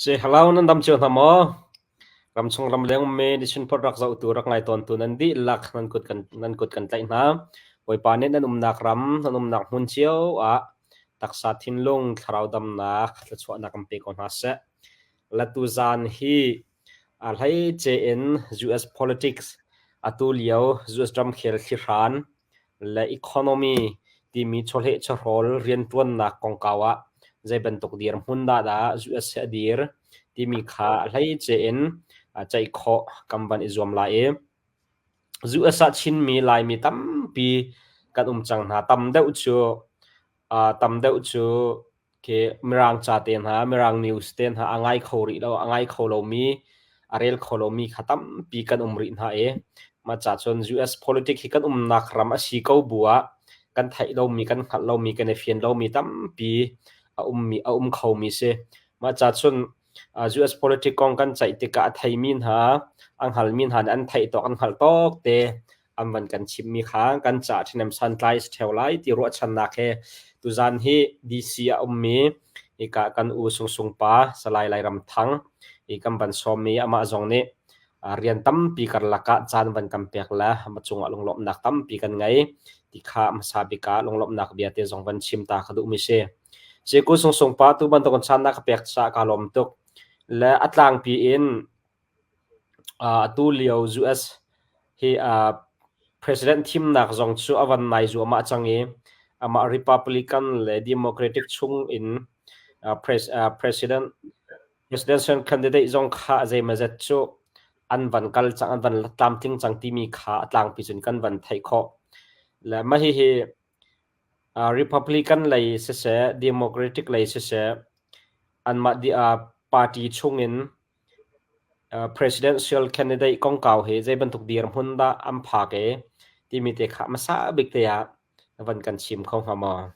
Si hello nan dam cio hna maw? Ramchung ramleng ummi Nichunphawt rak zohtu rak ngai tawntu nan dihlak nan kut kan tlaih hna. Bawipa nih nan umnak ram, nan umnak hmun cio ah taksa thinlung, thlarau damnak, thluachuahnak kan pe ko hna seh. Latu zan hi a hleice in US politics, atu lio US ramkhel thlihran le economy timi chawhleh chawhrawl rianṭuannak kongkau ah zei bantuk dirhmun dah US hi a dir timi kha a hleice in ceih khawh kan van i zuam lai i US ah Chinmi, Laimi tampi kan um cang hna. Tam deuh cu khi Mirang ca te hna, Mirang news te hna a ngai kho rih lo, a ngai kho lomi, a rel kho lomi kha tampi kan um rih hna i mah ca cun US politics hi kan umnak ram a si ko bu ah kan theih lomi, kan hngalh lomi, kan i fian lomi tampi a um khomi si. Mah ca cun US politics kong kan ceih tikah a theimi hna, a hngalmi hna nih an theih tawk, an hngalh tawk te an van kan chimmi kha kan caah ṭhahnem santlai a si ṭheo lai ti ruahchannak he tuzan hi DC ah a ummi hika kan u Sungsung pa Salai Lairam Thang hi kan van sawmmi amah zong nih rian tampi karlak ah caan van kan pek le a cungah lunglawmhnak tampi kan ngei ti kha hmasa bik ah lunglawmhnak bia te zong van chim ta ka duhmi si. Siku Sungsung pa tu bantuk in caan na ka pek caah kaa lawm tuk. Le a tlangpi in atu lio US hi president thimnak zong cu a van nai zuahmah cang i amah Republican le Democratic chung in presidential candidate zong kha zeimawzat cu an van kal cang, an van tlamtling cang timi kha a tlangpi cun kan van theih khawh. Le mah hihi Republican lei siseh, Democratic lei siseh, anmah party chungin presidential candidate kongkau hi zei bantuk dirhmun dah an phak i timi te kha hmasa bik te ah van kan chim kho hnga maw?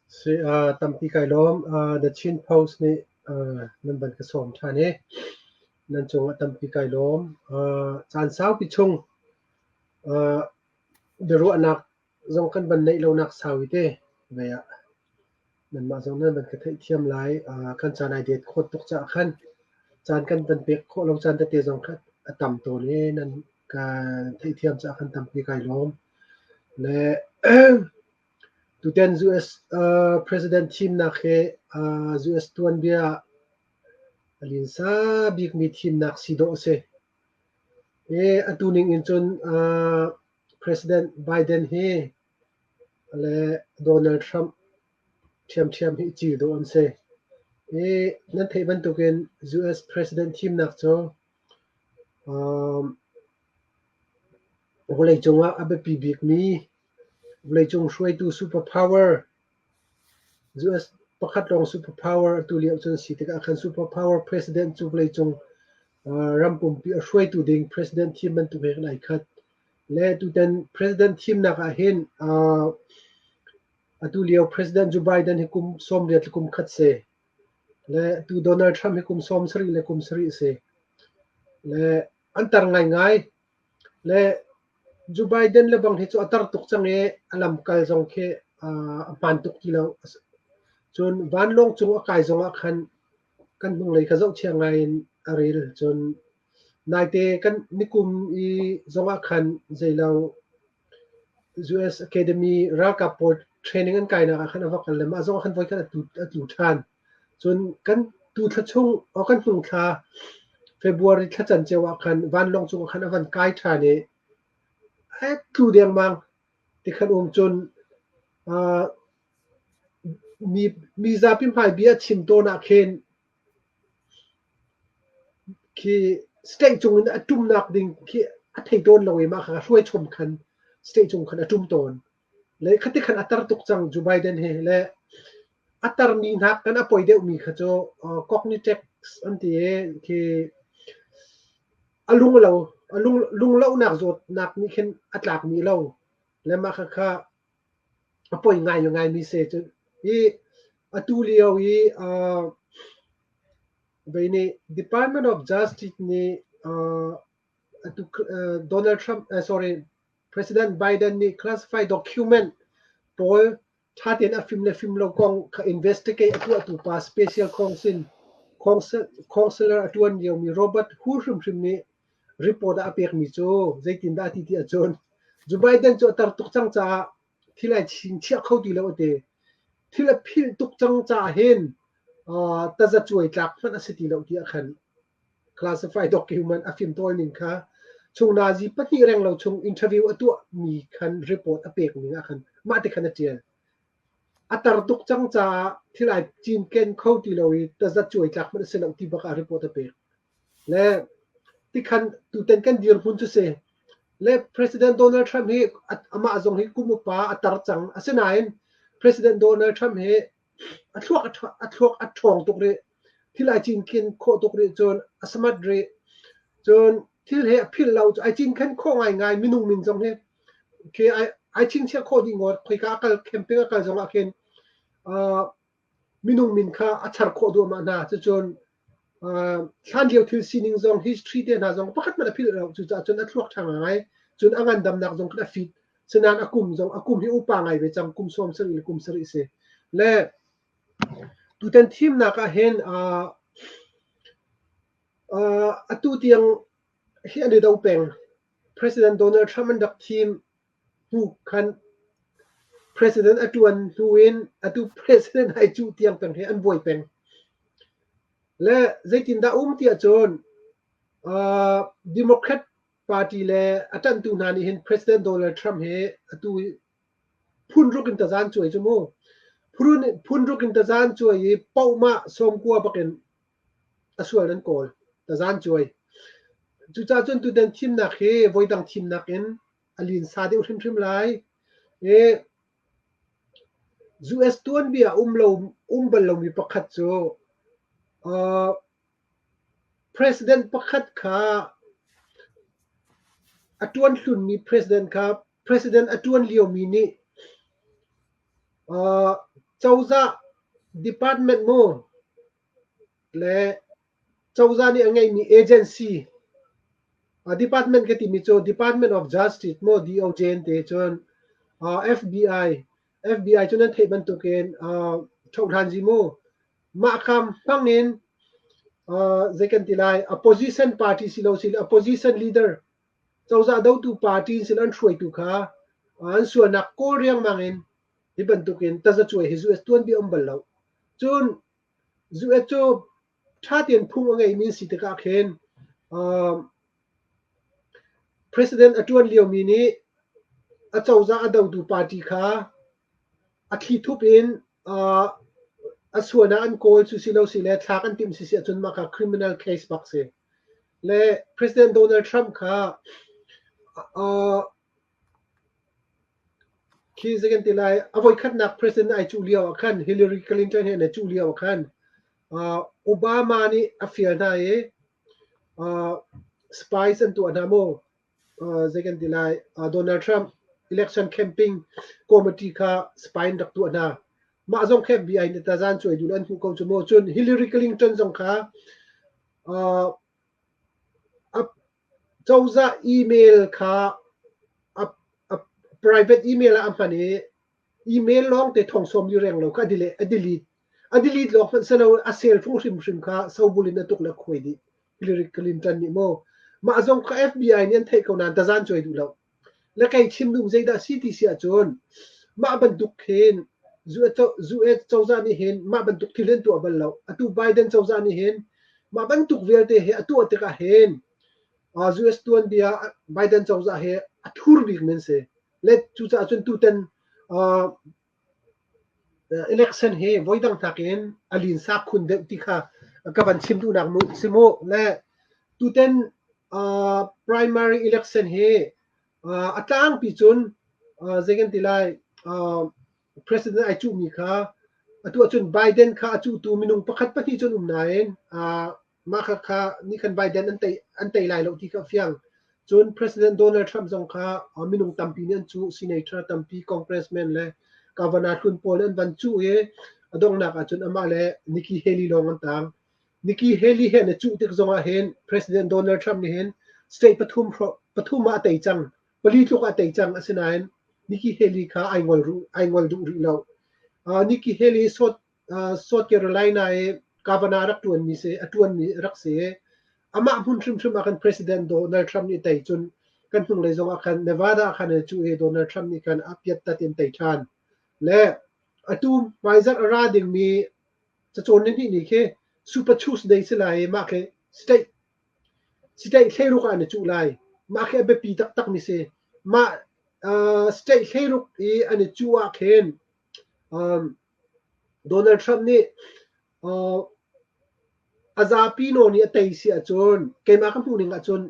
Si, tampi kai lawm. The Chin Post nih nan van ka sawm ṭhan i nan cungah tampi kai lawm. Caan saupi chung biaruahnak zong kan van neih lonak sau i te vei ah nanmah zong nan van ka theihthiam lai. Kan caan ai det khawt tuk caah khan caan kan van pek khawh lo caan tete zong kha a tam tawn i nan ka theihthiam caah khan tampi kai lawm. Le tutan US President thimnak hi US tuanbia a linsa bikmi thimnak si dawh a si. Hi atu ning in cun President Biden hi le Donald Trump ṭhiamṭhiam hi cil dawh an si. Hi nan theih bantukin US President thimnak cu vawleicung ah a biapi bikmi vawleicung hruaitu super power US pakhat lawng super power atu lio cun si tikah khan super power president cu vawleicung ram pumpi a hruaitu ding president thim bantuk he kan ai khat. Le tutan president thimnak ah hin atu lio President Joe Biden hi kum 80 le kum khat si. Le atu Donald Trump hi kum 70 le kum 7 si. Le an tar ngaingai. Le Joe Biden le bang hi cu a tar tuk cang i a lamkal zong khi a hmaan tuk ti lo. Cun vanlawng cung a kai zong ah khan kan hnunglei kha zohchia ngai in a ril. Cun naite kan nikum i zong ah khan zeilo US Academy ralkap pawl training an kainak ah khan a va kal le mah zong ah khan voikhat a tlu ṭhan. Cun kan tu thla chung, kan hnung thla February thla canceo ah khan vanlawng cung ah khan a van kai ṭhan i a tlu dengmang. Tikhan um cun mi zapi hmai bia a chim tawn ah khin khi stage cung in a ṭumnak ding khi a thei tawn lo i mah kha hruai chom khan stage cung khan a ṭum tawn. Le khati khan a tar tuk cang Joe Biden hi le a tarmi hna kan a poi deuhmi kha cu cognitive an ti i khi a lung lo a lung lunglonak zawtnak nih khin a tlakmi lo le mah kha kha a poi ngai ngaimi si cu hi atu lio i vei nih Department of Justice nih atu Donald Trump, sorry, President Biden nih classified document pawl ṭha tein a fim le fim lo kong kha investigate a tuahtu pa special counsel. Counselor a ṭuan liomi Robert Hu hrimhrim nih report ah a pekmi cu zeitindah a ti ti ahcun Joe Biden cu a tar tuk cang caah thil ai chingchiah kho ti lo a ti. Thil a philh tuk cang caah hin tazacuai tlak hmanh a si ti lo tiah khan classified document a fimtawl ning kha chung nazi pahnih reng lo chung interview a tuahmi khan report a pek ning ah khan mah ti khan a ṭial. A tar tuk cang caah thil ai cinken kho ti lo i tazacuai tlak hmanh a si lo ti bak ah report a pek. Le tikhan tutan kan dirhmun cu si. Le President Donald Trump hi amah zong hi kum upa a tar cang. Asinain President Donald Trump hi a thluak a thluak a ṭhawng tuk rih. Thil ai cinken khawh tuk rih cun a smart rih. Cun thil he a philh lo ai cinkhen khawh ngaingai minung min zong hi khi ai ai chingchiah khawh dih ngawt. Khoika a kal camping a kal zong ah khin minung min kha a char khawh duahmah hna. Cucun hlanlio thil sining zong history te hna zong pakhat hmanh a philh lo. Cucaah cun a thluak ṭha ngai. Cun a ngandamnak zong khan a fit. Sinain a kum zong a kum hi upa ngai ve cang. Kum 70 le kum sarih si. Le tutan thimnak ah hin atu tiang hi an i do peng. President Donald Trump an rak thim hnu khan President a ṭuan hnu in atu President ai cuh tiang peng hi an buai peng. Le zeitindah um tiah cun Democrat Party le a ṭanhtu hna nih hin President Donald Trump hi atu phun ruk in tazan cuai cu mu. Phun ruk in tazan cuai i pohmah sawmkua bakin a sual nan kawl tazan cuai. Cucaah cun tutan thimnak hi voidang thimnak in a linsa deuh hrimhrim lai. I US tuanbia um lo um bal lomi pakhat cu President pakhat kha a ṭuan hlunmi president kha president a ṭuan liomi nih cozah department mu le cozah nih a ngeihmi agency department ka timi cu Department of Justice maw DOJ an ti cun FBI FBI cu nan theih bantukin ṭhohhlanzi mu mah kha hmang in zei kan ti lai opposition party si lo si opposition leader cozah dotu party sin an hruaitu kha an sualnak kawl riangmang in hi bantukin tazacuai hi US tuanbia um bal lo cun US cu ṭha tein phung a ngeimi si tikah khin president a ṭuan liomi nih a cozah a dotu party kha a thlithup in a suan ah an kawl cu si lo si le thlak an timh si si ahcun mah kha criminal case bak si. Le President Donald Trump kha Khi zei kan ti lai, a voikhatnak president ai cuh lio ah khan Hillary Clinton he an i cuh lio ah khan Obama nih a fial hna i spies an tuah hna maw zei kan ti lai Donald Trump election campaign committee kha spy an rak tuah hna. Mah zong kha FBI nih tazan cuai dul an hmuh ko cu mu. Cun Hillary Clinton zong kha a Cozah email kha a private email ah a hman i email lawngte thong sawm li reng lo kha a delete. A delete, a delete lawng hmanh si lo a cell phone hrimhrim kha sobul in a tuk le a khuai dih. Hillary Clinton nih maw mah zong kha FBI nih an theih ko nain tazan cuai duh lo. Le kei chim duh zeidah si ti si ahcun mah bantuk hin US cozah nih hin mah bantuk thil hin tuah bal lo. Atu Biden cozah nih hin mah bantuk vialte hi a tuah tikah hin US tuanbia Biden cozah hi a thur bik men si. Le cucaah cun tutan election hi voidang nakin a linsa khun deuh ti kha ka van chim duhnak mu si mu. Le tutan primary election hi a tlangpi cun zei kan ti lai president ai cuhmi kha atu ahcun Biden kha a cuhtu minung pakhat pahnih cun um nain Mah khakha nih khan Biden an tei lai lo ti kha a fiang. Cun President Donald Trump zong kha minung tampi nih an cuh, senator tampi, congressman le governor hlun pawl an van cuh i a donghnak ahcun amah le Nikki Haley lawng an tang. Nikki Haley he an i cuh tik zongah hin President Donald Trump nih hin state pathum pathum ah a tei cang. Pali tluk ah a tei cang. Asinain Nikki Haley kha ai ngol, ai ngol duh rih lo. Nikki Haley South Carolina i governor rak ṭuanmi si a ṭuanmi rak si i amah hmun hrimhrim ah khan President Donald Trump nih tei cun kan hnunglei zong ah khan Nevada ah khan cu i Donald Trump nih khan a piattat in tei ṭhan. Le atu hmaizarh a ra dingmi cacawn nihnih ni khi Super Tuesday si lai i mah khi state state hleiruk ah an i cuh lai. Mah khi a biapi taktakmi si. Mah state hleiruk i an i cuh ah khin Donald Trump nih a zapi nawn i a tei si ahcun keimah ka hmuh ning ahcun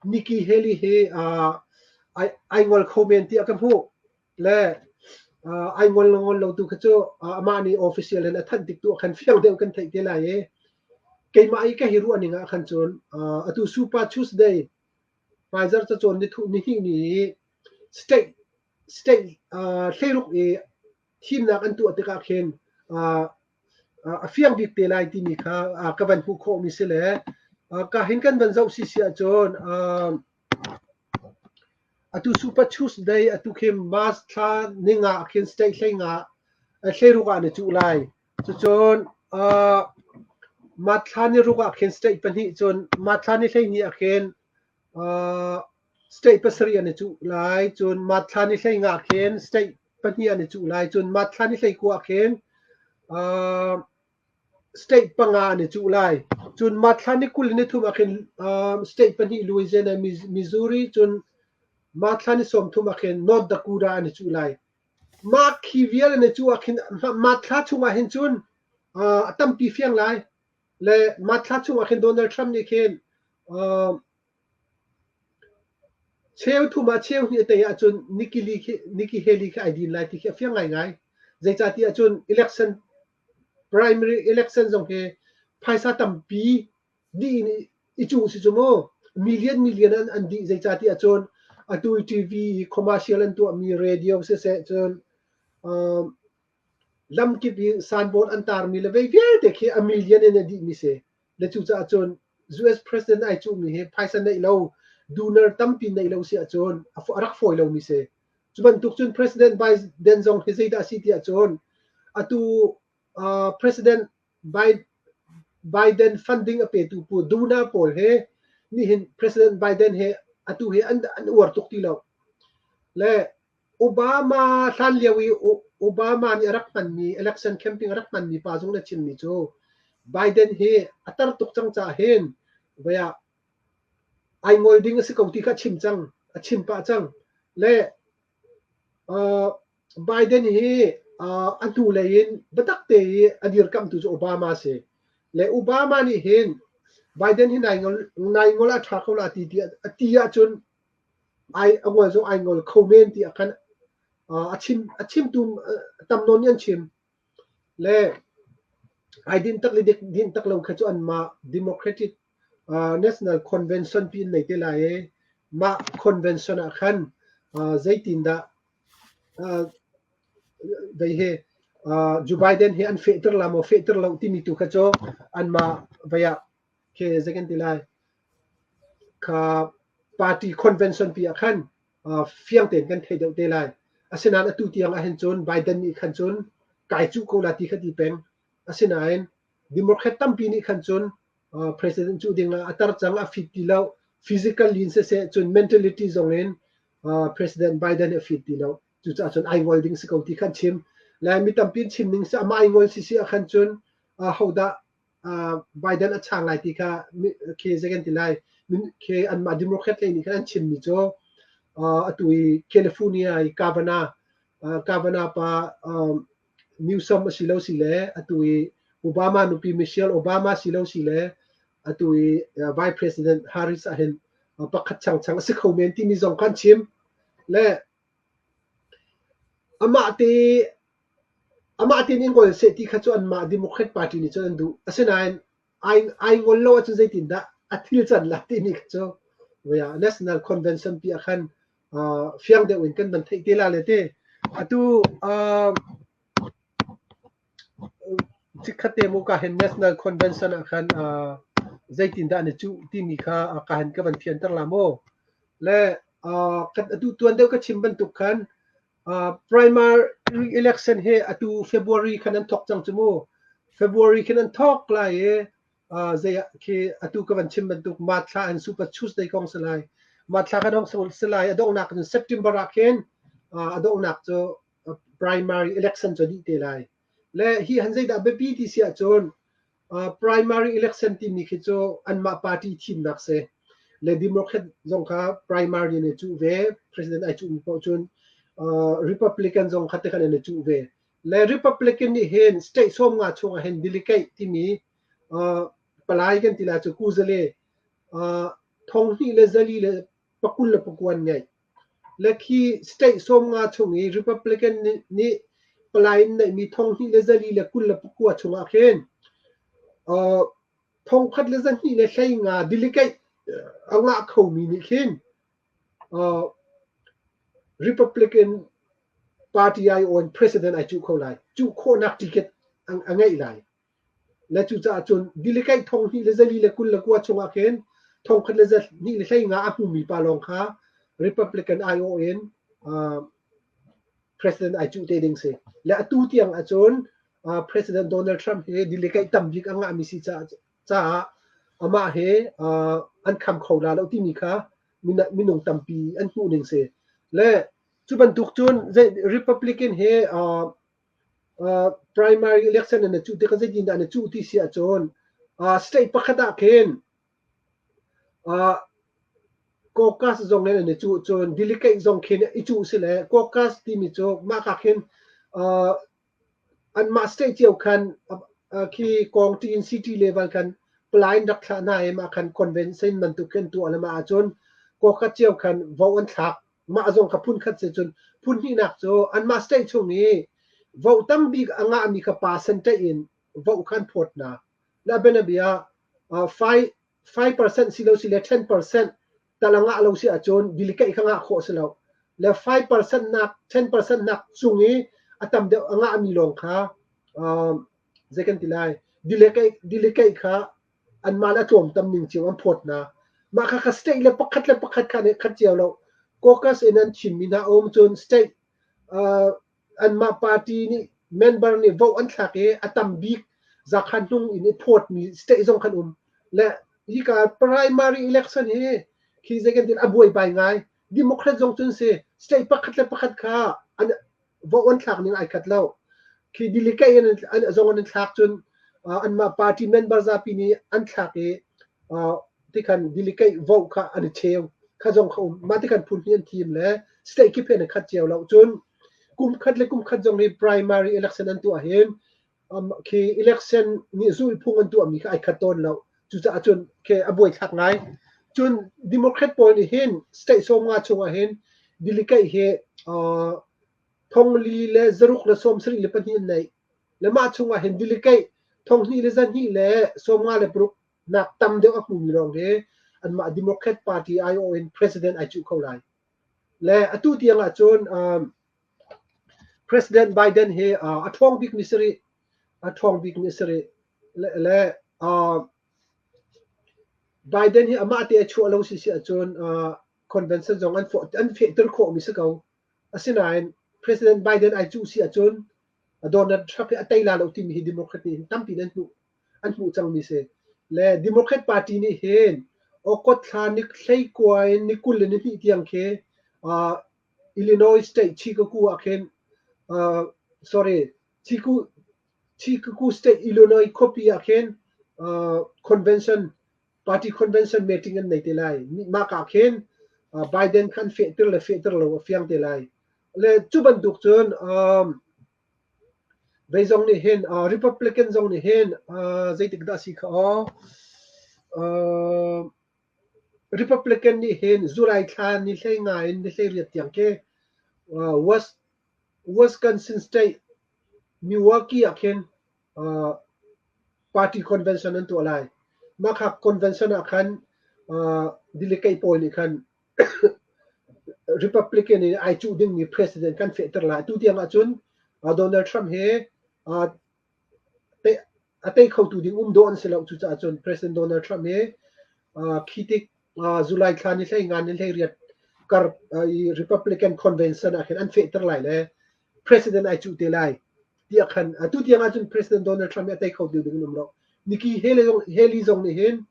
Nikki Haley hi ai ngol kho men tiah ka hmuh. Le ai ngol le ngol lo tu kha cu amah nih official in a thanh tik tu ah khan fiang deuh kan theih te lai i keimah i ka hi ruah ning ah khan cun atu Super Tuesday hmaizarh cacawn nihnih ni i state state hleiruk i thimnak an tuah tikah khin a fiang bik te lai timi kha ka van hmuh khawhmi si le ka hin kan van zoh si si ahcun atu Super Tuesday atu khi March thla ninga ah khin state hleinga hleiruk ah na cuh lai. Cucun March thla ni ruk ah khin state pahnih cun March thla ni hleihnih ah khin State pasarih an i cuh lai. Cun March thla ni hleinga ah khin state pahnih an i cuh lai. Cun March thla ni hleikua ah khin state panga an i cuh lai. Cun March thla ni 23 ah khin state pahnih Louisiana, Missouri, cun March thla ni 30 ah khin North Dakota an i cuh lai. Mah khi vial an i cuh ah khin March thla chung ah hin cun a tampi fiang lai. Le March thla chung ah khin Donald Trump nih khin Cheu thum ah cheu hnih a tei ahcun Nikki Haley khi ai din lai ti khi a fiang ngaingai. Zeicahtiah cun election primary election zong hi phaisa tampi dih in i cuh si cu mu. Million million an dih zeicahtiah cun atu i TV i commercial an tuahmi radio siseh cun lamkip i signboard an tarmi le vei vialte khi a million in a dihmi si. Le cucaah cun US president ai cuhmi hi phaisa neih lo, donor tampi neih lo si ahcun a rak fawi lomi si. Cu bantuk cun President Biden zong hi zeidah a si ti ahcun atu President Biden funding a petu pu donor pawl he nihin President Biden he atu hi an uar tuk ti lo. Le Obama hlan lio i Obama nih a rak hmanmi election campaign a rak hmanmi pa zong nih a chimmi cu Biden hi a tar tuk cang caah hin voi ah ai ngol ding a si ko ti kha a chim cang, a chim pah cang. Le Biden hi a hnulei in biatak te i a dirkamhtu cu Obama a si. Le Obama nih hin Biden hi nai ngol, nai ngol a ṭha ko la ti ti a ti ahcun ai a ngol zong ai ngol kho men tiah khan a chim a chimtu tam nawn nih an chim. Le ai din tak le din tak lo kha cu anmah Democratic National Convention pi an nei te lai i mah convention ah khan zeitindah vei hi Joe Biden hi an fehter la maw fehter lo timi tu kha cu anmah vei ah khi zei kan ti lai kha party convention pi ah khan fiang tein kan thei deuh te lai. Asinain atu tiang ah hin cun Biden nih khan cun kai cuh ko la ti kha ti peng. Asinain Democrat tampi nih khan cun president cuh ding ah a tar cang a fit ti lo. Physically in siseh cun mentality zong in President Biden a fit ti lo. Cucaah cun ai ngol ding si ko ti khan chim. Le mi tampi in chim ning si amah ai ngol si si ah khan cun hodah Biden a chang lai ti kha khi zei kan ti lai khi anmah Democrat lei nih khan an chimmi cu atu i California i Governor Governor pa Newsom a si lo si le atu i Obama nupi Michelle Obama si lo si le atu i Vice President Harris ah hin pakhat changchang a si kho men timi zong khan chim le amah te Amah tein i ngol seh ti kha cu anmah Democrat Party nih cun an duh. Asinain ai ngol lo ahcun zeitindah a thil can lai timi kha cu National Convention pi ah khan fiang deuh in kan van theih te la le te. Atu chikkhat te mu ka hin National Convention ah khan zeitindah an i cuh timi kha ka hin ka van fianter la mu. Le atu tuan deuh ka chim bantuk khan Primary election hi atu February khan an thawk cang cu mu. February khin an thawk lai i zei ah khi atu ka van chim bantuk March thla an Super Tuesday kong si lai. March thla kan hong si lai. A donghnak in September ah khin a donghnak cu primary election cu dih te lai. Le hi han zeidah biapi ti si ahcun primary election timi khi cu anmah party thimnak si. Le Democrat zong kha primary in i cuh ve, president ai cuhmi paoh cun Republican zong kha te khan an i cuh ve. Le Republican nih hin state 50 chungah hin delegate timi palai kan ti lai cu kuzale 2,429 an ngeih. Le khi state 50 chung i Republican nih palai in neihmi 2,429 chungah khin 1,215 delegate a ngah khomi nih khin Republican Party aiawh in president ai cuh kho lai. Cuh khawhnak ticket a ngeih lai. Le cucaah cun delegate 2,429 chungah khin 1,215 a hmumi pa lawng kha Republican aiawh in president ai cuh te ding si. Le atu tiang ahcun President Donald Trump hi delegate tam bik a ngahmi si caah amah he an kham kho la lo timi kha minung tampi an hmuh ning si. Le cu bantuk cun Republican he primary election in na cuh tikah zeitin dah na cuh ti si ahcun state pakhat ah khin caucus zong in an i cuh, cun delegate zong khin i cuh si. Le caucus timi cu mah ka khin anmah state cio khan khi county in city level khan palai rak thlah hna i mah khan convention bantuk khin tuah le mah ahcun caucus cio khan vote an thlak. Mah zong kha phun khat si. Cun phun hnihnak cu anmah state chung i vote tam bik a ngahmi kha percentage in vote khan phawt hna. Na bianabia 5% si lo si le 10% tal a ngah lo si ahcun delegate kha ngah khawh si lo. Le 5% nak 10% nak cung i a tam deuh a ngahmi lawng kha zei kan ti lai, delegate kha anmah le a tlawm tam ning cio an phawt hna. Mah kha kha state le pakhat le pakhat kha nih khat cio lo. Caucus in an thimmi hna um, cun state anmah party nih member nih vote an thlak i a tam bik zakhan hnung in i phawtmi state zong khan um. Le hika primary election hi khi zei kan tin a buaibai ngai. Democrat zong cun si state pakhat le pakhat kha an vote an thlak ning ai khat lo. Khi delegate in an zong an thlak, cun anmah party member zapi nih an thlak i tikhan delegate vote kha an i cheu kha zong kha um. Mah tikhan phun hi an thim le state kip he an khat cio lo. Cun kum khat le kum khat zong hi primary election an tuah hin khi election nih zulhphung an tuahmi kha ai khat tawn lo. Cucaah cun khi a buai thlak ngai. Cun Democrat pawl nih hin state 50 chungah hin delegate hi 4,672 an neih. Le mah chungah hin delegate 2,256 nak tam deuh a hmumi lawng hi anmah Democrat Party aiawh in president ai cuh kho lai. Le atu tiang ahcun President Biden hi a ṭhawng bikmi si rih. A ṭhawng bikmi si rih. Le Biden hi amah te a chuah lo si si ahcun convention zong an fehter khawhmi si ko. Asinain President Biden ai cuh si ahcun Donald Trump hi a tei la lo timi hi Democrat nih hin tampi an hmuh an hmuh cangmi si. Le Democrat Party nih hin August thla ni 19 in ni 22 tiang khi Illinois State Chicago ah khin, sorry, Chicago State, Illinois khuapi ah khin convention party convention meeting an nei te lai. Mah ka khin Biden kha an fehter le fehter lo a fiang te lai. Le cu bantuk cun vei zong nih hin Republican zong nih hin zeitik dah si kha aw Republican nih hin July thla ni 15 in ni 18 tiang khi Wisconsin State Milwaukee ah khin party convention an tuah lai. Mah kha convention ah khan delegate pawl nih khan Republican in ai cuh dingmi president kan fehter lai. Tu tiang ahcun Donald Trump he a tei khotu ding um dawh an si lo. Cucaah cun President Donald Trump hi khi tik July thla ni 15 ni 18 kar i Republican convention ah khin an fehter lai le president ai cuh te lai. Tiah khan atu tiang ahcun President Donald Trump hi a tei kho ti ding an um lo. Nikki Haley zong Haley zong nih hin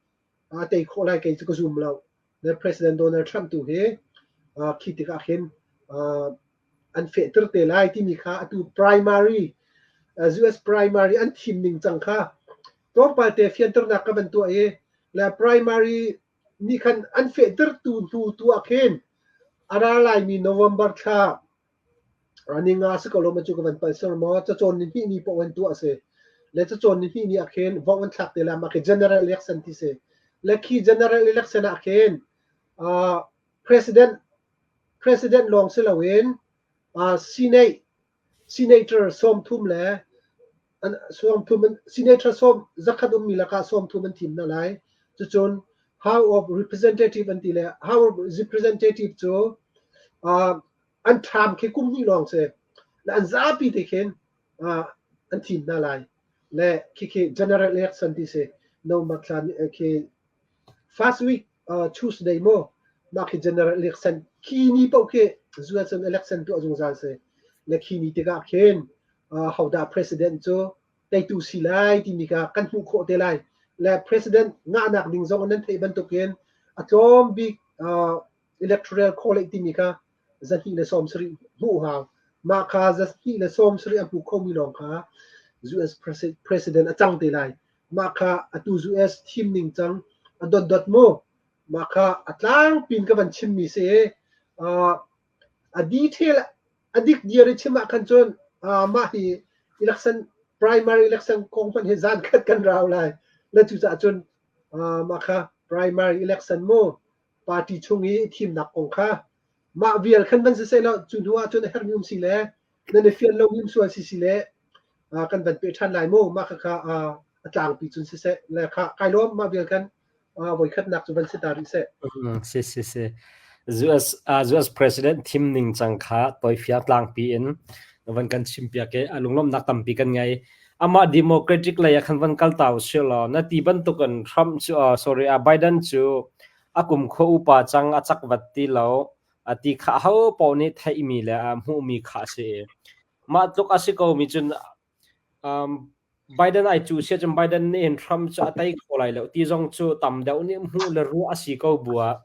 a tei khawh lai kei cu ka zum lo. Le President Donald Trump tu hi khi tikah khin an fehter te lai timi kha atu primary US primary an thim ning cang kha tlawmpal te fianternak ka van tuah i le primary nih khan an fehtertu hnu tu ah khin a ra laimi November thla ninga si ko lo ma cu ka van pal ser maw cacawn ni hnih ni paoh an tuah a si le cacawn ni hnih ni ah khin vote an thlak te la mah khi general election ti si le khi general election ah khin president president lawng si loin senate senator 30 le 30 senator sawm 100 ummi lakah 30 an thim hna lai. Cucun House of Representative an ti le House of Representative cu an term khi kum hnih lawng si. Le an zapi te khin an thim hna lai. Le khikhi general election ti si. November thla khi first week Tuesday maw mah khi general election khi ni paoh khi US election tuah zungzal si. Le khi ni tikah khin hodah president cu teitu si lai timi kha kan hmuh khawh te lai. Le president ngahnak ding zong nan theih bantukin a tlawm bik electoral college timi kha 270 hmuh hau. Mah kha 270 a hmu khomi lawng kha US president a cang te lai. Mah kha atu US thim ning cang a dotdot mu. Mah kha a tlangpin ka van chimmi si i a detail a dik diar i chim ah khan cun mah hi election primary election kong hmanh hi zan khat kan rau lai. Le cucaah cun mah kha primary election mu party chung i thimnak kong kha mah vial khan van si seh law cu hnu ah cun a herhmi um si le nan i fian lo mi um sual si si le kan van pe ṭhan lai mu mah kha a tlangpi cun siseh le kha kai lawm mah vial khan voikhatnak cu van si ta rih seh. Si si si. US US President thim ning cang kha toifiang tlangpi in van kan chim piak i a lunglawmhnak tampi kan ngei. Amah Democratic lei ah khan van kal ta usih law na ti bantukin Trump cu sorry Biden cu a kum khua upa cang a cak vat ti lo a ti kha aho paoh nih theihmi le hmuhmi kha a si i mah tluk a si ko mi cun Biden ai cuh sia cun Biden nih hin Trump cu a tei kho lai lo ti zong cu tam deuh nih hmuh le ruah a si ko bu ah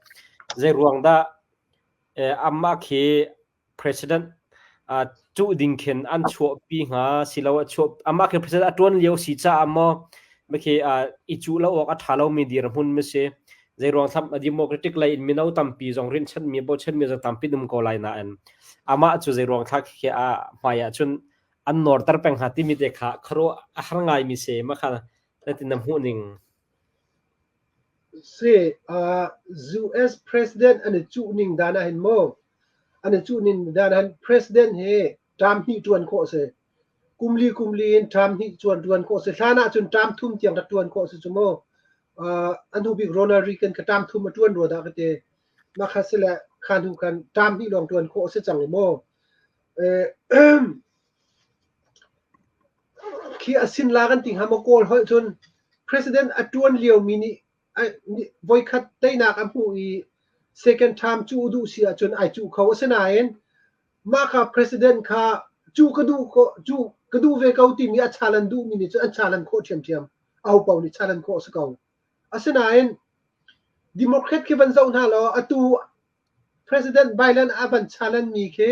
zei ruang dah amah khi president cuh ding khin an chuahpi hnga siloah chuah amah khi president a ṭuan lio si caah maw khi i cuh lo awk a ṭha lomi dirhmun ma si zei ruang thlam democratic lei in mino tampi zong rinhchanmi bochanmi zong tampi um ko lai nain amah cu zei ruang thlak khi a hmai ah cun an nawrter peng hnga timi te kha khuaruah a har ngaimi si ma kha na na hmuh ning. Si, US president an i cuh ning dan ah hin maw an i cuh ning dan ah hin president hi term hnih ṭuan khawh a si. Kum li kum li in term hnih cuan ṭuan khawh a si. Hlan ah cun term thum tiang rak ṭuan khawh a si cu mu. A hnu bik Ronald Reagan kha term thum a ṭuan rua dah ka ti. Mah kha si le kha hnu khan term hnih lawng ṭuan khawh a si cang i maw. Khi a sin la kan ti hnga maw Kawl holh cun president a ṭuan liomi nih voikhat teinak a hmuh i second term cuh duh si ahcun ai cuh kho. Asinain mah kha president kha cuh ka duh ko cuh ka duh ve ko timi a challenge duhmi nih cun an challenge khawh ṭhiamṭhiam. Aho paoh nih challenge khawh a si ko. Asinain Democrat khi van zoh hna law atu President Biden a van challenge mi khi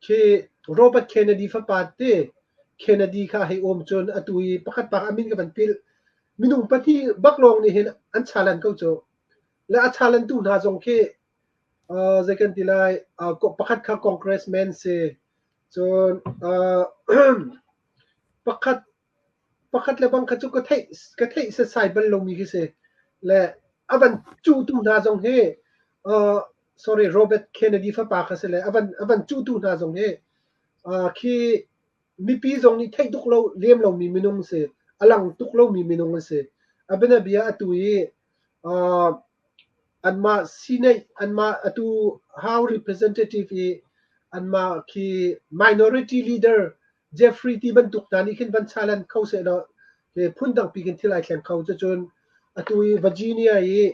khi Robert Kennedy fapa te Kennedy kha hei um cun atu i pakhat pa a min ka van pilh. Minung pahnih bak lawng nih hin an challenge ko cu. Le a challenge tu hna zong khi zei kan ti lai pakhat kha congressman si cun pakhat Pakhat le bang kha cu ka theih setsai bal lomi khi si. Le a van cuhtu hna zong hi sorry Robert Kennedy fapa kha si le a van cuhtu hna zong hi khi mipi zong nih theih tuk lo lem lomi minung si. A lang tuk lomi minung an si. A bianabia atu i anmah Senate anmah atu House Representative i anmah khi minority leader Jeffrey ti bantuk hna nih khin van challenge kho sehlaw phundang pi khin thil ai thleng kho. Cucun atu i Virginia i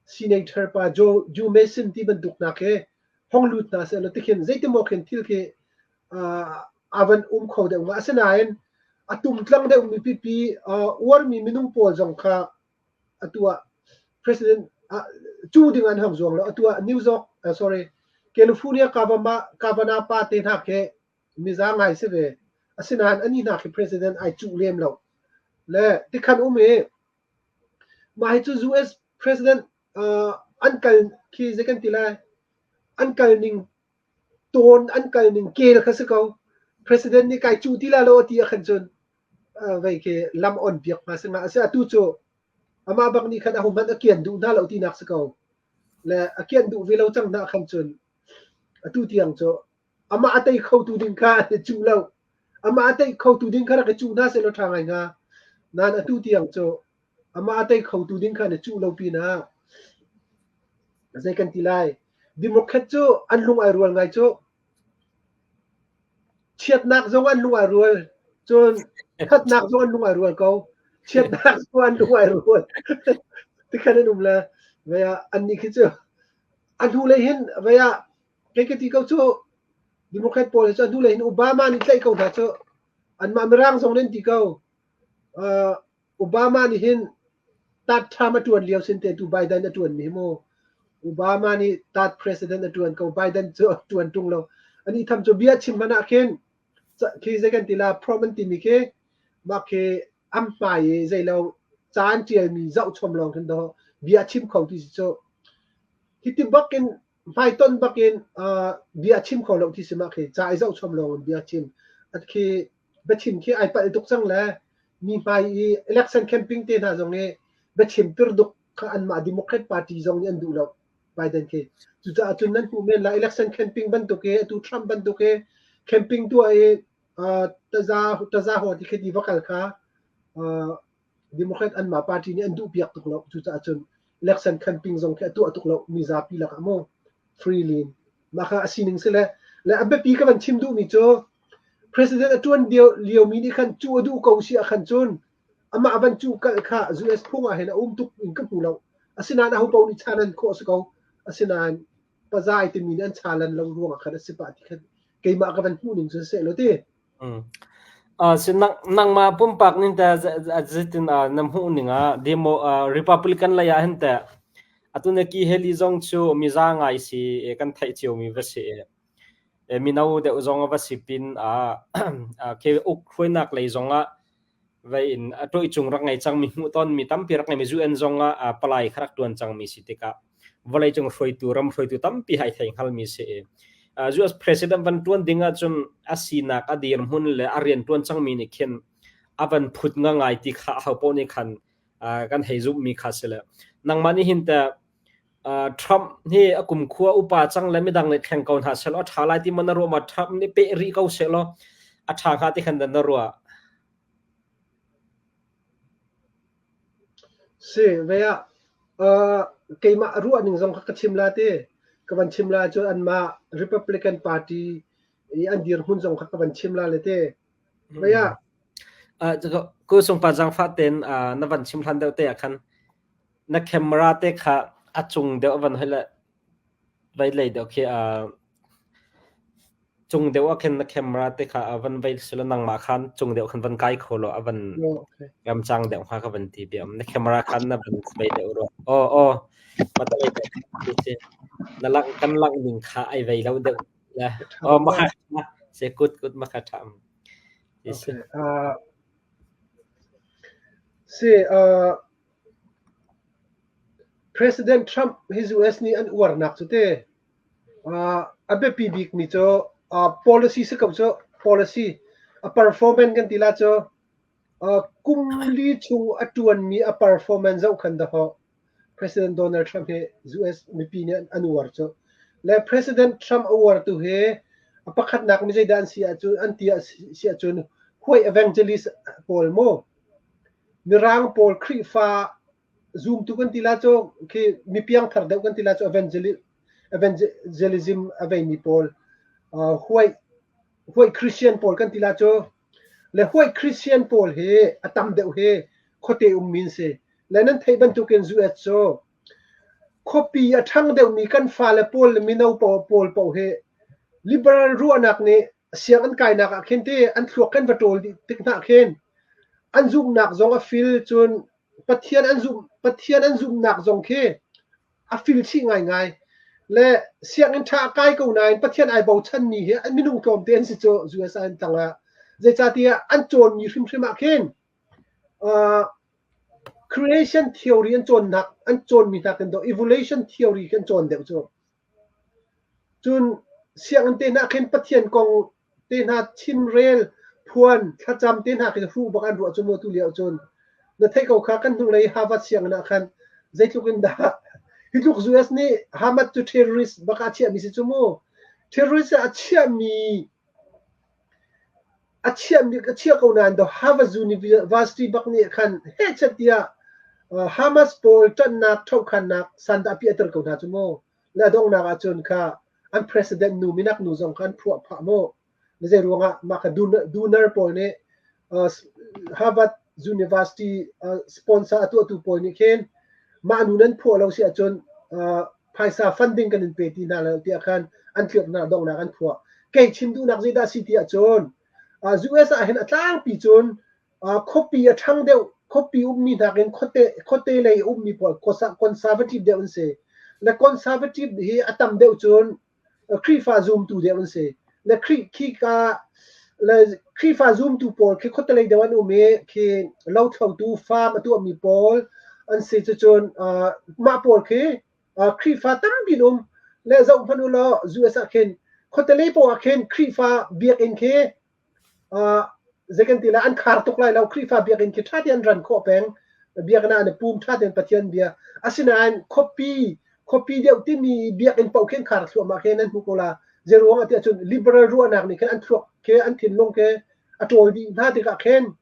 Senator pa Joe, Joe Manchin ti bantuk hna khi hong lut hna sehlaw tikhin zeitimaw khin thil khi uh, a van um kho deuh nga. Asinain a tumtlang deuhmi pipi uarmi minung pawl zong kha atu ah president cu ding an hong zuang lo. Atu ah New York, sorry, California Kavanaugh pa te hna khi miza ngai si ve. Asinain ani hna khi president ai cuh lem lo. Le tikhan um i mah hi cu US president an kal khi zei kan ti lai an kal ning tawn an kal ning kel kha si ko. President nih kai cuh ti la lo ti ah khan cun vei khi lam on piak hna si nga a si. Atu cu amah bak nih khan ahohmanh a kian duh hna lo tinak si ko. Le a kian duh ve lo cang hna khan cun atu tiang cu amah a tei khotu ding kha an i cuh lo. Amah a tei khotu ding kha rak i cuh hna sehlaw ṭha ngai hnga. Nain atu tiang cu amah a tei khotu ding kha an i cuh lo pinah zei kan ti lai. Democrat cu an lung ai rual ngai cu. Chiatnak zong an lung ai rual. Cun ṭhatnak zong an lung ai rual ko. Chiatnak zong an lung ai rual. Tikhan an um le vei ah annih khi cu a hnulei hin vei ah kei ka ti ko cu Democrat pawl hi cu a hnulei hin Obama nih tlaih ko hna cu anmah Mirang zong nih an ti ko. Obama nih hin third term a ṭuan lio sin te tu Biden a ṭuanmi hi mu. Obama nih third president a ṭuan ko. Biden cu a ṭuan ṭung lo. Ani tham cu bia chim hmanh ah khin khi zei kan ti la prompt an timi khi mah khi an hmai i zeilo ca an ṭialmi zoh chom lawng khin dawh bia chim kho ti si cu. Hiti bak in hmaiton bak in bia chim kho lo ti si mah khi ca i zoh chom lawng in bia chim. At khi biachim khi ai palh tuk cang le mi hmai i election campaign te hna zong i biachim pirduk kha anmah Democrat party zong nih an duh lo Biden khi. Cucaah cun nan hmuh men lai election campaign bantuk i atu Trump bantuk i campaign tuah i taza taza haw ti khi ti va kal kha Democrat anmah party nih an duh piak tuk lo. Cucaah cun election campaign zong khi a tuah tuk lo mizapi lakah mu freely in. Mah kha a sining si le le a biapi ka van chim duhmi cu president a ṭuan liomi nih khan cuh a duh ko si ah khan cun amah van cuh kalh kha US phung ah hin a um tuk in ka hmu lo. Asinain aho paoh nih chanan khawh a si ko. Asinain pazai timi nih an chalan lo ruangah khan a si pah ti khan keimah ka van hmuh ning cu seh lo ti. Nangmah pumpak ning teh zeitin na hmuh ning ah demo Republican lei ah hin teh atu na Nikki Haley zong cu miza ngai si kan theih ciomi va si i mino deuh zong a va si pin ah khi uk hruainak lei zong ah vei in a ṭuihcung rak ngei cangmi hmuhtonmi tampi rak ngeimi UN zong ah palai kha rak ṭuan cangmi si tikah vawleicung hruaitu ram hruaitu tampi hai thei hngalmi si i US president van ṭuan ding ahcun a sinak a dirhmun le a rian ṭuan cangmi nih khin a van phut ngangai ti kha aho paoh nih khan kan hei zumhmi kha si le nangmah nih hin teh Trump hi a kumkhua upa cang le midang nih thleng ko hna sehlaw a ṭha lai ti maw na ruah ma Trump nih peh rih ko sehlaw a ṭha hnga ti khan na ruah? Si ve ah keimah ruah ning zong kha ka chim la ti. Ka van chim la cu anmah Republican Party i an dirhmun zong kha ka van chim la le te. Ve ah Ku sungpa zaangfah tein na van chim hlan deuh te ah khan na camera te kha a cung deuh van hoi le vei lei deuh khi cung deuh ah khin na camera te kha a van vei sila nangmah khan cung deuh khan van kai kho law a van ramcang deuh hnga ka van ti biam na camera khan na van vei deuh rua aw aw mata vei deuh na lang kan lang ning kha ai vei lo deuh le aw ma kha se kut kut ma kha tham. Okay. Si President Trump hi US nih an uarnak cu te a biapi bikmi cu policy si ko cu policy a performance kan ti la cu kum li chung a ṭuanmi a performance zoh khan dahawh President Donald Trump hi US mipi nih an uar cu. Le President Trump a uartu hi a pakhatnak mi zeidah an si ahcun an ti si ahcun huai evangelist pawl mu Mirang pawl Khrihfa zumtu kan ti la cu khi mi piangthar deuh kan ti la cu evangelism a veimi pawl huai huai Christian pawl kan ti la cu le huai Christian pawl hi a tam deuh hi khuate ummi an si. Le nan theih bantukin US cu khuapi a ṭhang deuhmi kan fale pawl le mino pawl paoh hi liberal ruahnak nih Sianginn kainak ah khin ti an thluak kan va ṭawl dih tik hna khin an zumhnak zong a fil, cun Pathian an zumh Pathian an zumhnak zong khi a fil chih ngaingai. Le sianginn ṭha a kai ko nain Pathian ai bochanmi hi an minung tlawmte an si cu US ah an tlang ah. Zeicahtiah an cawnmi hrimhrim ah khin creation theory an cawnnak an cawnmi hna kan do evolution theory kan cawn deuh cu. Cun sianginn te hna khin Pathian kong te hna chimrel, phuan, thlacam te hna khi hruh bak an ruah cu mu tu lio cun. Na theih ko kha kan hnulei Harvard sianginn ah khan zeitluk in dah hi tluk US nih Hamas cu terrorist bak ah a chiahmi si cu mu. Terrorist ah a chiahmi a chiahmi a chiah ko nain the Harvard University bak nih khan hehchet tiah Hamas pawl ṭanhnak ṭhohkhannak sandah a piahter ko hna cu mu. Le a donghnak ahcun kha an president nu minak nu zong kha an phuah phah mu. Zei ruangah mah kha donor pawl nih Harvard University sponsor a tuahtu pawl nih khin mah nu nan phuah lo si ahcun phaisa funding kan in pe ti hna lo tiah khan an tliop hna donghnak an phuah. Kei chim duhnak zeidah si ti ahcun US ah hin a tlangpi cun khuapi a ṭhang deuh, khuapi ummi nakin khuate khuate lei ummi pawl conservative deuh an si. Le conservative hi a tam deuh cun Khrihfa zumtu deuh an si. Le Khrih khika le Khrihfa zumtu pawl khi khuate lei deuh an um i khi lothlotu farm a tuahmi pawl an si. Cucun mah pawl khi Khrihfa tampi an um. Le zoh hmanh u law US ah khin khuate lei paoh ah khin Khrihfa biakinn khi Zei kan ti lai, an khar tuk lai lo. Khrihfa biakinn khi ṭha tein an ran khawh peng. Biakinn ah an i pum ṭha tein Pathian bia. Asinain khuapi, khuapi deuh timi biakinn paoh khi an khar thluahmah khi nan hmuh ko la. Zei ruang ah tiah cun liberal ruahnak nih khin an thluak khi an thinlung khi a ṭawl dih hna tikah khin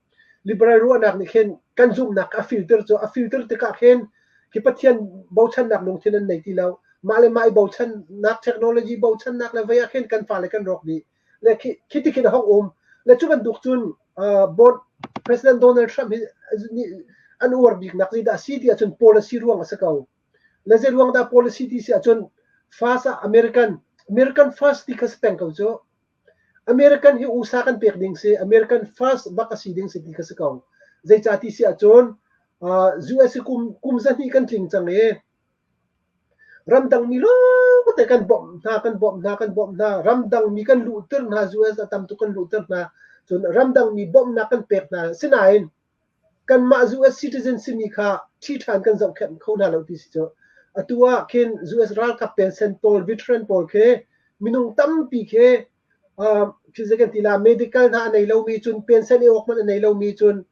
liberal ruahnak nih khin kan zumhnak a filter cu a filter tikah khin khi Pathian bochannak lungthin an nei ti lo. Mah le mah i bochannak technology bochannak le vei ah khin kan fale kan rawk dih. Le khi khi ti khin a hong um. Le cu bantuk cun board President Donald Trump hi nih an uar biknak zeidah si ti ahcun policy ruang a si ko. Le zei ruang dah policy ti si ahcun first ah American American first ti kha si peng ko cu. American hi USA kan pek ding si American first bak a si ding si ti kha si ko. Zeicah ti si ahcun US hi kum kum zahnih kan tling cang i Ramdangmi lawngte kan bawmh hna, kan bawmh hna, kan bawmh hna. Ramdangmi kan luhter hna, US a tam tuk kan luhter hna. Cun ramdangmi bawmhnak kan pek hna. Sinain kanmah US citizen simi kha ṭhi ṭhan kan zohkhenh kho hna lo ti si cu. Atu ah khin US ralkap pension pawl, veteran pawl khi minung tampi khi khi zei kan ti la medical hna a nei lomi cun pension i awk hmanh a nei lomi cun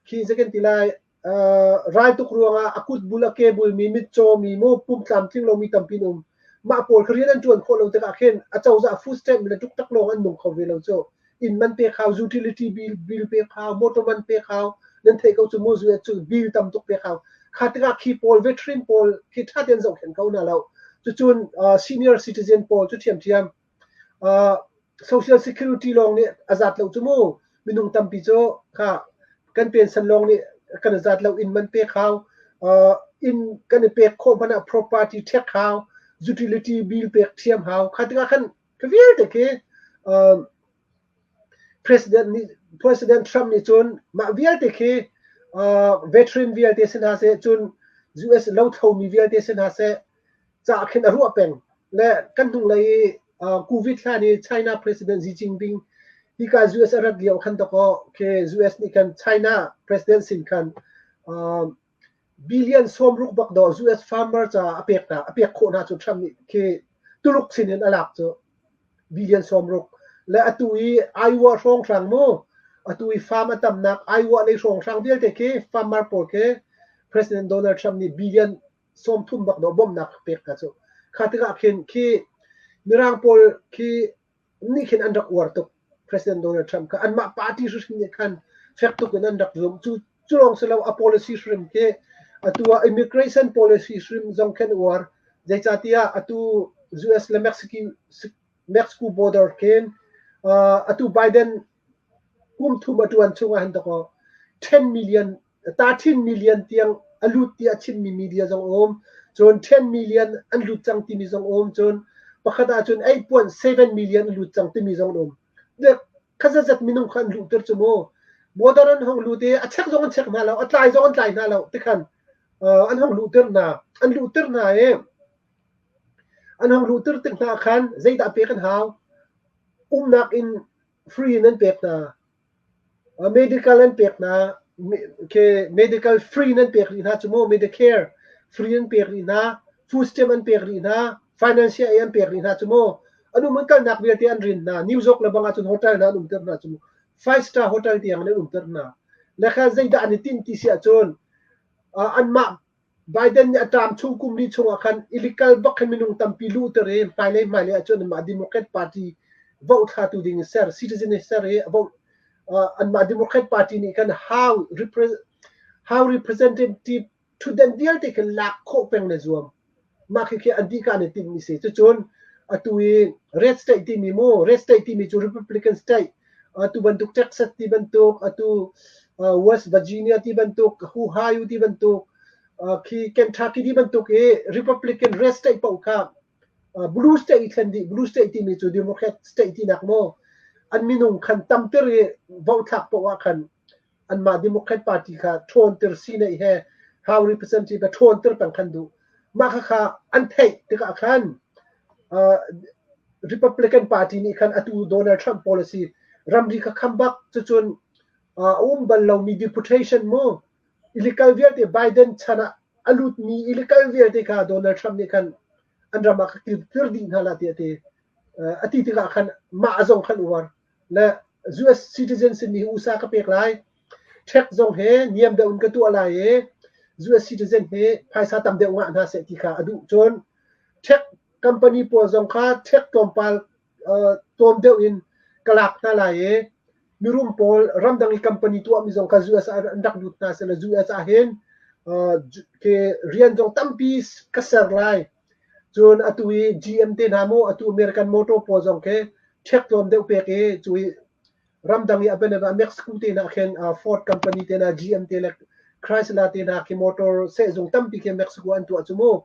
khi zei kan ti lai Raltuk ruangah a kut bul a ke bulmi, mitcaw mi, maw pum tlamtling lomi tampi an um. Mah pawl kha rian an ṭuan khawh lo tikah khin acozah food stamp le ṭukṭak lawng an nung kho ve lo cu. Inn man pek hau, utility bill, bill pek hau, motor man pek hau, nan theih ko cu mu cu bill tam tuk pek hau. Kha tikah khi pawl veteran pawl khi ṭha tein zohkhenh ko hna lo. Cucun senior citizen pawl cu ṭhiamṭhiam. Social security lawng nih a zat lo cu mu. Minung tampi cu kha kan pension lawng nih kan zat lo inn man pek hau. Inn kan i pek khawh hmanh ah property tax hau, utility bill pek ṭhiam hau. Kha tikah khan ka vialte khi President nih President Trump nih cun mah vialte khi veteran vialte si hna seh cun US lothlomi vialte si hna seh ca khin a ruah peng. Le kan hnunglei i COVID hlan i China President Xi Jinping hika US a rat lio khan dakaw khi US nih khan China President sin khan billion 60 bak daw US farmer ca a pek hna a pek khawh hna cu Trump nih khi Tuluk sin in a lak cu billion 60 le atu i Iowa hrawnghrang mu atu i farm a tamnak Iowa lei hrawnghrang vialte khi farmer pawl khi President Donald Trump nih billion 30 bak dawh bawmhnak pek hna cu. Kha tikah khin khi Mirang pawl khi nih khin an rak uar tuk President Donald Trump kha anmah party hrimhrim nih khan fek tuk in an rak zumh. Cu cu lawng si lo a policy hrim khi atu ah immigration policy hrim zong khin uar. Zeicahtiah atu US le Mexico Mexico border khin atu Biden kum thum a ṭuan chung ah hin dakaw 10 million 13 million tiang a lut tiah chimmi media zong a um. Cun 10 million an lut cang timi zong a um. Cun pakhat ahcun 8.7 million a lut cang timi zong an um. Kha zatzat minung kha an luhter cu mu. Border an hong lut i a check zong an check hna lo, a tlai zong an tlai hna lo tikhan an hong luhter hna. An luhter hna i an hong luhter tik hna khan zeidah pek an hau? Umnak inn free in an pek hna. Medical an pek hna. Medical free in an pek rih hna cu mu. Medicare free an pek rih hna. Food stamp an pek rih hna. Financial aid an pek rih hna cu mu. An um an kalnak vialte an rin hna. New York le bang ahcun hotel hna an umter hna cu mu. Five star hotel tiang in an umter hna. Le kha zeidah an i tinh ti si ahcun anmah Biden nih a term chung kum li chungah khan illegal bak khan minung tampi luhter i hmailei hmailei ahcun anmah Democrat Party vote thlatu ding in ser, citizen in ser i vote anmah Democrat Party nih khan how how representative thutdan vialte khan lak khawh peng le zuam. Mah khi khi an dihka an i timhmi si. Cucun atu i red state timi mu, red state timi cu Republican state, atu bantuk Texas ti bantuk, atu West Virginia ti bantuk, Ohio ti bantuk, khi Kentucky ti bantuk i Republican red state paoh kha blue state i thlen dih. Blue state timi cu Democrat state tinak maw, an minung khan tamter i vote thlak paoh ah khan anmah Democrat Party kha ṭhawnter Senate he House Representative he ṭhawnter peng khan duh. Mah khakha an theih tikah khan Republican Party nih khan atu Donald Trump policy ramri kha kham bak cucun a um bal lomi deportation mu illegal vialte Biden chan ah a lutmi illegal vialte kha Donald Trump nih khan an ram ah ka kirter dih hna la tiah ti a ti tikah khan mah zong khan uar le US citizen simi USA ka pek lai. Tax zong he niam deuh in ka tuah lai i US citizen hi phaisa tam deuh ngah hna seh ti kha a duh. Cun tech company pawl zong kha tax tlawmpal tlawm deuh in ka lak hna lai i mirum pawl ramdang i company tuahmi zong kha US ah an rak lut hna seh law US ah hin ke rian zong tampi ka ser lai. Cun atu i GM te hna mu, atu American motor pawl zong khi ṭhek tlawm deuh pek i cu i ramdang i a bianabia Mexico te hna khin Ford company te hna, GM te le Chrysler te hna khi motor sehzung tampi khi Mexico an tuah cu mu.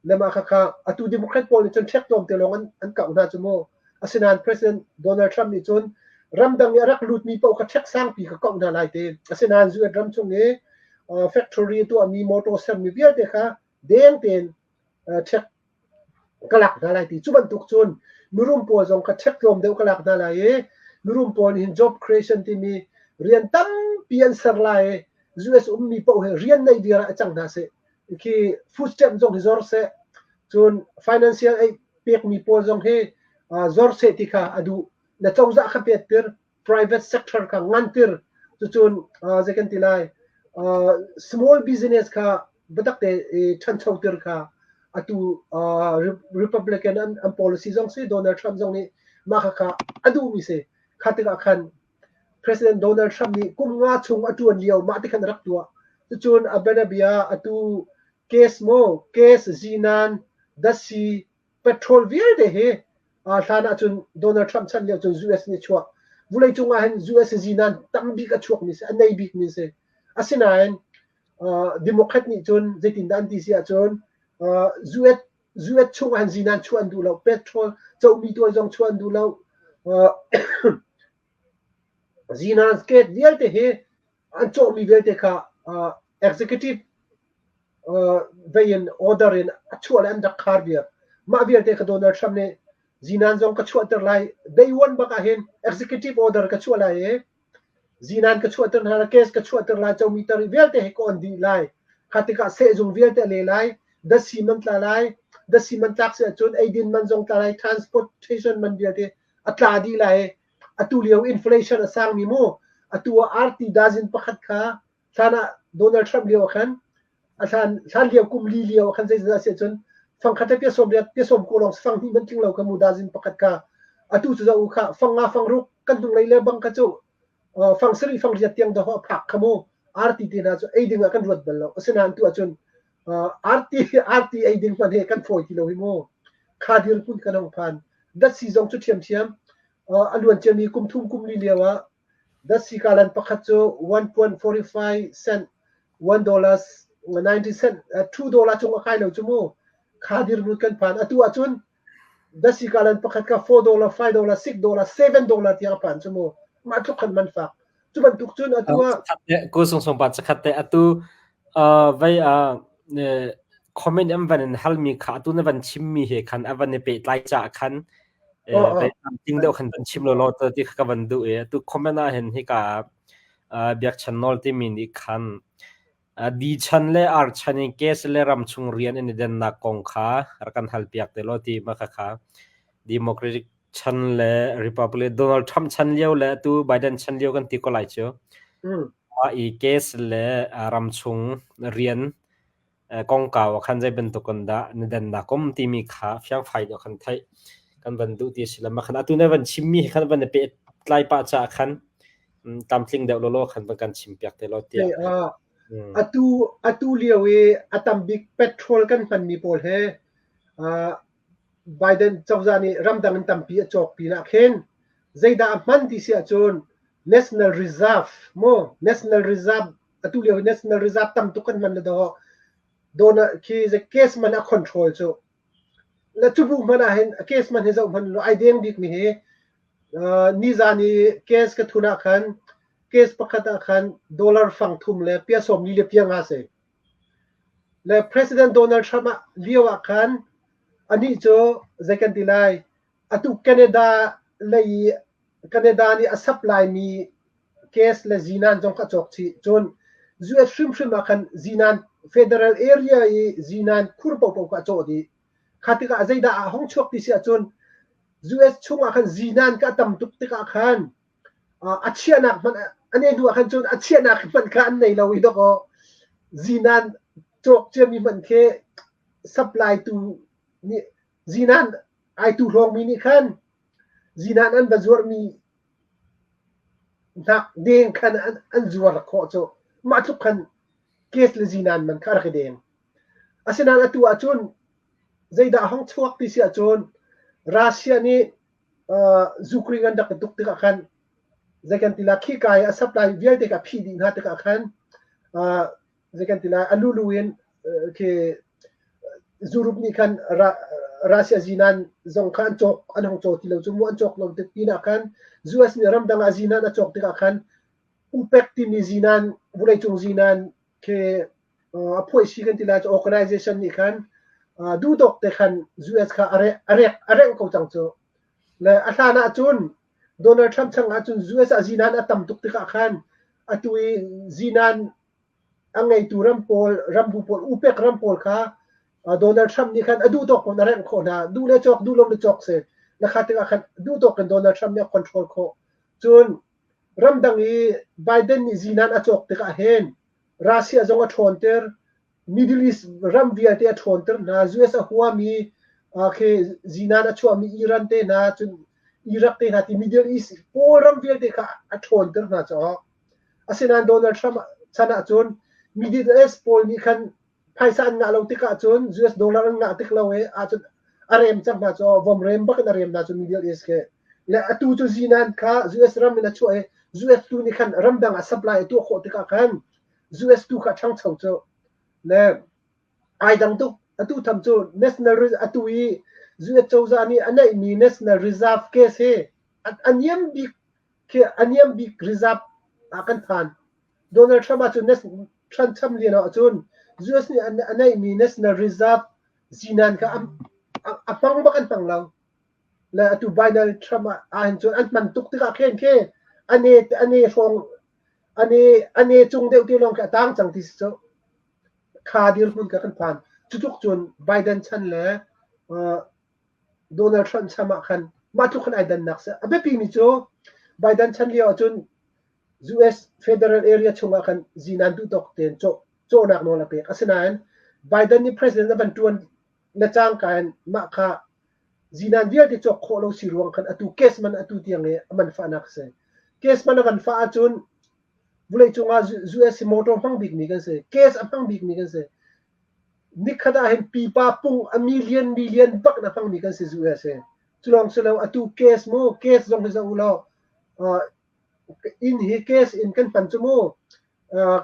Le mah khakha atu Democrat pawl nih cun ṭhek tlawm te lawng an kauh hna cu mu. Asinain President Donald Trump nih cun ramdang i a rak lutmi paoh kha ṭhek sangpi ka kauh hna lai ti. Asinain US ram chung i factory tuahmi motor sermi vialte kha deng tein ṭhek ka lak hna lai ti. Cu bantuk cun mirum pawl zong kha ṭhek tlawm deuh ka lak hna lai i mirum pawl nih hin job creation timi rian tampi an ser lai i US ummi paoh hi rian nei dir ah cang hna seh. Khi food stamp zong hi zor seh. Cun financial aid pekmi pawl zong hi zor seh ti kha a duh. Na cozah kha pet tir. Private sector kha ngantir. Cucun zei kan ti lai, small business kha biatak te ṭhanchoter kha atu Republican an policy zong si, Donald Trump zong nih mah khakha a duhmi si. Kha tikah khan President Donald Trump nih kum nga chung a ṭuan lio mah ti khan a rak tuah. Cucun a bianabia atu case maw, case zinan, datsi, petrol vialte hi hlan ahcun Donald Trump chan lio cun US nih a chuah. Vawleicung ah hin US zinan tam bik a chuakmi si, a nei bikmi si. Asinain Democrat nih cun zeitindah an ti si ahcun US US chung ah hin zinan chuah an duh lo, petrol comi tuai zong chuah an duh lo. Zinan state vialte hi an cawhmi vialte kha executive vei in order in a chuah le an rak khar viar. Mah vialte kha Donald Trump nih zinan zong ka chuahter lai. Day one bak ah hin executive order ka chuah lai i zinan ka chuahter hna lai, case ka chuahter lai, comi tar vialte hi ka on dih lai. Kha tikah sehzung vialte a le lai, dasi man tla lai, dasi man tlak si ahcun eidin man zong tla lai, transportation man vialte a tla dih lai. Atu lio inflation a sangmi mu, atu ah arti dazin pakhat kha hlan ah Donald Trump lio ah khan a hlan hlan lio kum li lio ah khan zeizat a si ahcun fangkhat le pia sawm riat pia sawm ko lawng fang hnih man tling lo kha mu dazin pakhat kha atu cu zoh u kha fang nga fang ruk kan hnunglei le bang kha cu fang sarih fang riat tiang dawh a phak kha mu arti te hna cu ei ding ah kan ruat bal lo asinain tu ahcun arti arti ei ding hmanh he kan fawi ti lo hi mu kha dirhmun kan hong phan datsi zong cu ṭhiamṭhiam a luan ciami kum thum kum li lio ah datsi kalan pakhat cu 1.45 cent $1 90 cent $2 cung a kai lo cu mu kha dirhmun kan phan atu ahcun. Dasi kalan pakhat ka $4, $5, $6, $7 tiang a phan cu mu. Mah tluk khan man fak. Cu bantuk cun atu ah Ku sung sung pa chakhat te atu vai comment an van in halmi kha atu na van chimmi he khan a van i pehtlai ca khan ting deuh khan van chim lo law ti kha ka van duh i atu comment ah hin hika biakchan nawl timi nih khan Di chan le ar chan in case le ramchung rian an i dennak kong kha rak kan halpiak te law ti ma khakha Democratic chan le Republic Donald Trump chan lio le atu Biden chan lio kan ti ko lai cu. Mah i case le ramchung rian kongkau ah khan zei bantuk in dah na dennak um timi kha fiangfai deuh khan theih kan van duh ti a si le mah khan atu na van chimmi he khan van i pehtlai pah caah khan tlamtling deuh lawlaw khan van kan chimpiak te law tiah. Atu atu lio i a tam bik petrol kan hmanmi pawl he Biden cozah nih ramdang in tampi a cawk pinah khin zeidah a hman ti si ahcun National Reserve mu National Reserve atu lio hi National Reserve tam tuk kan hman le dawh dona khi case man a control cu le cu bu hman ah hin case man hi zoh hman lo ai deng bik mi hi Nizan i case ka thun ah khan case pakhat ah khan dollar fang thum le pia sawm li le pia nga si. Le President Donald Trump ah lio ah khan anih cu zei kan ti lai atu Canada lei i Canada nih a supply mi case le zinan zong kha a cawk chih. Cun US hrimhrim ah khan zinan federal area i zinan khur paohpaoh kha a cawh dih. Kha tikah zeidah a hung chuak ti si ahcun US chungah khan zinan ka tam tuk tikah khan a chiahnak hmanh an ei hnu ah khan cun a chiahnak hmanh kha an nei lo i dawkaw zinan cawk ciami hmanh khi supply tu nih zinan ai tu hlawngmi nih khan zinan an va zuarmi hnak deng khan an zuar khawh cu mah tluk khan case le zinan man kha a rak i deng. Asinain atu ahcun zeidah a hung chuak ti si ahcun Russia nih Ukraine an rak i tuk tikah khan zei kan ti lai khika i a supply vialte kha a phih dih hna tikah khan zei kan ti lai a lulu in khi Europe nih khan Russia zinan zong kha an cawk an hung caw ti lo cu mu an cawk lo tik pinah khan US nih ramdang ah zinan a cawk tikah khan OPEC timi zinan vawleicung zinan khi a phuaisi kan ti lai cu organization nih khan duhdawk te khan US kha a rek a rengh ko cang cu. Le a hlan ah cun Donald Trump chang ah cun US ah zinan a tam tuk tikah khan atu i zinan a ngeitu ram pawl rambu pawl OPEC ram pawl kha Donald Trump nih khan a duh tawk in a rengh khawh hna. Duh le cawk duh lo le cawk si. Na kha tikah khan duh tawk in Donald Trump nih a control khawh. Cun ramdang i Biden nih zinan a cawk tikah hin Russia zong a ṭhawnter, Middle East ram vialte a ṭhawnter hna. US a huami khi zinan a chuahmi Iran te hna, cun Iraq te hna ti Middle East pawl ram vialte kha a ṭhawnter hna caah. Asinain Donald Trump chan ahcun Middle East pawl nih khan phaisa an ngah lo tikah cun US dollar an ngah tik lo i ahcun a rem cang hna cu vom rem bak in a rem hna cu Middle East khi. Le atu cu zinan kha US ram in a chuah i US tu nih khan ramdang ah supply a tuah khawh tikah khan US tu kha ṭhangcho cu le ai dang tuk. Atu tham cu national atu i US cozah nih a neihmi national reserve case hi a niam bik khi a niam bik reserve ah kan phan. Donald Trump ahcun Trump cham lio ahcun US nih a neihmi national reserve zinan kha a hmang bak an hmang lo. Le atu Biden Trump ah hin cun an hman tuk tikah khin khi ane ane hrawng ane ane cung deuh te lawng khi a tang cang ti si cu. Kha dirhmun kha kan phan. Cutluk cun Biden chan le Donald Trump chan ah khan mah tluk khan ai dannak si. A biapi mi cu Biden chan lio ahcun US federal area chungah khan zinan duh tawk tein cawhnak nawl a pek. Asinain Biden nih president a van ṭuan le cangka in mah kha zinan vialte cawk khawh lo si ruang khan atu case man atu tiang i a man fahnak a si. Case man a van fah ahcun vawleicung ah US hi motor hmang bikmi kan si. Case a hmang bikmi kan si. Nikhat ah hin pipa pung a million million bak na hmangmi kan si US hi. Cu lawng si lo atu case mu case zong hi zoh u law inn hi case in kan hman cu mu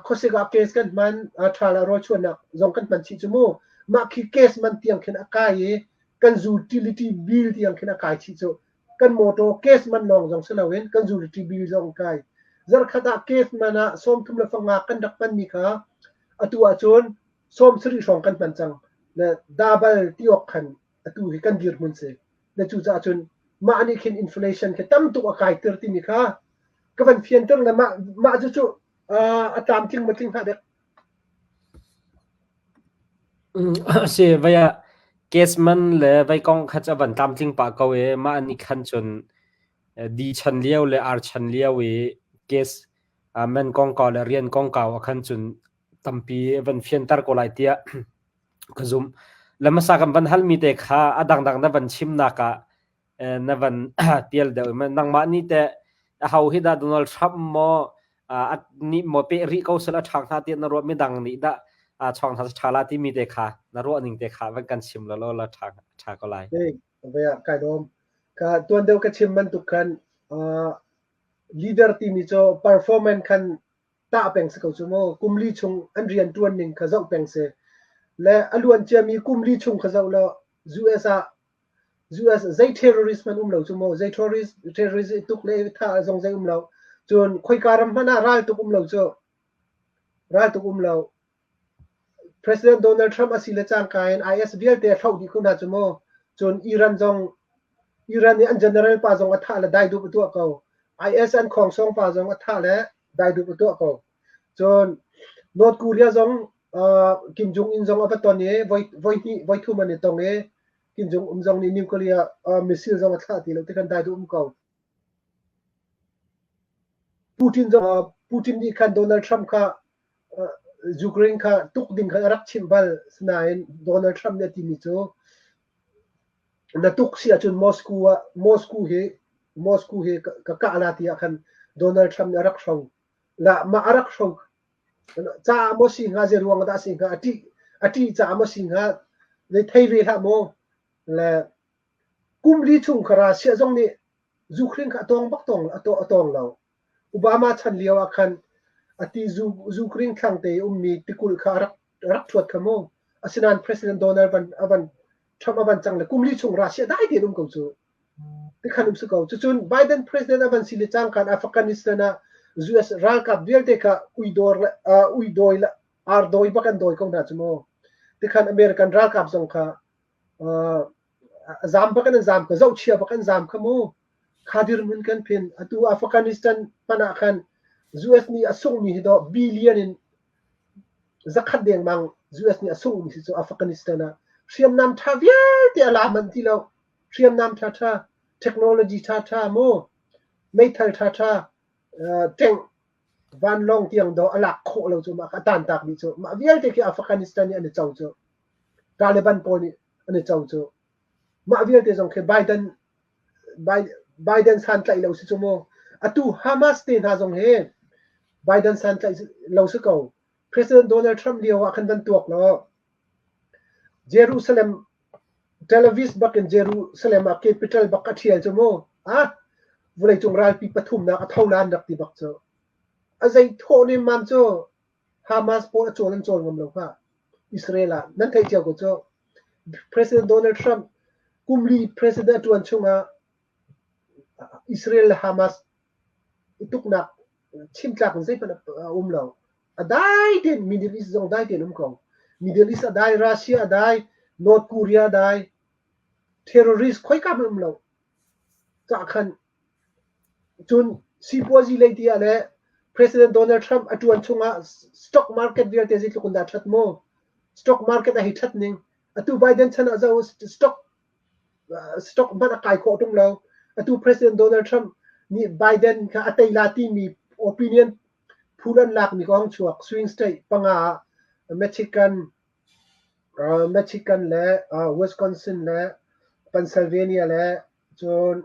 khuasik ah case kan hman ṭhal ah rawlchuannak zong kan hman chih cu mu mah khi case man tiang khin a kai i. Kan utility bill tiang khin a kai chih cu. Kan motor gas man lawng zong si loin kan utility bill zong kai. Zarkhat ah gas man ah 35 kan rak hmanmi kha atu ahcun 70 hrawng kan hman cang. Le double ti awk khan atu hi kan dirhmun si. Le cucaah cun mah nih khin inflation khi tam tuk a kaiter timi kha ka van fianter le mah mah cu cu a tlamtling ma tling hlah dek. Si vai ah gas man le vai kong kha cu a van tlamtling pah ko i mah nih khan cun di chan lio le ar chan lio i gas man kongkau le rian kongkau ah khan cun tampi van fianter ko lai tiah ka zumh. Le hmasa kan van halmi te kha a dangdang na van chimnak ah na van tial deuh nangmah nih teh aho hi dah Donald Trump maw nih maw peh rih ko sel a ṭha hnga tiah na ruah midang nih dah chawng hna ṭha la timi te kha na ruah ning te kha van kan chim law law la ṭha ṭha ko lai. Hey, ve ah kai lawm. Ka tuan deuh ka chim bantuk khan leader timi cu performance khan tah peng si ko cu mu. Kum li chung an rian ṭuan ning kha zoh peng si. Le a luan ciami kum li chung kha zoh law US ah US zei terrorist hmanh um lo cu mu. Zei terrorist terrorist i tuk le i thah zong zei um lo. Cun khoika ram hmanh ah ral tuk um lo cu. Ral tuk um lo. President Donald Trump a si le cangka in IS vialte a hloh dih ko hna cu mu. Cun Iran zong Iran i an general pa zong a thah le daidup a tuah ko. IS an khawngsawng pa zong a thah le daidup a tuah ko. Cun North Korea zong Kim Jong Un zong a va ton i voi voi hnih voi thum an i tong i Kim Jong Un zong nih nuclear missile zong a thlah ti lo ti kan dai duh um ko. Putin zong Putin nih khan Donald Trump kha Ukraine kha tuk ding khan a rak chimh bal. Sinain Donald Trump nih a timi cu na tuk si ahcun Moscow ah Moscow hi Moscow hi ka kah la ti ah khan Donald Trump nih a rak hro. La mah a rak hro caah maw si hnga zei ruang dah si hnga a ṭih a ṭih caah maw si hnga zei thei ve hlah maw le kum li chung kha Russia zong nih Ukraine kha a tawng bak tawng a tawng lo. Obama chan lio ah khan ati Ukraine thlangte i ummi tikulh kha a rak rak ṭhuat kha mu. Asinain President Donald van a van Trump a van cang le kum li chung Russia dai tein um ko cu. Tikhan um si ko. Cucun Biden president a van si le cangkan Afghanistan ah US ralkap vialte kha uidor le uidoi le ardawi bak an dawi ko hna cu mu. Tikhan American ralkap zong kha zam bak in an zam kha zohchia bak an zam kha mu. Kha dirhmun kan phin. Atu Afghanistan hmanh ah khan US nih a sunghmi hi dawh billion in zakhat dengmang US nih a sunghmi si cu Afghanistan ah hriamnam ṭha vialte a la manh ti lo. Hriamnam ṭhaṭha, technology ṭhaṭha mu, meithal ṭhaṭha, tank, vanlawng tiang dawh a lak khawh lo cu mah kha a tantak dih cu. Mah vialte khi Afghanistan nih an i co cu. Taliban pawl nih an i co cu. Mah vialte zong khi Biden Biden santlaih lo si cu mu. Atu Hamas te hna zong hi Biden santlaih lo si ko. President Donald Trump lio ah khan van tuak law Jerusalem Tel Aviv bak in Jerusalem ah capital bak a ṭhial cu mu. Ah, vawleicung ralpi pathumnak a tho lan rak ti bak cu. A zei thawh nemmam cu Hamas pawl a cawl an cawl ngam lo hnga. Israel ah nan theih cio ko cu. President Donald Trump kum li president a ṭuan chungah Israel le Hamas i tuknak chimtlak in zeihmanh a um lo. A dai tein Middle East zong dai tein um ko. Middle East a dai, Russia a dai, North Korea a dai, terrorist khoika hmanh um lo. Cah khan cun sipuazi lei ti ah le President Donald Trump a ṭuan chungah stock market vialte zeitluk in dah ṭhat mu? Stock market a hei ṭhat ning. Atu Biden chan ah zoh stock stock hmanh a kai khawh ṭung lo. Atu President Donald Trump nih Biden kha a tei la timi opinion poll an lakmi ka hong chuak. Swing state panga ah Michigan, Michigan le Wisconsin le Pennsylvania le cun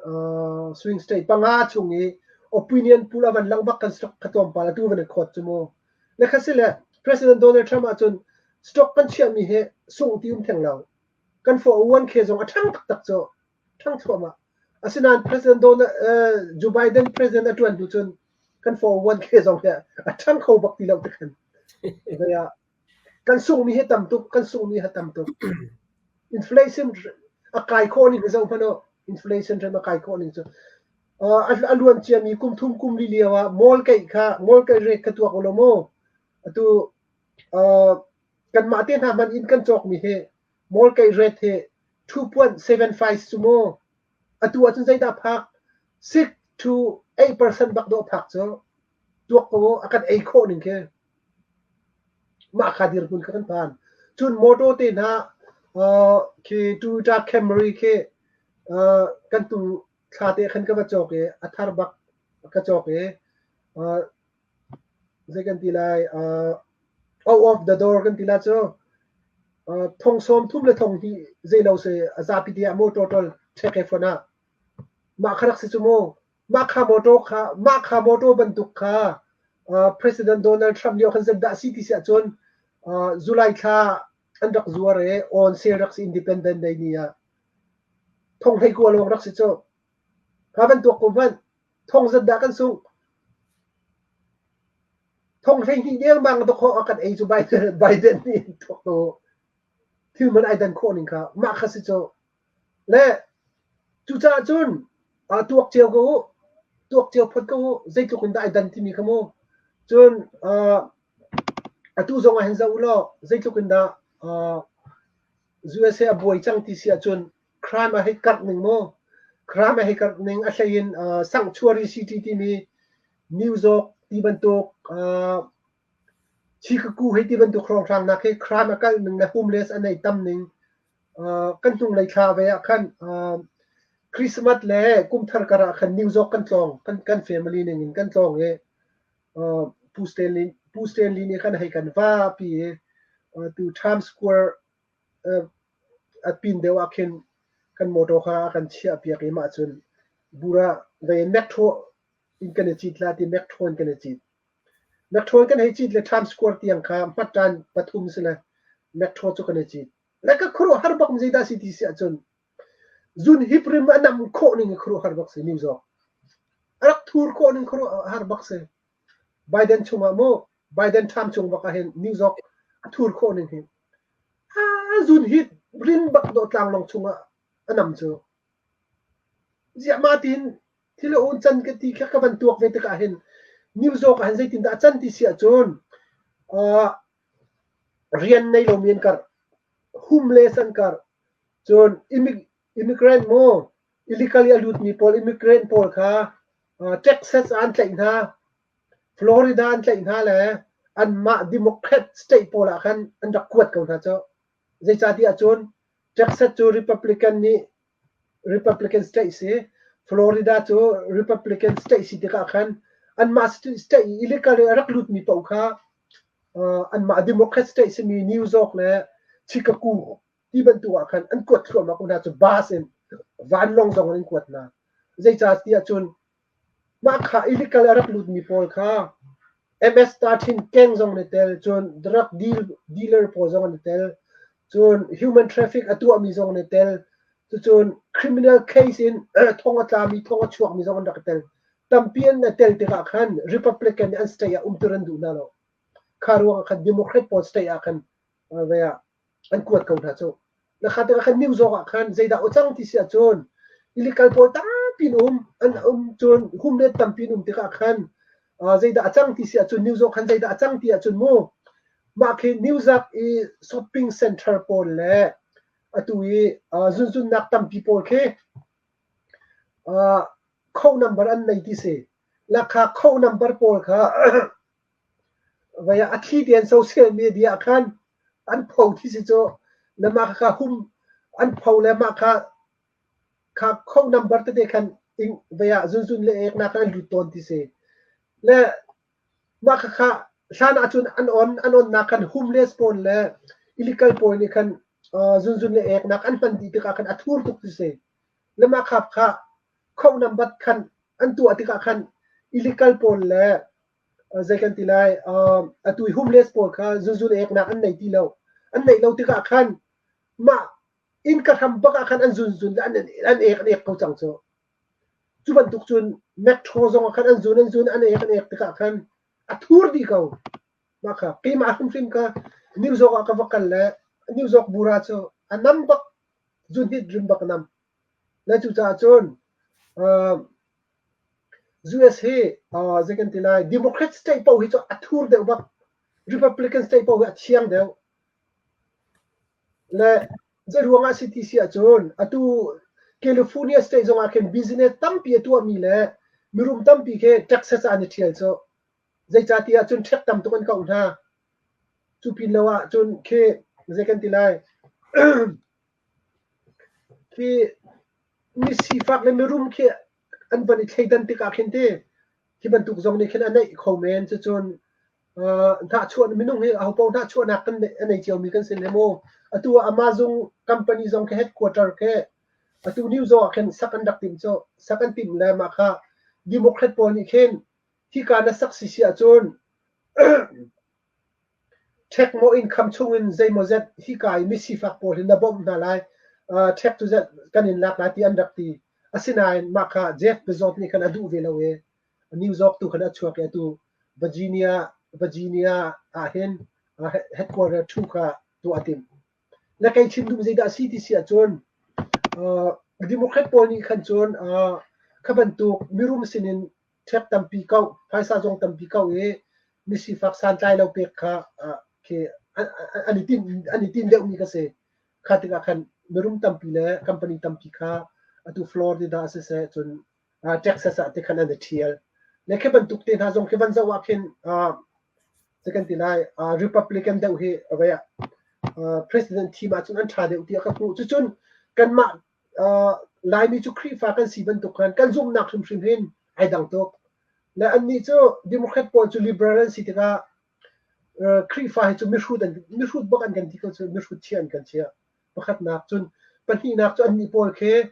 swing state panga chung i opinion poll a van langh bak kan stock kha tlawmpal atu van i khawt cu mu. Le kha si le President Donald Trump ahcun stock kan chiahmi hi sungh ti um theng lo. Kan 401k zong a ṭhang taktak cu ṭhang thluahmah. Asinain President Donald, Joe Biden president a ṭuan hnu cun kan 401k zong hi a ṭhang kho bak ti lo ti khan. Kan sunghmi hi tam tuk, kan sunghmi hi tam tuk. Inflation. A kai khawh ning zoh hmanh u. Inflation rate a kai khawh ning cu. A luan ciami kum thum kum li lio ah mall keih kha mall keih rate kha tuak u law mu. Atu kanmah te hna hmanh in kan cawkmi hi mall keih rate hi 2.75 cu mu. Atu ahcun zeidah phak 6 to 8% bak dawh phak cu tuak ko u a kan ei khawh ning khi. Mah kha dirhmun kha kan phan. Cun motor te hna khi Toyota Camry khi kan tu thla te khan ka va cawk i a thar bak ka cawk i zei kan ti lai out of the door kan ti la cu thong sawm thum le thong hnih zei lo se a zapi te ah motor tol check e phone ah mah kha rak si cu mu. Mah kha motor kha mah kha motor bantuk kha President Donald Trump lio khan zeidah si ti si ahcun July thla an rak zuar i on sale rak si Independent Day ni ah thong hlei kua lawng rak si cu. Kha bantuk ko hmanh thong zat dah kan sungh. Thong 12 dengmang dawkaw a kan ei cu Biden, Biden nih thawk thil man ai dan khawh ning kha mah kha si cu. Le cucaah cun tuak cio ko u, tuak cio phot ko u, zeitluk in dah ai dan timi kha mu. Cun atu zong ah hin zoh u law zeitluk in dah USA a buai cang ti si ahcun crime a hei karh ning mu. Crime a hei karh ning a hlei in Sanctuary City timi New York ti bantuk Chicago hei ti bantuk hrawnghrang nak hi crime a kalh ning le homeless an ei tam ning kan hnunglei thla ve ah khan Christmas le kumthar kar ah khan New York kan tlawng kan family ning in kan tlawng i Pu Stanley Pu Stanley nih khan hei kan va pi i tu Times Square a pin deuh ah khin kan motor kha a kan chiah piak i mah cun bura ve metro in kan i cit la ti metro in kan i cit. Metro kan hei cit le Times Square tiang kha hmatṭan pathum si le metro cu kan i cit. Le ka khuaruahhar bak mi zeidah si ti si ahcun zun hip rim a nam khawh ning khuaruahhar bak si New York. A rak thur khawh ning khuaruahhar bak si. Biden chungah mu Biden term chung bak ah hin New York a thur khawh ning hi. A zun hip rim bak dawh tlanglawng chungah a nam cu. Ziah mah tiin thil a un can ka ti kha ka van tuak ve tikah hin New York ah hin zeitindah a can ti si ahcun rian nei lomi an karh, homeless an karh, cun immigrant mu illegally a lutmi pawl immigrant pawl kha Texas ah an tlaih hna, Florida an tlaih hna le anmah Democrat state pawl ah khan an rak kuat ko hna cu. Zeicahtiah cun Texas cu Republican nih Republican state si. Florida cu Republican state si tikah khan anmah state i illegal a rak lutmi paoh kha anmah Democrat state simi New York le Chicago ti bantuk ah khan an kuat thluahmah ko hna cu bus in vanlawng zong in an kuat hna. Zeicah tiah cun Mah kha illegal a rak lutmi pawl kha MS-13 gang zong an i tel, cun drug dealer pawl zong an i tel, cun human traffic a tuahmi zong an i tel, cucun criminal case in thong a tlami, thong a chuakmi zong an rak i tel. Tampi an i tel tikah khan Republican nih an state ah umter an duh hna lo. Kha ruangah khan Democrat pawl state ah khan ve ah an kuat ko hna cu. Na kha tikah khan New York ah khan zeidah aw cang ti si ahcun illegal pawl tampi in um an um cun homeless tampi in um tikah khan zeidah a cang ti si ahcun New York khan zeidah a cang ti ahcun mu mah khi New York i shopping center pawl le atu i zunzunnak tampi pawl khi kho number an nei ti si lakha kho number pawl kha Vai ah a thli tein social media ah khan an pho thi si cu le mah kha hum an pho le mah kha kha kho number tete khan ing vai ah zunzun le eknak khan an lut tawn ti si. Le mah kha kha hlan ahcun an on an onnak khan homeless pawl le illegal pawl nih khan zunzun le eknak an hman dih tikah khan a thur tuk ti si. Le mah kha kha kho number khan an tuah tikah khan illegal pawl le zei kan ti lai atu i homeless pawl kha zuzul eknak an nei ti lo an neih lo tikah khan mah inn ka hram bak ah khan an zunzun le an an ek an ek ko cang cu cu bantuk cun metro zong ah khan an zun an zun an ek an ek tikah khan a thur dih ko mah kha keimah hrimhrim ka New York ah ka va kal le New York bura cu a nam bak. Zunhit rim bak a nam. Le cucaah cun US hi zei kan ti lai Democrat state paoh hi cu a thur deuh bak. Republican state paoh hi a thiang deuh. Le zei ruangah si ti si ahcun atu California state zongah khin business tampi a tuahmi le mirum tampi khi Texas ah an i ṭhial cu. Zeicahtiah cun ṭhek tam tuk an kauh hna. Cu pin lo ah cun khi zei kan ti lai khi mi sifak le mirum khi an van i thleidan tikah khin ti khi bantuk zong nih khin a neih kho men. Cucun hnahchuah minung hi ahopaoh hnahchuahnak kan a nei ciomi kan si le mu. Atu ah Amazon company zong khi headquarter khi atu New York ah khin sak an rak timh cu. Sak an timh le mah kha Democrat pawl nih khin hika na sak si si ahcun Ṭhek maw innkham chungin zeimawzet hika i misifak pawl hi na bawmh hna lai, ṭhek cu zet kan in lak lai ti an rak ti. Asinain mah kha Jeff Bezos nih khan a duh ve lo i New York tu khan a chuak i atu Virginia, Virginia ah hin headquarter ṭhu kha tuah a timh. Na kei chim duh zeidah a si ti si ahcun Democrat pawl nih khan cun kha bantuk mirum sinin ṭhek tampi ko, phaisa zong tampi ko i misifak santlai lo pek kha khi an i tinh an i tinh deuhmi kha si. Kha tikah khan mirum tampi le company tampi kha atu Florida siseh cun Texas ah te khan an i ṭhial. Le khi bantuk te hna zong khi van zoh ah khin zei kan ti lai Republican deuh hi vei ah president thim ahcun an ṭha deuh tiah ka hmuh. Cucun kanmah Laimi cu Khrihfa kan si bantuk khan kan zumhnak hrimhrim hin ai dang tuk. Le annih cu Democrat pawl cu liberal an si tikah Khrihfa hi cu mihrut an mihrut bak an kan ti ko cu mihrut chia an kan chiah. Pakhatnak cun pahnihnak cu annih pawl khi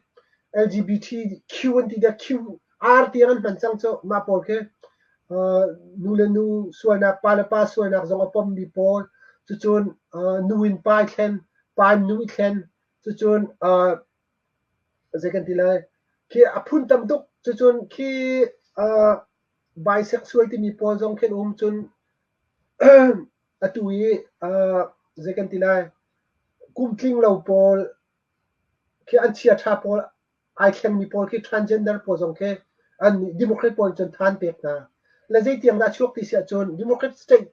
LGBTQ an ti dek Q R tiang an hman cang cu mah pawl khi nu le nu sualnak pa le pa sualnak zong a pommi pawl cucun nu in pa i thlen pa in nu i thlen Cucun zei kan ti lai khi a phun tam tuk. Cucun khi bisexual timi pawl zong khin um cun atu i zei kan ti lai kum tling lo pawl khi an chiaṭha pawl ai thlengmi pawl khi transgender pawl zong khi an Democrat pawl cun than pek hna. Le zeitiang dah chuak ti si ahcun Democrat state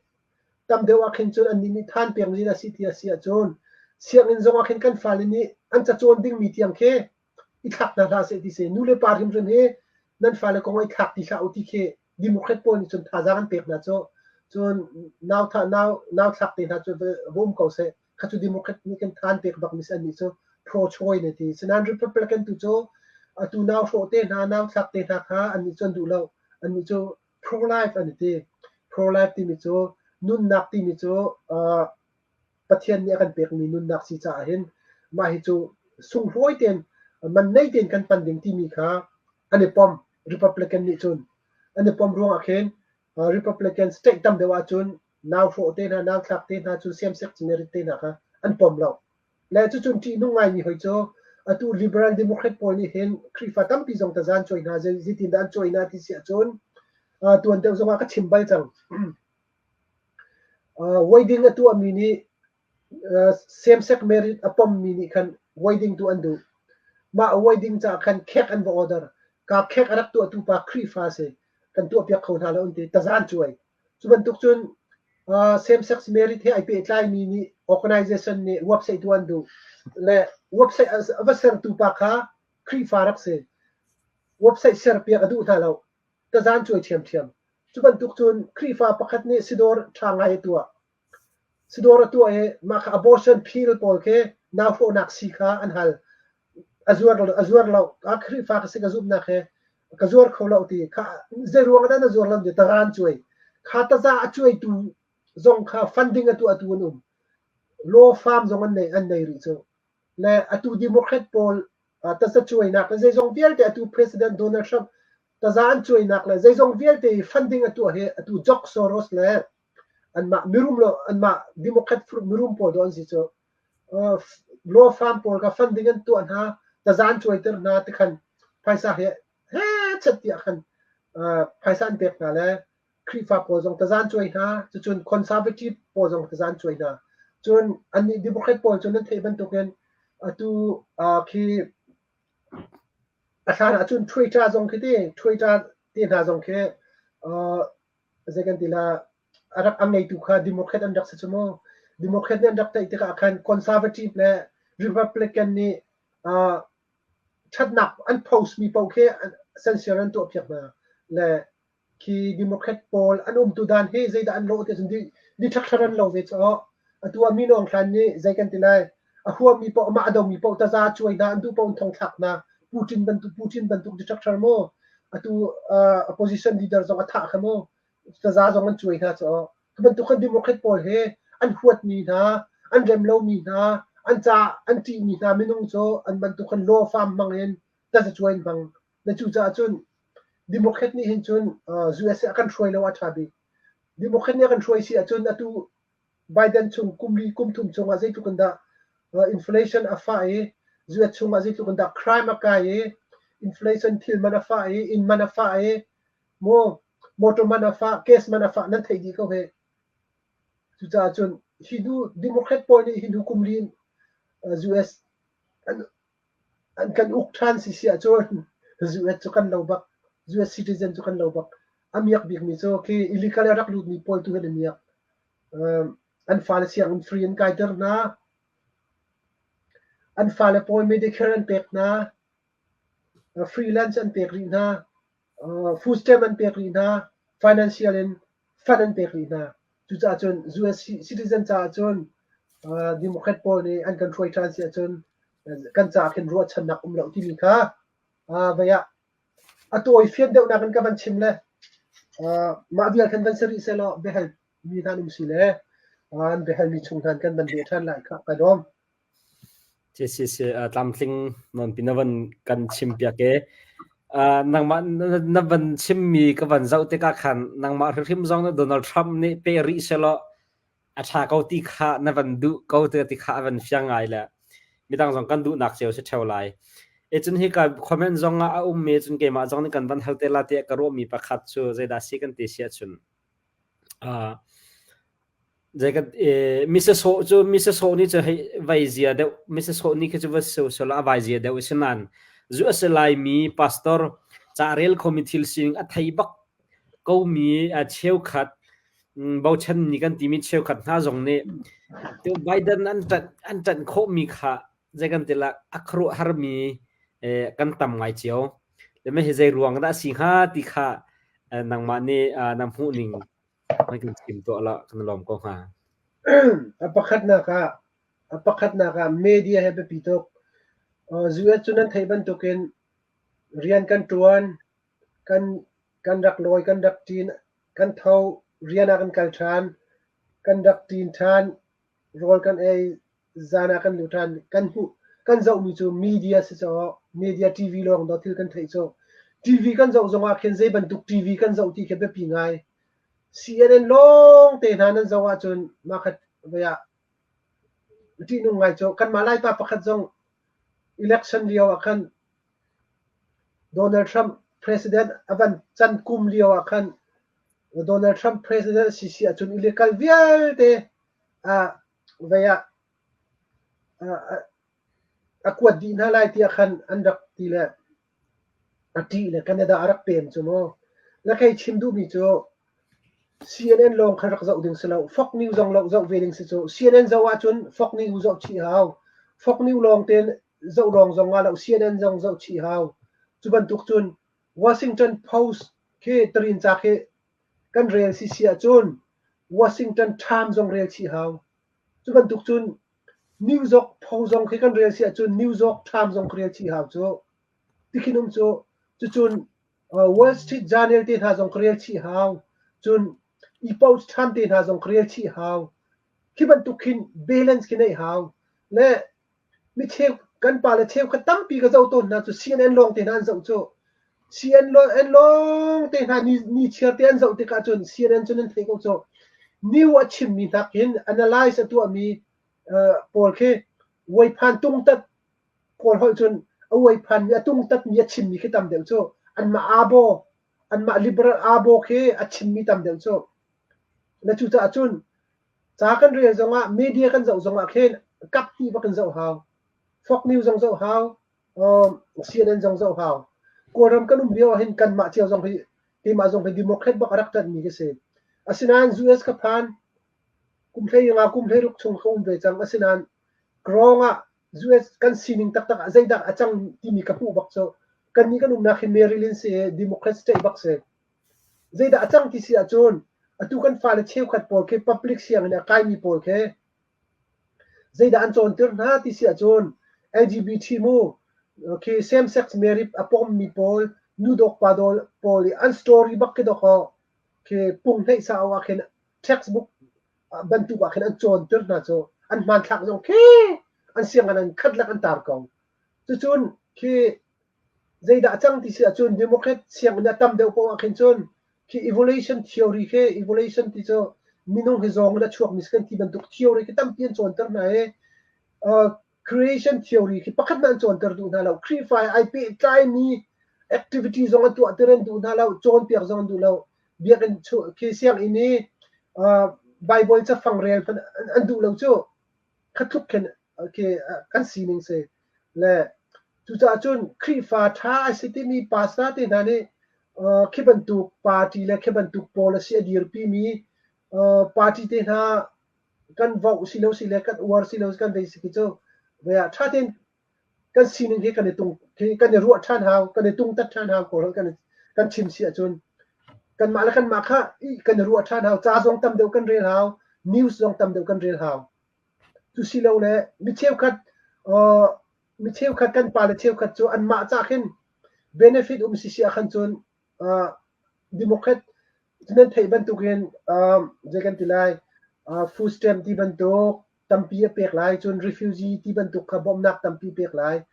tam deuh ah khin cun annih nih than pek mi a si ti a si ahcun sianginn zong ah khin kan fale nih an cacawn dingmi tiang khi i thlak hna hlah seh ti si. Nu le pa hrimhrim hi nan fale kong ah i thlak ti hlah u ti khi Democrat pawl nih cun thazaang an pek hna cu. Cun nau tha nau nau thlak te hna cu va um ko seh. Kha cu Democrat nih kan than pek bak mi si annih cu pro choice ne ti. Sinain Republican tu cu atu nau hrawh te hna nau thlak te hna kha annih cu an duh lo. Annih cu pro-life an ti. Pro-life timi cu nunnak timi cu Pathian nih a kan pekmi nunnak si caah hin mah hi cu sunghlawi tein man nei tein kan pan ding timi kha an i pom. Republican nih cun an i pom ruangah khin Republican state tam deuh ahcun nau hrawh te hna, nau thlak te hna, cun same-sex marriage te hna kha an pom lo. Le cucun ṭihnung ngaimi hoi cu atu Liberal Democrat pawl nih hin Khrihfa tampi zong taza an cuai hna. Zeitindah an cuai hna ti si ahcun tuan deuh zongah ka chim bal cang. Wedding a tuahmi nih same-sex marriage a pommi nih khan wedding tu an duh. Mah wedding caah khan khek an va order. Ka khek a rak tuahtu pa Khrihfa si. Kan tuahpiak kho hna lo an ti. Taza an cuai. Cu bantuk cun same-sex marriage he ai pehtlaimi nih organization nih website tu an duh. Le website a va sertu pa kha Khrihfa rak si. Website serpiak a duh hna lo. Tazan cuai ṭhiamṭhiam. Cu bantuk cun Khrihfa pakhat nih sidawr ṭha ngai a tuah. Sidawr a tuah i mah kha abortion pill pawl khi nauhrawhnak sii kha an hal. A zuar lo, a zuar lo. A Khrihfa ka si ka zumhnak he ka zuar kho lo ti. Kha zei ruang ah dah na zuar lo ti taza an cuai. Kha taza a cuaitu zong kha funding a tuahtu an um. Law firm zong an nei an nei rih cu. Le atu Democrat pawl taza cuainak le zeizong vialte atu President Donald Trump taza an cuainak le zeizong vialte funding a tuah hi atu George Soros le anmah mirum lo anmah Democrat mirum pawl do an si cu law firm pawl kha funding an tuah hna taza an cuaiter hna ti khan phaisa he he chat tiah khan phaisa an pek hna le Khrihfa pawl zong taza an cuai hna cucun conservative pawl zong taza an cuai hna cun annih Democrat pawl cu nan theih bantukin Atu khi a hlan ahcun Twitter zong khi ti Twitter te hna zong khi zei kan ti la a rak a ngeitu kha Democrat an rak si cu mu. Democrat nih an rak tlaih tikah khan Conservative le Republican nih ṭhatnak an post mi paoh khi censure an tuahpiak hna le khi Democrat pawl an umtu dan hi zeidah an lawh ti ahcun di ṭhakṭhar an lo ve cu atu ah Min Aung Hlaing nih zei kan ti lai a huammi paoh amah a domi paoh taza cuai hna an duh paoh in thong thlak hna Putin bantuk Putin bantuk di ṭhakṭhar mu atu opposition leader zong a thah kha mu taza zong an cuai hna cu Cu bantuk kan Democrat pawl hi an huatmi hna, an rem lomi hna, an ca an ṭihmi hna minung cu an bantuk kan law farm hmang in tazacuai in hmang. Na cucaah cun Democrat nih hin cun USA a kan hruai lo a ṭha bik. Democrat nih a kan hruai si ahcun atu Biden chung kum li kum thum chungah zeitluk in dah inflation a fah i US chungah zeitluk in dah crime a kai i inflation thil man a fah i inn man a fah i Maw motor man a fah, gas man a fah nan theih dih ko hih. Cucaah cun hi hnu Democrat pawl nih hi hnu kum li in US an an kan uk ṭhan si si ahcun US cu kan lo bak. US citizen cu kan lo bak. A miak bikmi cu khi illegal a rak lutmi pawl tu hi an i miak. An fale sianginn free an kaiter hna. An fale pawl Medicare an pek hna. Freelance an pek rih hna. Food stamp an pek rih hna, financial in fund an pek rih hna. Cucaah cun US citizen caah cun Democrat pawl nih an kan hruai ṭhan si ahcun kan caah khin ruahchannak um lo timi kha vei ah a tawi fian deuhnak in ka van chim le mah vial khan van si rih sehlaw biahal mi hna um si le an biahal mi chung hna kan van leh ṭhan lai kha kai lawm. Si tlamtling nawnpi na van kan chimpiak i nangmah na van chimmi ka van zoh tikah khan nangmah hrimhrim zong nih Donald Trump nih pe rih sehlaw a ṭha ko ti kha na van duh ko ti kha a van fiang ngai le midang zong kan duhnak cio si ṭheo lai. E cun hika comment zong ah a ummi cun keimah zong nih kan van hal te la tiah ka ruahmi pakhat cu zeidah si kan ti si ahcun Misasawh cu misasawh nih cu hei vai zia deuh misasawh nih khi cu va sosol a vai zia deuh a si nain zu a si laimi pastor ca rel khomi thil sining a thei bak komi cheukhat bochanmi kan timi cheukhat hna zong nih Biden an ṭanh an ṭanh khawhmi kha zei kan ti la a khuaruahharmi kan tam ngai cio. Le mah hi zei ruang dah a si hnga ti kha nangmah nih na hmuh ning Nan kan chim tuah la kan lawm ko hnga. A pakhatnak ah a pakhatnak ah media he biapi tuk. US cu nan theih bantukin rian kan ṭuan, kan kan rak lawi, kan rak ṭin, kan tho, rian ah kan kal ṭhan, kan rak ṭin ṭhan, rawl kan ei, zan ah kan lut ṭhan. Kan hmuh kan zohmi cu media si caw, media TV lawng dawh thil kan theih cu. TV kan zoh zongah khin zei bantuk TV kan zoh ti khi biapi ngai. CNN lawng te hna nan zoh ahcun mah khat voi ah ṭihnung ngai cu. Kanmah Laipa pakhat zong election lio ah khan Donald Trump president a van can kum lio ah khan Donald Trump president a si si ahcun illegal vialte ah vei ah a kuat dih hna lai tiah khan an rak ti le a ṭih le Canada a rak pem cu mu. Na kei chim duhmi cu CNN lawng kha rak zoh ding si lo. Fox News zong lo zoh ve ding si cu. CNN zoh ahcun Fox News zoh chih hau. Fox News lawng tein zoh lawng zong ah lo CNN zong zoh chih hau. Cu bantuk cun Washington Post khi tarinca khi kan rel si si ahcun Washington Times zong rel chih hau. Cu bantuk cun New York Post zong khi kan rel si ahcun New York Times zong rel chih hau cu. Tikhin um cu. Cucun Wall Street Journal te hna zong ka rel chih hau. Cun Epoch Times te hna zong ka rel chih hau. Khi bantuk khin balance khi neih hau. Le mi cheu kan pa le cheukhat tampi ka zoh tawn hna cu CNN lawng te hna an zoh cu. CNN lawng te hna ni, ni chiar te an zoh tikah cun CNN cu nan theih ko cu. New a chimmi nakin analyze a tuahmi pawl khi vuaiphan tungtat Kawl holh cun a uaiphanmi a tungtatmi a chimmi khi tam deuh cu anmah abo anmah liberal abo khi a chimmi tam deuh cu. Na cucaah cun ca kan rel zongah media kan zoh zongah khin kap hnih bak in zoh hau. Fox News zong zoh hau, CNN zong zoh hau. Kawlram kan um lio ahhin kanmah cio zong hi keimah zong hi Democrat bak a rak ṭanhmi ka si. Asinain US ka phan kum hlei nga kum hlei ruk chung ka um ve cang. Asinain Grong ah US kan sining taktak ah zeidah a cang timi ka hmuh bak cu kannih kan umnak hi Maryland si i Democrat state bak si. Zeidah a cang ti si ahcun atu kan fale cheukhat pawl khi public sianginn a kaimi pawl khi Zeidah an cawnter hna ti si ahcun LGBT mu khi same sex marriage a pommi pawl nu dawk pa pawl i an story bak khi dawkaw khi pung hneih sau ah khin textbook bantuk ah khin an cawnter hna cu an hmanthlak zong khi an sianginn an khat lak an tar ko. Cucun khi Zeidah a cang ti si ahcun Democrat sianginn a tam deuh paoh ah khin cun khi evolution theory khi evolution ti cu minung hi zawng in a chuakmi si kan ti bantuk theory khi tampi an cawnter hna i creation theory khi pakhat hmanh an cawnter duh hna lo. Khrihfa he ai pehtlaimi activity zong an tuahter an duh hna lo, cawnpiak zong an duh lo. Biakinn khi sianginn i Bible cafang rel hmanh an duh lo cu. Kha tluk khin khi kan sining si. Le cucaah cun Khrihfa ṭha a si timi pastor te hna nih khi bantuk party le khi bantuk policy a dirpimi party te hna kan vote si lo si le kan uar si lo kan vei si khi cu ve ah ṭha tein kan sining hi kan i tung khi kan i ruah ṭhan hau kan i tungtat ṭhan hau kawl kan kan chim si ahcun kanmah le kanmah kha kan i ruah ṭhan hau ca zong tam deuh kan rel hau news zong tam deuh kan rel hau. Cu si lo le mi cheukhat mi cheukhat kan pale cheukhat cu anmah ca khin benefit um si si ahkhan cun Democrat nan theih bantukin zei kan ti lai food stamp ti bantuk tampi a pek lai cun refugee ti bantuk kha bawmhnak tampi pek lai.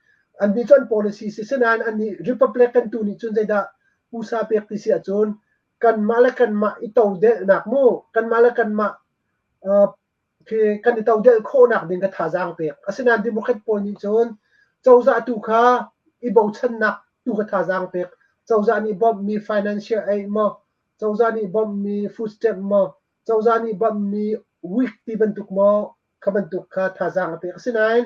Annih cu an policy si sinain annih Republican tu nih cun zeidah usa pek ti si ahcun kanmah le kanmah i todelhnak mu kanmah le kanmah khi kan i todelh khawhnak ding ka thazaang pek. Asinain Democrat pawl nih cun cozah tu kha i bochannak tu ka thazaang pek. Cozah nih bawmhmi financial aid maw, cozah nih bawmhmi food stamp maw, cozah nih bawmhmi WIC ti bantuk maw, kha bantuk kha thazaang a pek. Asinain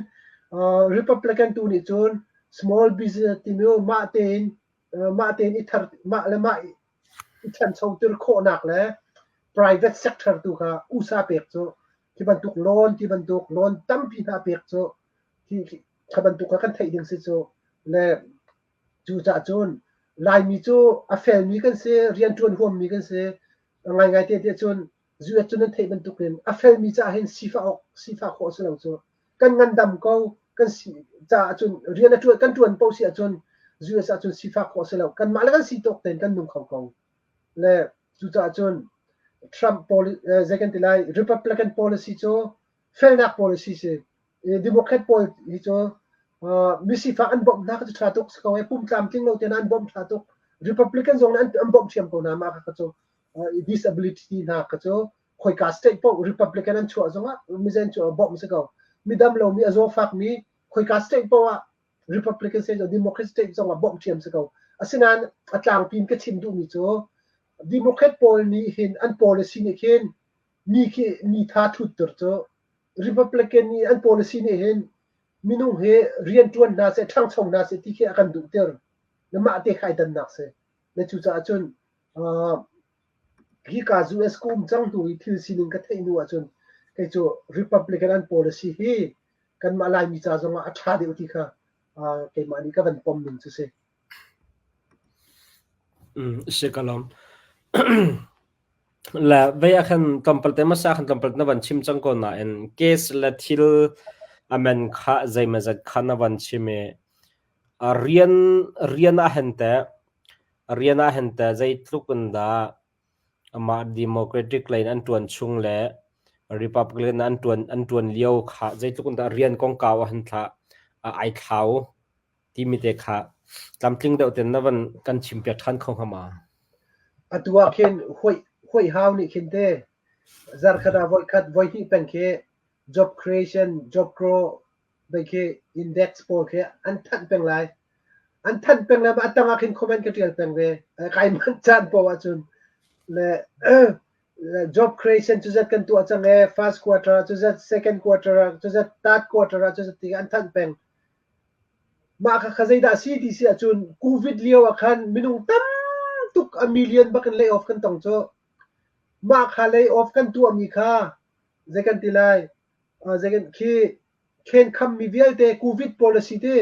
Republican tu nih cun small business timi mah tein mah tein i thar mah le mah i ṭhanchoter khawhnak le private sector tu kha usa pek cu khi bantuk loan ti bantuk loan tampi hna pek cu khi kha bantuk kha kan theih ding si cu le cucaah cun Laimi cu a felmi kan si rianṭuan huammi kan si ngaingai te te cun US cu nan theih bantukin a felmi caah hin sifah awk sifah khawh a si lo cu. Kan ngandam ko kan si caah cun rian a ṭuan kan ṭuan paoh si ahcun US ahcun sifah khawh a si lo. Kanmah le kan si tawk tein kan nung kho ko. Le cucaah cun Trump poli zei kan ti lai Republican policy cu felnak policy si. Democrat pawl hi cu misifak an bawmh hna kha cu ṭha tuk si ko ee. Pum tlamtling lo tein an bawmh ṭha tuk. Republican zong nih an bawmh ṭhiam ko hna mah kha cu. Disability hna kha cu khoika state paoh Republican an chuah zongah mizen cu bawmh si ko. Midam lomi a zawfakmi khoika state paoh ah Republican state Democrat state zongah bawmh ṭhiam si ko. Asinain a tlangpi in ka chim duhmi cu Democrat pawl nih hin an policy nih khin mi khi mi tha thutter cu Republican nih an policy nih hin minung hi rianṭuan hna seh ṭhangcho hna seh ti khi a kan duhter. Na mah te kha ai dannak si. Na cucaah cun hika US ka um cang hnu i thil sining ka theih hnu ahcun kei cu Republican an policy hi kanmah Laimi ca zongah a ṭha deuh ti kha keimah nih ka van pom ning cu si. Si ka lawm. Le vei ah khan tlawmpal te hmasa khan tlawmpal na van chim cang ko nain case le thil a men kha zeimawzat kha na van chim i rian rian ah hin teh Rian ah hin teh zeitluk in dah amah Democratic lei in an ṭuan chung le Republican an ṭuan an ṭuan lio kha zeitluk in dah rian kongkau ah hin thla ai thlau timi te kha tlamtling deuh ten na van kan chimpiak ṭhan kho hnga ma? Atu ah khin huih hau nih khin te zarkhat ah voikhat voihnih peng khi job creation, job grow bei khi index pawl khi an thanh peng lai. An thanh peng lai ma a tang ah khin comment ka ṭial peng ve. Kai manh caan paoh ahcun le job creation cu zat kan tuah cang e first quarter ah cu zat second quarter ah cu zat third quarter ah cu zat ti an thanh peng. Mah khakha zeidah a si ti si ahcun COVID lio ah khan minung tam tuk a million bak in lay off kan tong cu. Mah kha lay off kan tuahmi kha zei kan ti lai zei kan khi khenkhammi vialte COVID policy ti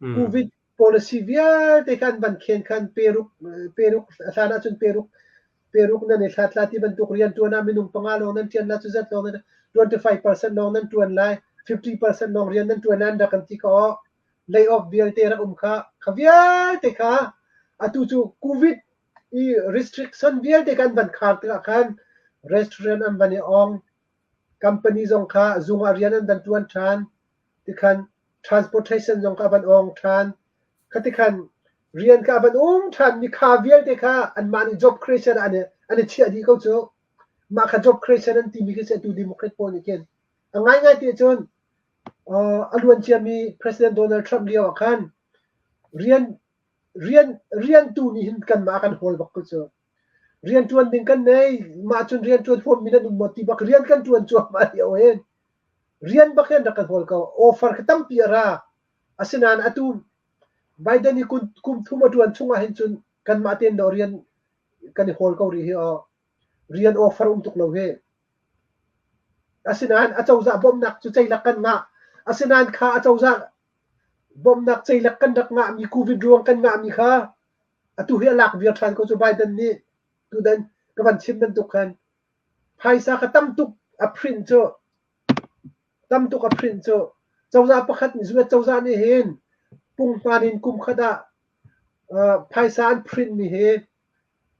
COVID policy vialte kha an van khen khan peruk peruk hlan ahcun peruk peruk nan i hlat la ti bantuk rian ṭuan ah minung panga lawng nan ṭian la cu zat lawng nan 25% lawng nan ṭuan lai 50% lawng rian nan ṭuan an rak kan ti ka aw lay off vialte rak um kha kha vialte kha atu cu covid i restriction vialte kan van khar tikah khan restaurant an van i ong company zong kha zung ah rian an van ṭuan ṭhan tikhan transportation zong kha a van ong ṭhan Khatikhan rian kha a van um ṭhan mi kha vialte kha anmah nih job creation ah an i chiah dih ko cu. Mah kha job creation an timi khi si atu Democrat pawl nih khin. A ngaingai ti cun a luan ciami President Donald Trump lio ah khan rian rian riantu nih hin kanmah a kan hawl bak ko cu. Rian ṭuan ding kan nei, mah cun rian ṭuan huammi nan um maw ti bak rian kan ṭuan cuahmah lio hin rian bak hin rak kan hawl ko. Offer kha tampi a ra. Asinain atu Biden i kum thum a ṭuan chung ahhin cun kanmah tein dawh rian kan i hawl ko rih hi aw. Rian offer um tuk lo hi. Asinain acozah bawmhnak cu ceilak kan ngah. Asinain kha acozah bawmhnak ceilak kan rak ngahmi COVID ruang kan ngahmi kha atu hi a lak viar ṭhan ko cu Biden nih tudan ka van chim bantuk khan phaisa kha tam tuk a print cu Tam tuk a print cu. Cozah pakhat nih US cozah nih hin punghman in kum khat ah phaisa an print mi hi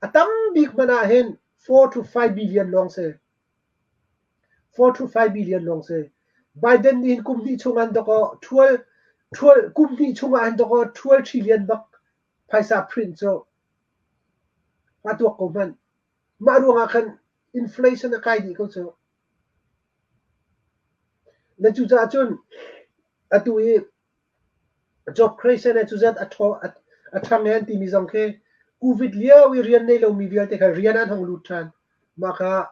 a tam bik hmanh ah hin 4 to 5 billion lawng si. 4 to 5 billion lawng si. Biden nih hin kum hnih chung an dok 12 12 kum hnih chung ah hin dok 12 trillion bak phaisa print cu a tuak ko hmanh. Mah ruangah khan inflation a kai dih ko cu. Na cucaah cun atu i job creation he cuzat a a ṭhang e an timi zong khi COVID lio i rian nei lomi vialte kha rian an hong lut ṭhan. Mah kha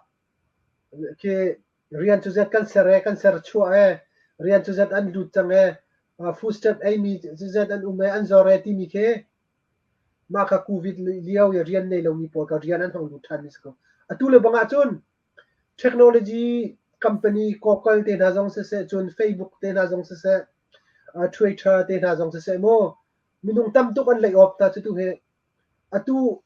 khi rian cuzat kan ser e, kan ser chuah e, rian cuzat an lut cang e, food stamp eimi cuzat an um e, an zor e timi khi mah kha COVID lio i rian nei lomi pawl kha rian an hong lut ṭhan mi si ko. Atu le bang ahcun Technology company Google te hna zong siseh, cun Facebook te hna zong siseh, Twitter te hna zong siseh mu, minung tam tuk an lay off hna cu tu hi. Atu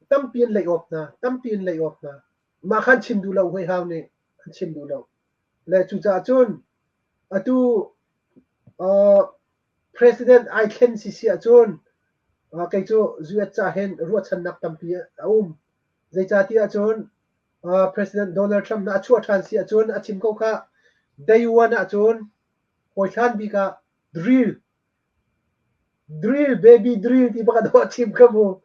tampi an lay off hna, tampi an lay off hna. Mah khan chim duh lo hoi hau nih an chim duh lo. Le cucaah cun atu president ai thlen si si ahcun kei cu US ca hin ruahchannak tampi a um. Zeicahtiah cun President Donald Trump na a chuah ṭhan si ahcun a chim ko khah. Day one ahcun hawi hlan bik ah drill, drill baby drill ti bak a chim ka mu.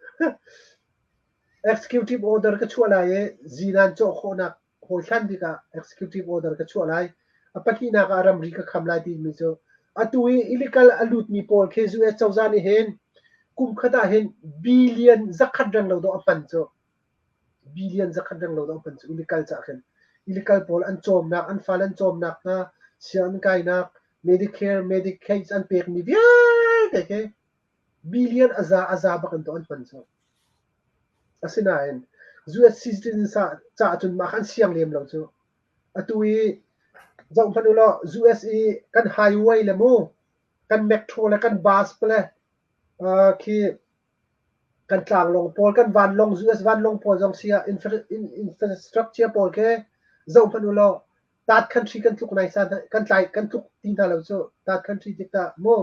Executive order ka chuah lai i zinan cawh khawhnak hawi hlan bik ah executive order ka chuah lai. A pahnihnak ah ramri ka kham lai timi cu atu i illegal a lutmi pawl khi US cozah nih hin kum khat ah hin billion zakhat reng lo dawh a hman cu. Billion zakhat reng lo dawh a hman cu illegal cah khin. Illegal pawl an cawmnak, an fale an cawmnak hna, sianginn kainak, Medicare, Medicaid an pekmi vialte khi billion a za a za bak in dawh an hman cu. Asinain US citizen caah cun mah kha an siang lem lo cu. Atu i zoh hmanh u law US i kan highway le mu kan metro le kan bus le khi kan tlanglawng pawl kan vanlawng US vanlawng pawl zong si ah infrastructure pawl khi zoh hmanh u law third country kan tluk nai kan tlai kan tluk ti hna lo cu third country tik tah mu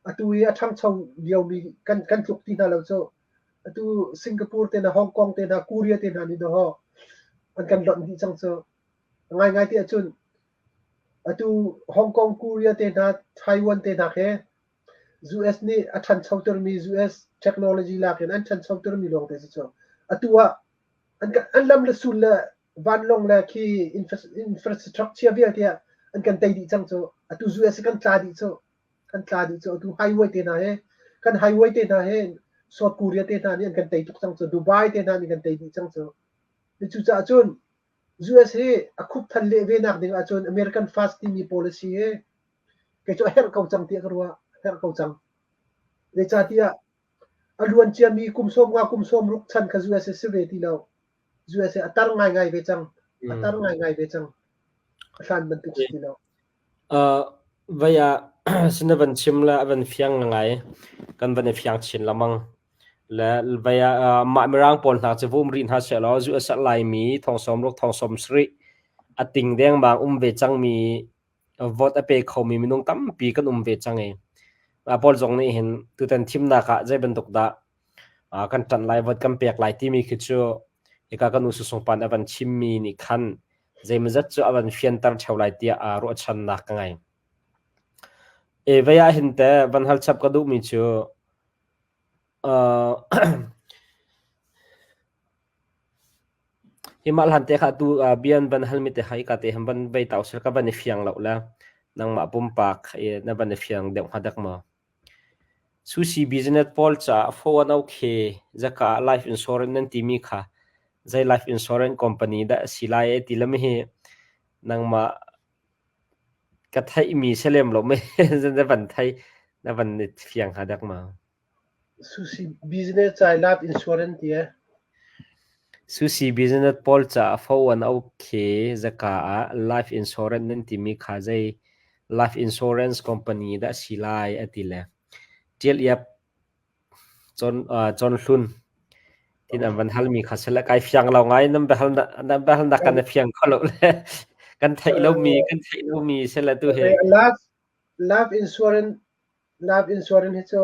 atu i a ṭhangcho liomi kan kan tluk ti hna lo cu. Atu Singapore te hna, Hong Kong te hna, Korea te hna nih dawh an kan lonh dih cang cu. Ngaingai ti ahcun atu Hong Kong, Korea te hna, Taiwan te hna khi US nih a ṭhanchotermi US technology lak in an ṭhanchotermi lawng te si cu. Atu ah an, an lam le sul le vanlawng le khi infrastructure vialte ah an kan tei dih cang cu. Atu US kan tla dih cu. Kan tla dih cu. Atu highway te hna he kan highway te hna he South Korea te hna nih an kan tei tuk cang cu. Dubai te hna nih kan tei dih cang cu. Cucaah cun US hi a khup than leh ve nak ding ahcun American First timi policy hi Kei cu a herh ko cang tiah ka ruah. Herh ko cang. Zeicahtiah a luan ciami kum 50 kum 60 chan kha USA si ve ti lo. USA a tar ngaingai ve cang. A tar ngaingai ve cang. A hlan bantuk si ti lo. Vai ah sin a van chim le a van fiang ngai. Kan van i fiang chin lengmang. Le vai ah mah Mirang pawl hna cu va um rih hna sehlaw US ah Laimi thong 60 thong 70 a ting dengmang um ve cangmi vote a pe khomi minung tampi kan um ve cang i mah pawl zong nih hin tutan thimnak ah zei bantuk dah kan ṭanh lai vote kan pek lai timi khi cu hika kan u Susungpan a van chimmi nih khan zeimawzat cu a van fianter ṭheo lai tiah ruahchannak ka ngei. E vei ah hin teh van hal chap ka duhmi cu Hi mah hlan te kha tu bia an van halmi te kha hika te hin van vei ta usih ka van i fiang lo le nangmah pumpak i na van i fiang deuh hnga dek maw? Sushi business pawl caah 401k zaka ah life insurance nan timi kha zei life insurance company dah a si lai ti le hi nangmah ka theihmi si lem lo mei na van thei na van i fiang hnga dek maw? Sushi business ca i life insurance ti ee. Sushi business pawl caah 401k zaka ah life insurance nan timi kha zei life insurance company dah a si lai a ti le ṭial iap cawn hlun tin an van halmi kha sile kai fiang lo ngai nan biahal nan biahalnak kan i fiang kho lo le kan theih lomi kan theih lomi sile tu hi. Life insurance Life insurance hi cu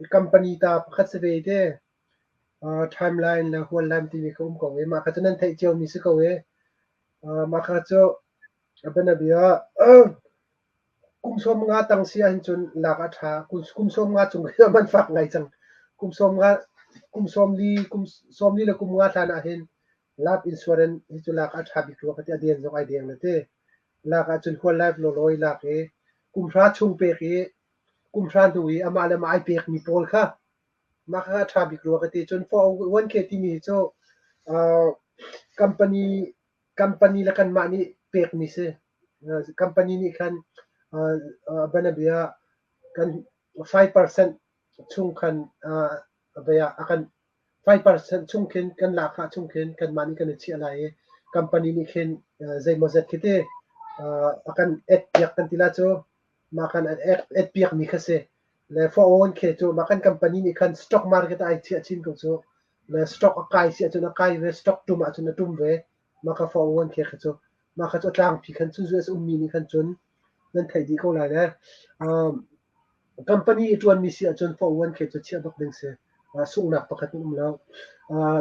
company ta pakhat si ve te. Timeline le huallam timi kha um ko i mah kha cu nan theih ciomi si ko i mah kha cu a bianabia kum 50 tang si ahhin cun lak a ṭha. Kum 50 cung khi man fak ngai cang. Kum 50 kum 40 kum 40 le kum nga hlan ahhin life insurance hi cu lak a ṭha bik rua ka ti. A deng zong ai deng le ti. Lak ahcun hual life lawlaw i lak i kum hra chung pek i kum hra hnu i amah le amah ai pekmi pawl kha mah kha a ṭha bik rua ka ti. Cun 401k timi hi cu company company le kanmah nih pekmi si. Company nih khan bianabia kan 5% chung khan a kan 5% chung khin kan lahkhah chung khin kanmah nih kan i chiah lai i company nih khin zeimawzat khi ti a kan add piak kan ti la cu mah khan an add piak mi kha si. Le 401k cu mah kan company nih khan stock market ah ai chiah chin ko cu. Le stock a kai si ahcun a kai ve, stock tum ahcun a tum ve. Mah kha 401k kha cu mah kha cu a tlangpi khan cun US ummi nih khan cun nan theih dih ko lai le company i ṭuanmi si ahcun 401k cu chiah bak ding si. Sunghnak pakhat in um lo.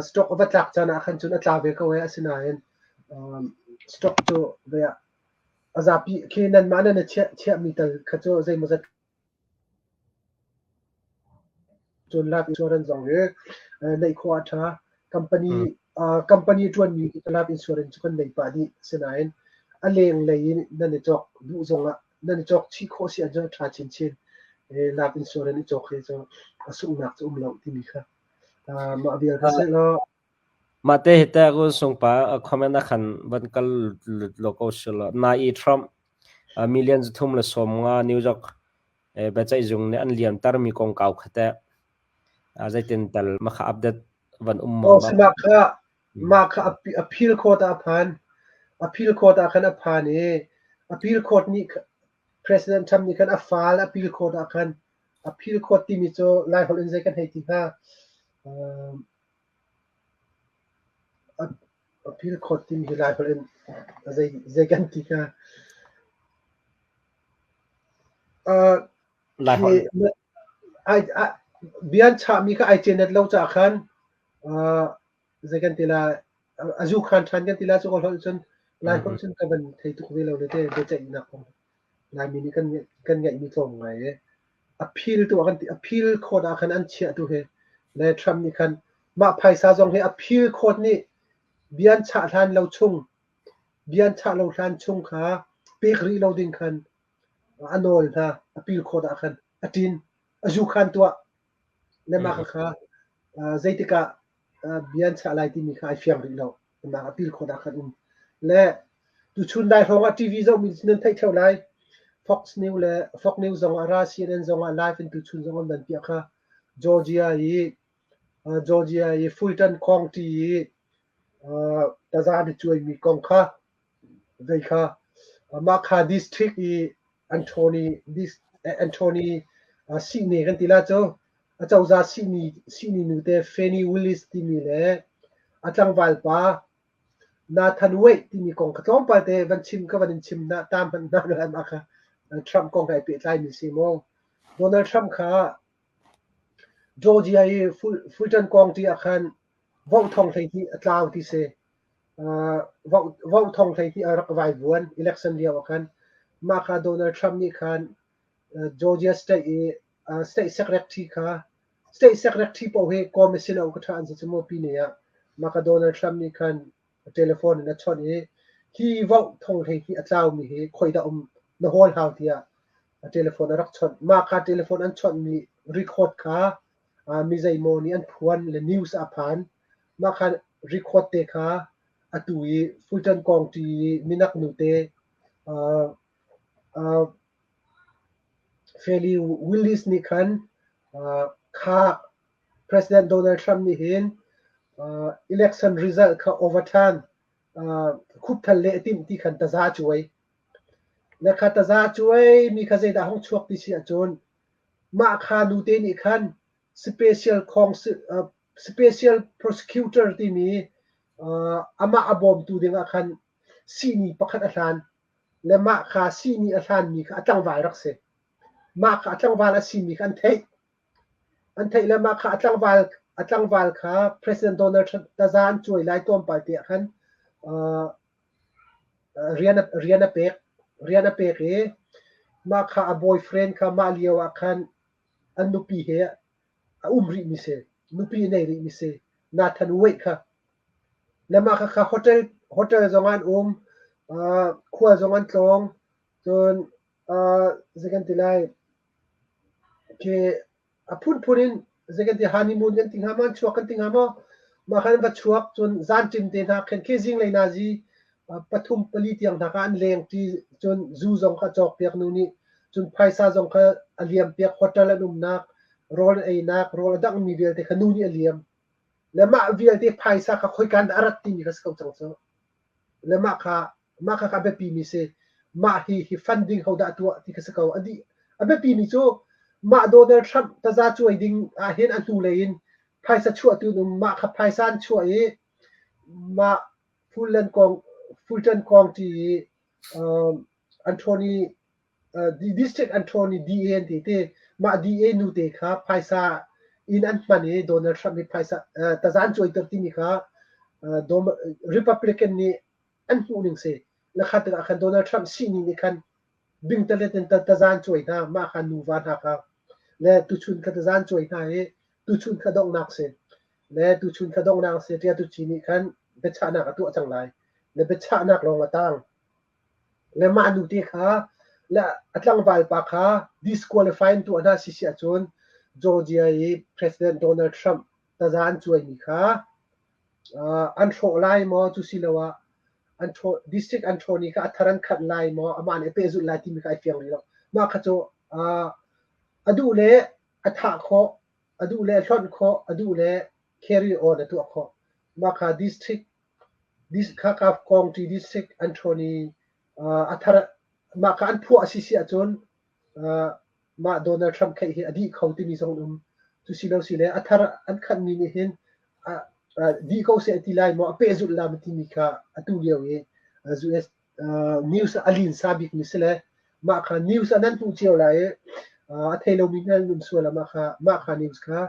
Stock a va tlak caan ah khan cun a tla ve ko ee asinain stock cu a zapi khi nanmah nan i chiah chiahmi tal kha cu zeimawzat Cun life insurance zong hi neih khawh a ṭha. Company company ṭuanmi life insurance cu kan nei pah dih. Asinain a lenglei in nan i cawk duh zongah nan i cawk chih khawh si ahcun a ṭha chinchin. Life insurance i cawk hi cu a sunghnak cu um lo timi kha mah vial kha sehlaw Mah te hi teh kun sungpa comment ah khan van kal lut law ko selaw nai i Trump million 350 New York biaceihzung nih an liamtermi kongkau kha teh zeitin tal mah kha update van um maw? Mah kha mah kha appeal court ah a phan. Appeal court ah khan a phan i appeal court nih President Trump nih khan a file appeal court ah khan appeal court timi cu Laiholh in zei kan hei ti hnga? Appeal court timi hi Laiholh in zei zei kan ti hnga? Laiholh. Bia an chahmi kha ai cenet lo caah khan zei kan ti lai a zu khan ṭhan kan ti lai cu holh cun Laiholh cun ka van thei tuk ve lo le te biaceihnak kong Laimi nih kan kan ngeihmi tlawm ngai e. Appeal tu ah kan ti appeal court ah khan an chiah tu hi le Trump nih khan mah phaisa zong hi appeal court nih bia an chah hlan lo chung bia an chah lo hlan chung kha pek rih lo ding khan a nawl hna appeal court ah khan a ṭin a zu khan tuah le mah kha zeitik ah bia an chah lai timi kha ai fiang rih lo mah appeal court ah khan um le tuchun dai hrawng ah TV zohmi nan theih theo lai. Fox News le Fox News zong ah ra CNN zong ah live in tuchun zong an van piah kha Georgia i Georgia i Fulton County i taza an i cuaimi kong kha zei kha mah kha district i Anthony Anthony sihni kan ti la cu acozah sihni sihni nute Fannie Willis timi le a tlangval pa Nathan Wade timi kong kha tlawmpal te van chim ka van in chim na ta hmanh hna na mah kha Trump kong he pehtlai mi si mu. Donald Trump kha Georgia i Fulton County ah khan vote thong hlei hnih a tlau ti si. Vote thong hlei hnih a rak vaivuan election lio ah khan. Mah kha Donald Trump nih khan Georgia state i state secretary kha state secretary paoh hi commission a ka ṭha an si cu maw pine ah mah kha Donald Trump nih khan telephone in a chawnh i hi vote thong hlei hi a tlaumi hi khoi dah um na hawl hau tiah a telephone a rak chawnh. Mah kha telephone an chawnhmi record kha mi zeimaw nih an phuan le news a phan. Mah kha record te kha atu i Fulton County i minak nute Feli Willis nih khan kha President Donald Trump nih hin election result kha overturn khupthal leh a timh ti khan taza a cuai. Le kha taza a cuai mi kha zeidah hung chuak ti si ahcun mah kha nute nih khan special special prosecutor timi amah a bawmtu dingah khan sihni pakhat a hlan. Le mah kha sihni a hlanmi kha a tlangval rak si. Mah kha a tlangval a simi kha an theih. An theih le mah kha a tlangval a tlangval kha President Donald Trump taza an cuai lai tlawmpal te ah khan rian rian a pek rian a pek i mah kha a boyfriend kha mah lio ah khan an nupi he a um rihmi si. Nupi a nei rihmi si. Nathan Wade kha. Le mah khakha hotel hotel zong an um, khual zong an tlawng, cun zei kan ti lai, khi a phunphun in zei kan ti honeymoon kan ti hnga maw, an chuak kan ti hnga maw, mah khan an va chuak cun zanṭim te hna khin khi zinglei nazi pathum pali tiang hna kha an leng ṭi cun zu zong kha a cawkpiak nu nih cun phaisa zong kha a liampiak hotel an umnak rawl an einak rawl a danghmi vialte kha nu nih a liam. Le mah vialte phaisa kha khoika in dah a rat timi kha si ko cang cu. Le mah kha mah kha a biapimi si. Mah hi hi funding hodah a tuah ti kha si ko. A dih a biapimi cu mah Donald Trump taza cuai ding ah hin a hnulei in phaisa chuahtu an um. Mah kha phaisa an chuah i mah Fulton kong Fulton County i um, Anthony district attorney DA an ti te mah DA nu te kha phaisa in an hman i Donald Trump nih phaisa taza an cuaiter timi kha Republican nih an hmuh ning si na kha tikah khan Donald Trump sihni nih khan bingtalet in taza an cuai hna mah kha nuva hna kha le tuchun kha taza an cuai hna i tuchun kha donghnak si le tuchun kha donghnak si tia tuchi nih khan biachahnak a tuah cang lai le biachahnak lawng a tang Le mah nute kha le a tlangval pa kha disqualify an tuah hna si si ahcun Georgia i President Donald Trump taza an cuaimi kha an hrawh lai maw cu siloah an district an ṭhawn i kha a thar an khanh lai maw amah nih a pehzulh lai timi kha ai fiang rih lo. Mah kha cu a duh le a thah khawh, a duh le a hlonh khawh, a duh le carry on a tuah khawh. Mah kha district Khaka County District an ṭhawn i a thar mah kha an phuah a si si ahcun mah Donald Trump kheih hi a dih kho timi zong an um. Cu si lo si le a thar an khanhmi nih hin dih ko seh a ti lai maw a pehzulh lai maw timi kha atu lio i US news a linsa bikmi si le mah kha news ah nan hmuh cio lai i a thei lomi hna an um sual ah mah kha mah kha news kha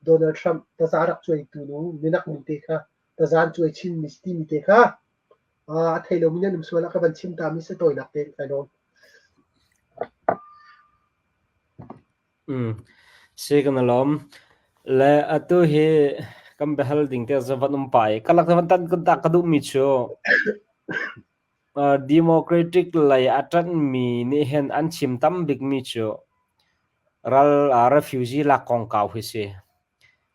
Donald Trump taza rak cuaitu nu minak nu te kha tazan cuai chinmi si timi te kha a thei lomi nan um sual ah ka van chim ta mi si tawinak te kai lawm. Si kan lawm. Le atu hi kan biahal ding te van um pa i ka lak van tan kan tak ka duh mi cu Democratic lei a ṭanhmi nih hin an chim tam bik mi cu ral refugee lak kongkau hi si.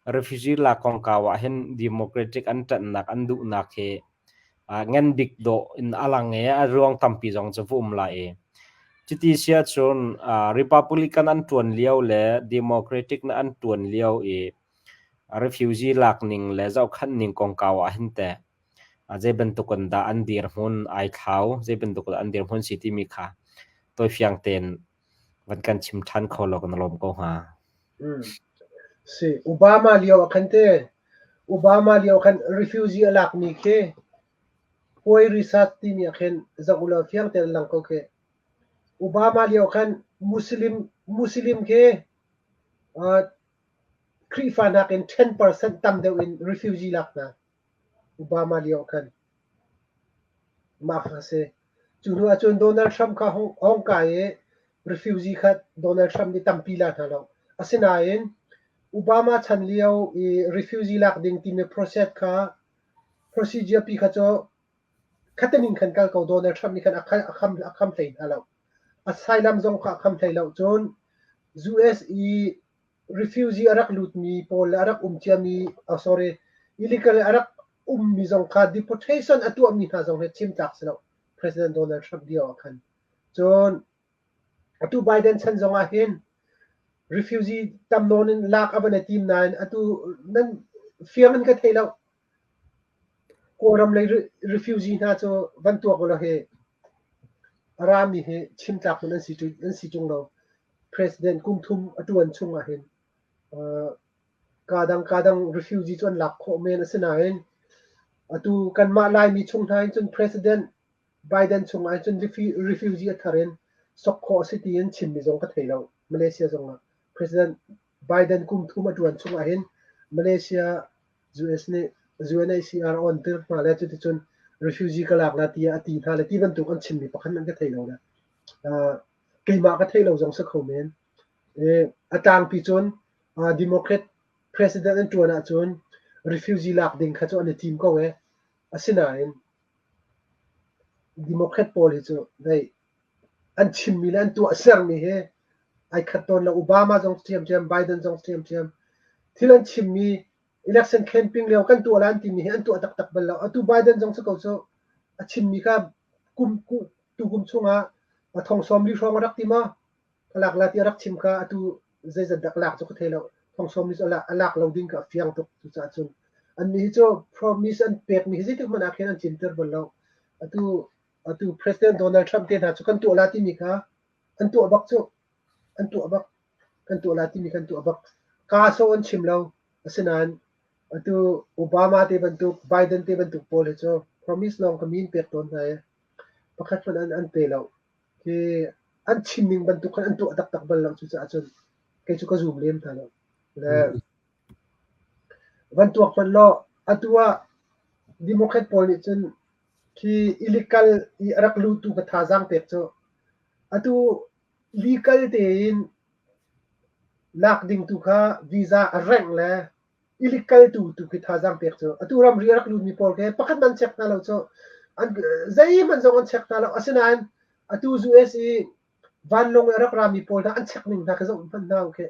Refugee lak kongkau ah hin Democratic an ṭanhnak an duhnak hi ngan bik dawh in a lang i a ruang tampi zong cu va um lai i. Cuti si ahcun Republican an ṭuan lio le Democratic na an ṭuan lio i refugee lak ning le zohkhanh ning kongkau ah hin teh zei bantuk in dah an dirhmun ai thlau, zei bantuk dah an dirhmun si timi kha tawifiang tein van kan chim ṭhan kho law kan lawm ko hnga. Si, Obama lio ah khan te, Obama lio khan refugee a lakmi khi Huai research timi ah khin zoh ulaw fiang tein a lang ko khi. Obama lio khan Muslim Muslim khi Khrihfa nakin 10% tam deuh in refugee lak hna. Obama lio ah khan. Mah kha si. Cu hnu ahcun Donald Trump kha hong kai i refugee kha Donald Trump nih tampi la hna lo. Asinain Obama chan lio i refugee lak ding timi process kha procedure pi kha cu khataning khan kal ko Donald Trump nih khan a kham hlei hna lo. Asylum zong kha a kham hlei lo. Cun US i refugee a rak lutmi pawl le a rak um ciami, oh sorry, illegal a rak ummi zong kha deportation a tuahmi hna zong hi chim tlak si lo. President Donald Trump lio ah khan. Cun atu Biden chan zong ah hin refugee tam nawn in lak a van i tim nain atu nan fiang in ka thei lo. Kawlram lei refugee hna cu van tuak ulaw hi a rami hi chim tlak hmanh an si ṭung lo. President kum thum a ṭuan chung ah hin kaa dang refugee cu an lak khawh men. Asinain atu kanmah Laimi chung hna hin cun President Biden chung ah cun refugee a thar in sok khawh a si tiin chimmi zong ka thei lo. Malaysia zong ah President Biden kum thum a ṭuan chung ah hin Malaysia US nih UNHCR a on tir hna le cuticun refugee ka lak la tiah a ti hna le ti bantuk an chimmi pakhat hmanh ka thei lo le. Keimah ka theih lo zong si kho men. A tlangpi cun Democrat president an ṭuan ahcun refugee lak ding kha cu an i tim ko ee. Asinain Democrat pawl hi cu hei an chimmi le an tuahsermi hi ai khat tawn lo. Obama zong ṭhiamṭhiam, Biden zong ṭhiamṭhiam. Thil an chimmi election campaign lio kan tuah lai an timi hi an tuah taktak bal lo. Atu Biden zong si ko cu a chimmi kha kum tukum chungah a thong 40 hrawng a rak ti maw? Ka lak la ti a rak chim kha atu zeizat dah ka lak cu ka thei lo. Thong 40 cu a lak lo ding kha a fiang tuk. Cucaah cun annih hi cu promise an pekmi hi zeitik hmanh ah khin an cinter bal lo. Atu atu President Donald Trump te hna cu kan tuah la timi kha an tuah bak cu. An tuah bak. Kan tuah la timi kan tuah bak. Kaa sawh an chim lo. Asinain atu Obama te bantuk, Biden te bantuk pawl hi cu promise lawng ka min pek tawn hna i pakhat hmanh an pe lo. Hi an chim ning bantuk khan an tuah taktak bal lo. Cucaah cun kei cu ka zum lem hna lo. Le van tuak hmanh law atu ah Democrat pawl nih cun khi illegal i a rak lutu ka thazaang pek cu atu legal tein lak ding tu kha visa a rengh le illegal tu tu khi thazaang pek cu atu ramri a rak lutmi pawl khi pakhat man check hna lo cu an zeihmanh zong an check hna lo. Asinain atu US i vanlawng i a rak rami pawl hna an check ning hna khi zoh hmanh hna u khi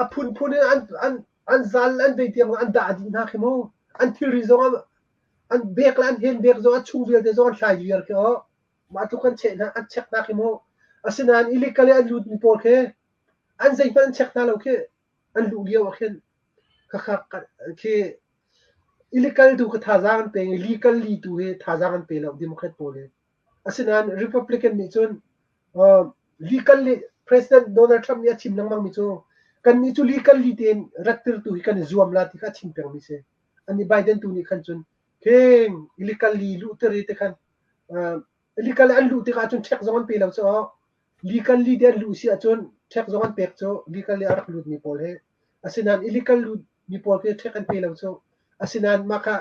a phunphun in an an an zal an vei tiang an dah dih hna khi mu. An thilri zong an bek le an hen bek zong a chung vialte zong an hlai viar khi aw. Mah tluk an cheh hna an check hna khi mu. Asinain illegal i an lutmi pawl khi an zeihmanh an check hna lo khi an luh lio ah khin khakha khi illegal tu ka thazaang an pe i legal li tu hi thazaang an pe lo Democrat pawl hi. Asinain Republican nih cun legal li President Donald Trump nih a chim lengmang mi cu kannih cu legal li tein rattir tu hi kan i zuam la ti kha a chim peng mi si. Ani Biden tu nih khan cun kheng illegal li luhter i te khan illegal an luh tikah cun check zong an pe lo cu legally te an luh si ahcun check zong an pek cu legally a rak lut mi pawl hi. Asinain illegal lut mi pawl khi check an pe lo cu. Asinain mah kha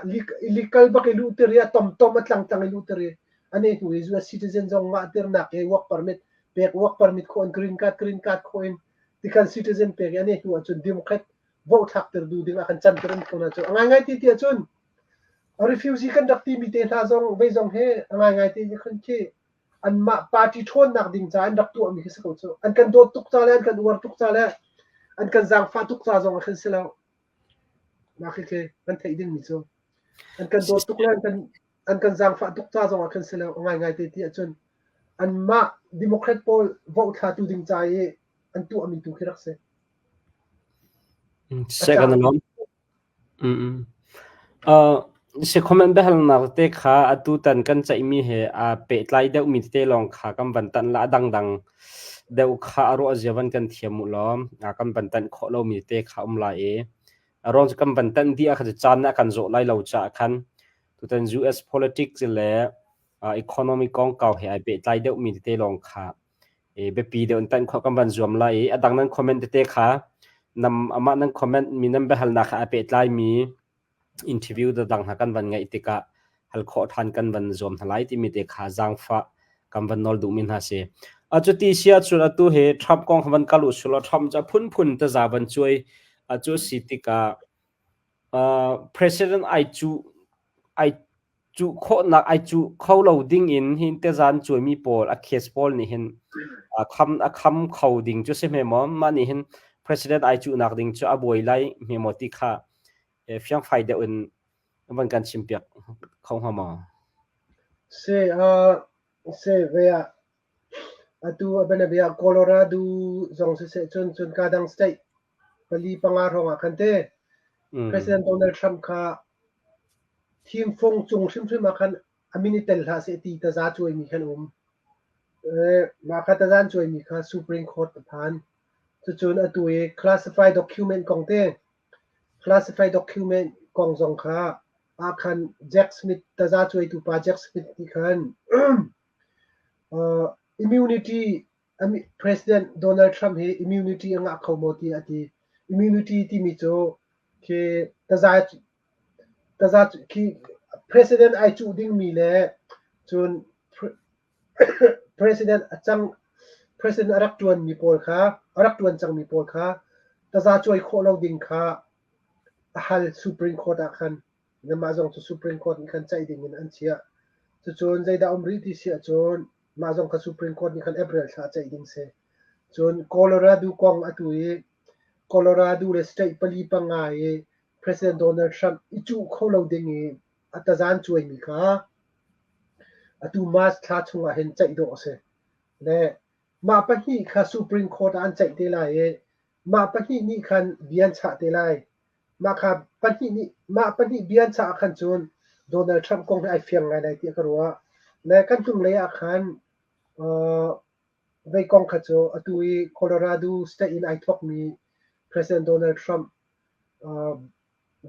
illegal bak i luhter i a tomtom a tlangtlang i luhter i ane hnu i US citizen zong ngah tirnak i work permit pek work permit khawh in green card green card khawh in tikhan citizen pek i ane hnu ahcun Democrat vote thlak tir duh ding ah kan canter an ko na cu. A ngaingai ti ti ahcun refugee kan rak timi te hna zong vei zong he a ngaingai ti khan khi anmah party ṭhawnnak ding ca an rak tuahmi khi si ko cu. An kan dawt tuk ca le an kan uar tuk ca le an kan zaangfah tuk ca zong ah khin si lo. Mah khi khi kan theih dingmi cu an kan dawt tuk le an kan zaangfah tuk ca zong ah khin si lo. A ngaingai te ti ahcun. Anmah Democrat pawl vote thlatu ding ca i an tuahmi tu khi rak si. Second alone. Si comment biahalnak te kha atutan kan ceihmi he aa pehtlai deuhmi tete lawng kha kan van tanh la a dangdang deuh kha a ruah zia van kan thiam u law kan van tanh khawh lomi tete kha um lai i a ruang cu kan van tanh dih ah khan caan nih a kan zawh lai lo caah khan tutan US politics le economy kongkau he ai pehtlai deuhmi tete lawng kha biapi deuh in tanh khawh kan van zuam lai i a dang nan comment tete kha nam amah nan comment mi nan biahalnak kha ai pehtlai mi interview dang hna kan van ngaih tikah hal khawh ṭhan kan van zuam hna lai timi te kha zaangfah kan van nawl duhmi hna si. A cuti si ahcun atu hi Trump kong van kal u sulaw Trump cu a phunphun taza van cuai a cu si tikah president ai cu ai cuh khawhnak ai cuh kho lo ding in hin tezan cuaimi pawl a case pawl nih hin a kham a kham kho ding cu si hme maw mah nih hin president ai cuhnak ding cu a buai lai hme maw ti kha fiangfai deuh in van kan chimpiak kho hnga maw? Se se ve ah atu a bianabia Colorado zong siseh cun cun ka dang state pali panga hrawng ah khan te President Donald Trump kha thimfung cung hrimhrim ah khan a min i tel hlah seh ti taza cuaimi khan um. Mah kha tazan cuaimi kha Supreme Court a phan. Cucun atu i classified document kong te classified document kong zong kha ah khan Jack Smith taza cuaitu pa Jack Smith nih khan immunity President Donald Trump hi immunity a ngah kho maw ti a ti. Immunity timi cu khi taza taza khi president ai cuh dingmi le cun president a cang president a rak ṭuanmi pawl kha a rak ṭuan cangmi pawl kha taza cuai khawh lo ding kha a hal Supreme Court ah khan. Mah zong cu Supreme Court nih khan ceih ding in an chiah. Cucun zeidah um rih ti si ahcun mah zong kha Supreme Court nih khan April thla ceih ding si. Cun Colorado kong atu i Colorado le state pali panga i President Donald Trump i cuh kho lo ding i a tazan cuaimi kha atu March thla chungah hin ceih dawh a si. Le mah pahnih kha Supreme Court ah an ceih te lai i mah pahnih nih khan bia an chah te lai. Mah kha pahnih nih mah pahnih bia an chah ah khan cun Donald Trump kong hi ai fiang ngai lai tiah ka ruah. Le kan hnunglei ah khan vei kong kha cu atu i Colorado state in ai thawkmi President Donald Trump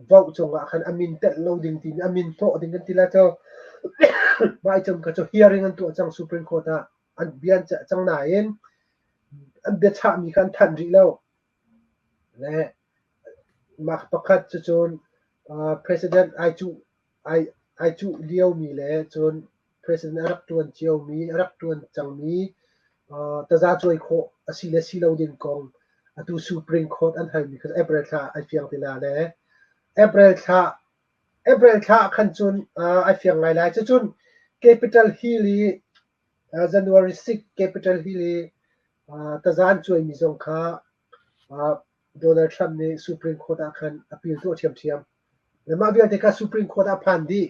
vote cungah khan a min telh lo ding timi a min hnawh ding kan ti lai cu mah i kha cu hearing an tuah cang Supreme Court ah an bia an ceih cang nain an biachahmi kha an thanh rih lo. Le mah pakhat cu cun president ai cuh ai ai cuh liomi le cun president a rak ṭuan ciomi a rak ṭuan cangmi tazacuai khawh a si le si lo ding kong atu Supreme Court an halmi kha April thla ai fiang te la le April thla April thla khan cun ai fiang ngai lai. Cucun Capitol Hill i January 6 Capitol Hill i tazan cuaimi zong kha Donald Trump nih Supreme Court ah khan appeal tuah ṭhiamṭhiam. Le mah vialte kha Supreme Court ah phan dih.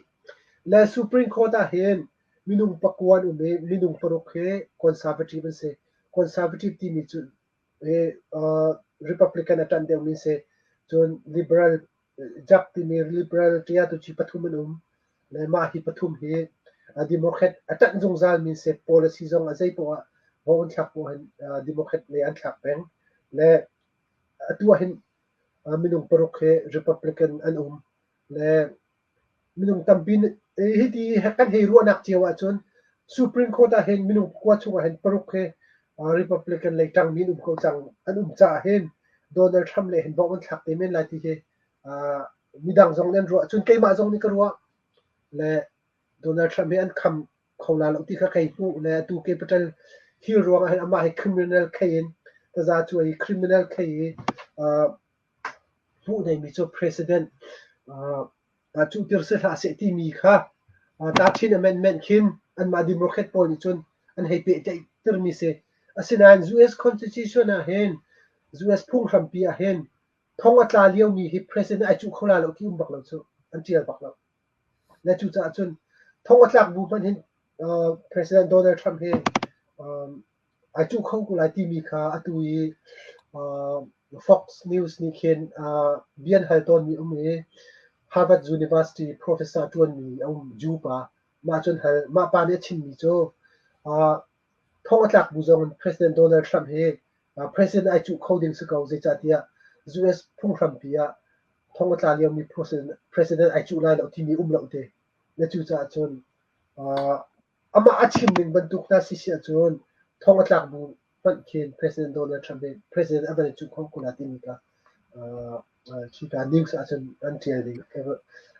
Le Supreme Court ah hin minung pakua an um i minung paruk hi conservative an si. Conservative timi cu hi Republican a ṭanh deuhmi an si. Cun liberal jak timi liberal ṭia tu ci pathum an um. Le mah hi pathum hi Democrat a ṭanh zungzalmi an si. Policy zong a zei poah ah vote an thlak poah hin Democrat lei an thlak peng. Le atu ah hin minung paruk hi Republican an um le minung tampi hiti kan hei ruahnak cio ahcun Supreme Court ah hin minung pakua chungah hin paruk hi Republican lei ṭangmi an um ko cang an um caah hin Donald Trump le hin vote an thlak te men lai ti hi midang zong nih an ruah cun keimah zong nih ka ruah le Donald Trump hi an kham kho la lo ti kha kei hmuh le atu Capitol Hill ruangah hin amah hi criminal khei in taza cuai i criminal khei i hmuh neimi cu president cuhtir si hlah seh timi kha 13 amendment khin anmah Democrat pawl nih cun an hei pehtlaihtermi si. Asinain US Constitution ah hin US phunghrampi ah hin thong a tla liomi hi president ai cuh kho la lo ti um bak lo cu an tial bak lo. Le cucaah cun thong a tlak bu hmanh hin President Donald Trump hi Ai cuh kho ko lai timi kha atu i Fox News nih khin bia an hal tawnmi um i Harvard University professor ṭuanmi a um Jew pa. Mah cun hal mah pa nih a chimmi cu thong a tlak bu zong in President Donald Trump hi president ai cuh kho ding si ko zeicahtiah US phunghrampi ah thong a tla liomi president ai cuh lai lo timi um lo te. Na cucaah cun Amah a chim ning bantuk hna si si ahcun thong a tlak bu hmanh khin President Donald Trump nih President a van i cuh kho ko la timi kha khika news ahcun an ṭial ding.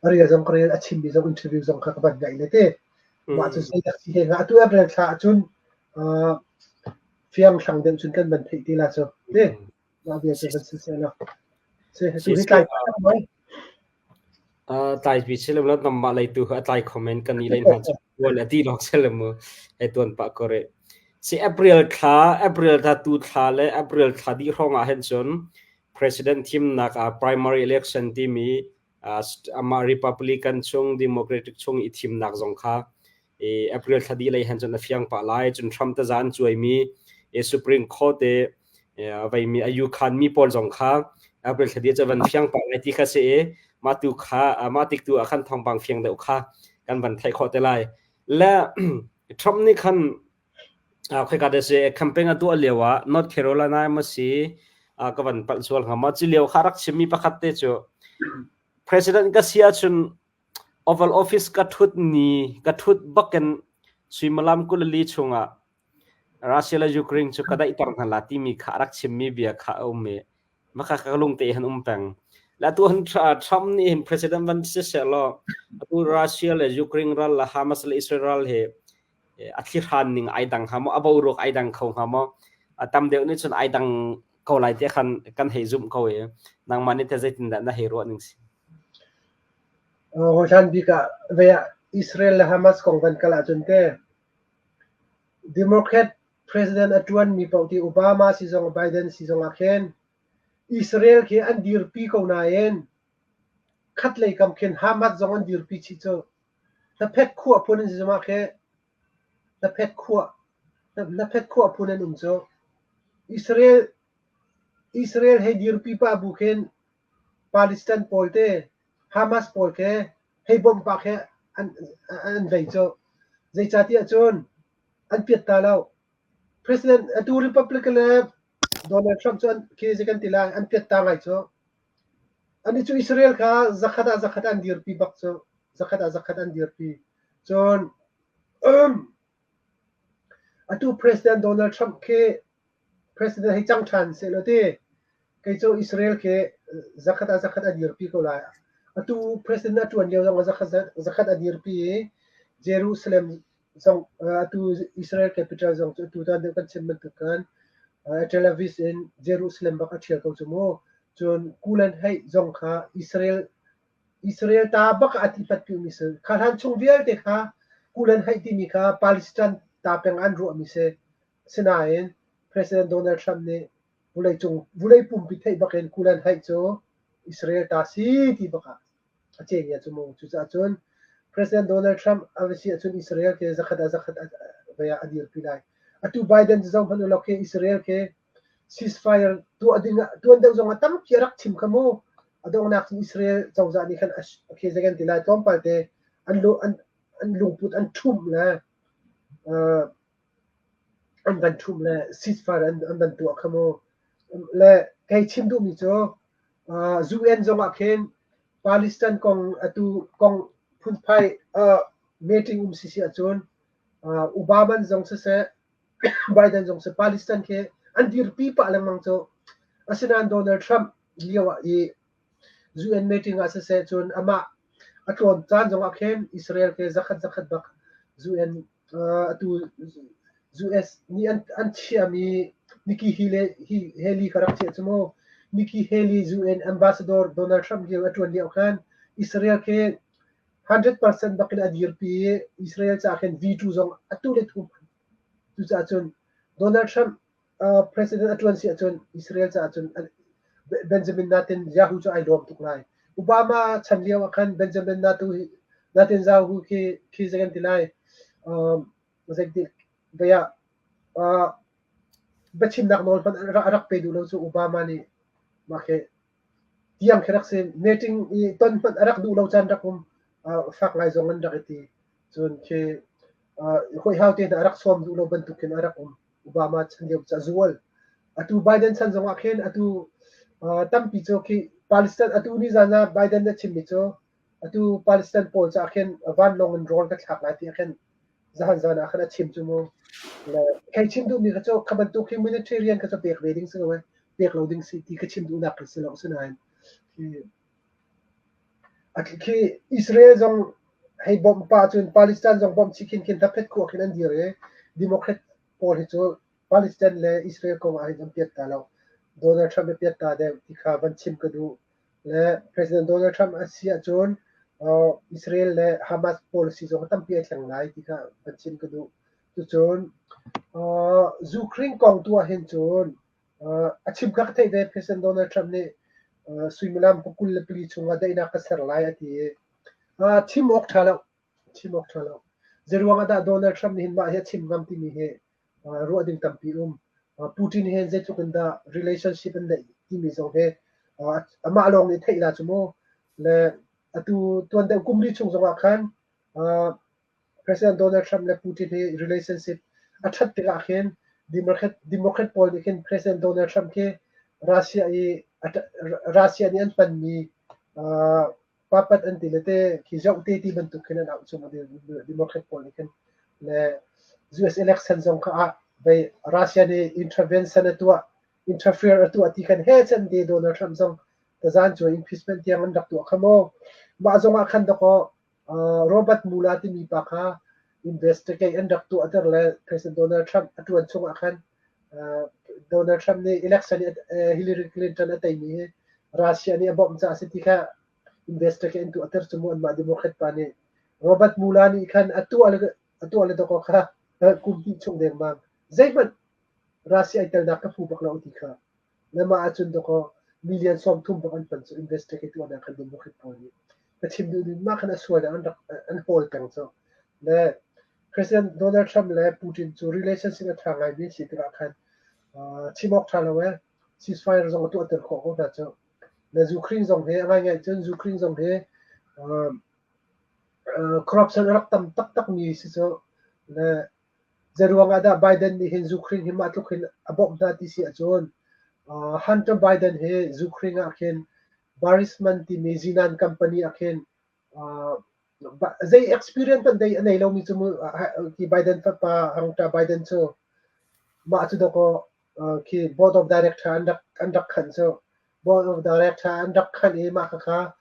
A rel zong ka rel, a chimmi zong interview zong kha ka van ngaih le te. Mah cu zeidah si he hnga. Atu April thla ahcun fiang hlang deuh cun kan van theih te la cu. Te. Mah bia cu van si seh law. Si, tu hi tlai mai. Tlai pi si lo nangmah lei tu a tlai comment kan i lei hna cu tuan a ti lawng si lo mu hei tuan pah ko rih. Si April thla April thla tu thla le April thla dih hrawng ah hin cun President thimnak ah primary election timi amah Republican chung Democratic chung i thimnak zong kha April thla dih lei han cun a fiang pah lai. Cun Trump taza an cuaimi Supreme Court i veimi a yukhan mi pawl zong kha April thla dih cu van fiang pah lai ti kha si i mah tu kha mah tik tu ah khan thawngpang fiang deuh kha kan van theih khawh te lai. Le Trump nih khan khoika da si campaign a tuah lio ah North Carolina ma si ka van palh sual hnga ma cu lio kha rak chimmi pakhat te cu President ka si ahcun Oval Office ka ṭhut ni ka ṭhut bakin suimilam 24 chungah Russia le Ukraine cu ka daihter hna la timi kha a rak chimmi bia kha a um i maka ka lungte hin um peng. Le atu hin Trump nih hin president van si sehlaw atu Russia le Ukraine ral le Hamas le Israel ral hi a thlihran ning ai dang hnga maw, a boruak ai dang kho hnga maw? A tam deuh nih cun ai dang ko lai tiah khan kan hei zumh ko i nangmah nih teh zeitindah na hei ruah ning si? Hlan bik ah vei ah Israel le Hamas kong van kal ahcun teh Democrat president a ṭuanmi paoh ti Obama si zong Biden si zong ah khin Israel khi an dirpi ko nain khatlei kam khin Hamas zong an dirpi chih cu. Hlaphet khuah phun an si zong ah khi hlaphet khuah hlaphet khuah phun an um cu. Israel Israel hei dirpi pah bu khin Palestine pawl te Hamas pawl khi hei bawmh pah khi an vei cu. Zeicahtiah cun an piat ta lo. President atu Republican le Donald Trump cu an khi zei kan ti lai an piat ta ngai cu. Ani cu Israel kha zakhat ah zakhat an dirpi bak cu. Zakhat ah zakhat an dirpi. Cun atu President Donald Trump khi President hei cang ṭhan sehlaw ti kei cu Israel khi zakhat ah zakhat a dirpi ko lai. Atu president a ṭuan lio zong ah zakhat zakhat a dirpi i Jerusalem zong atu Israel capital zong cu atu tan deuh kan chim bantuk khan Tel Aviv in Jerusalem bak a ṭhial ko cu mu. Cun Golan Heights zong kha Israel Israel ta bak ah a ti hmatpimi si. Kha hlan chung vialte kha Golan Heights timi kha Palestine ta peng an ruahmi si. Asinain President Donald Trump nih vawleicung vulei pumpi theih bakin Golan Heights cu Israel ta si ti bak ah a cenya cu mu. Cucaah cun President Donald Trump a va si ahcun Israel khi zakhat ah zakhat vei ah a dirpi lai. Atu Biden cu zoh hmanh u law khi Israel khi ceasefire tuah ding ah tuan deuh zong ah tampi a rak chim kha mu. A donghnak cun Israel cozah nih khan okay zei kan ti lai tlawmpal te an an an lungput an ṭhumh le an van ṭhumh le ceasefire an van tuah kha mu. Le kei chim duhmi cu UN zong ah khin Palestine kong atu kong phunphai meeting um si si ahcun Obama zong siseh Biden zong si Palestine khi an dirpi pah lengmang cu. Asinain Donald Trump lio ah i UN meeting ah siseh cun amah a tlawn caan zong ah khin Israel khi zakhat zakhat bak UN atu US nih an chiahmi Nikki Haley kha rak chiah cu mu. Nikki Haley UN ambassador Donald Trump lio a ṭuan lio khan Israel khi 100% bak in a dirpi i Israel caah khin veto zong atu le thu. Cucaah cun Donald Trump president a ṭuan si ahcun Israel caah cun Benjamin Netanyahu cu ai lawm tuk lai. Obama chan lio ah khan Benjamin Netanyahu khi khi zei kan ti lai zei ah. Biachimnak nawl hmanh a rak pe duh lo cu Obama nih. Mah khi tiang khi rak si. Meeting i ton hmanh a rak duh lo caan rak um. Fak ngai zong an rak i ti. Cun khi hawihau te hna a rak sawm duh lo bantuk khin a rak um. Obama chan lio ca zual. Atu Biden chan zong ah khin atu tampi cu khi Palestine atu ni zan ah Biden a chimmi cu atu Palestine pawl caah khin vanlawng in rawl ka thlak lai ti ah khin zahan zan ah khan a chim cu mu. Le kei chim duhmi kha cu kha bantuk humanitarian kha cu pek ve ding si lo eh, pek lo ding si ti ka chim duhnak khi si lo. Asinain khi Israel zong hei bawmh pah cun Palestine zong bawmh chih khin khin hnaphet khua khin an dir i Democrat pawl hi cu Palestine le Israel kong ah hin an piat ta lo. Donald Trump a piat ta deuh ti kha van chim ka duh. Le President Donald Trump a si ahcun Israel le Hamas policy zong tampi ai thleng lai ti kha van chim ka duh. Cucun Ukraine kong tu ah hin cun a chim kha ka theih ve. President Donald Trump nih suimilam 24 chungah daihnak ka ser lai a ti i chim awk ṭha lo. Chim awk ṭha lo. Zeiruang ah dah Donald Trump nih hin mah hi a chim ngam timi hi ruah ding tampi um. Putin he zeitluk in dah relationship an neih timi zong hi amah lawng nih theih la cu mu. Le atu tuan deuh kum li chung zongah khan President Donald Trump le Putin hi relationship a ṭhat tikah khin Democrat pawl nih khin President Donald Trump khi Russia i Russia nih an hmanmi papat an ti le te khi zoh te ti bantuk khin an auh chung Democrat pawl nih khin. Le US election zong kha ah vei Russia nih intervention a tuah, interfere a tuah ti khan he chan te Donald Trump zong tazan cu impeachment tiang an rak tuah kha maw. Mah zong ah khan dakaw Robert Mueller timi pa kha investigate an rak tuahter le President Donald Trump a ṭuan chungah khan Donald Trump nih election i Hillary Clinton a teimi hi Russia nih a bawmh caah a si ti kha investigate an tuahter cu mu anmah Democrat pa nih. Robert Mueller nih khan a tuah le dawkaw kha kum hnih chung dengmang zeihmanh Russia ai telnak ka hmu bak lo ti kha. Le mah ahcun dawkaw million 30 bak an hman cu investigate tuahnak khan Democrat pawl nih. Ka chim duh ning mah khan a sual an rak an hawl peng cu. Le President Donald Trump le Putin cu relationship a ṭha ngaimi si tikah khan chim awk ṭha lo ee. Ceasefire zong a tuahter khawh ko hna cu. Le Ukraine zong hi a ngaingai cun Ukraine zong hi corruption a rak tam taktak mi si cu. Le zeiruang ah dah Biden nih hin Ukraine hi mah tluk hin a bawmh hna ti si ahcun Hunter Biden hi Ukraine ah khin Burisma timi zinan company ah khin zei experience hmanh dei a nei lomi cu khi Biden fapa Hunter Biden cu mah cu dawkaw khi board of director an rak khanh cu. Board of director an rak khanh i mah kha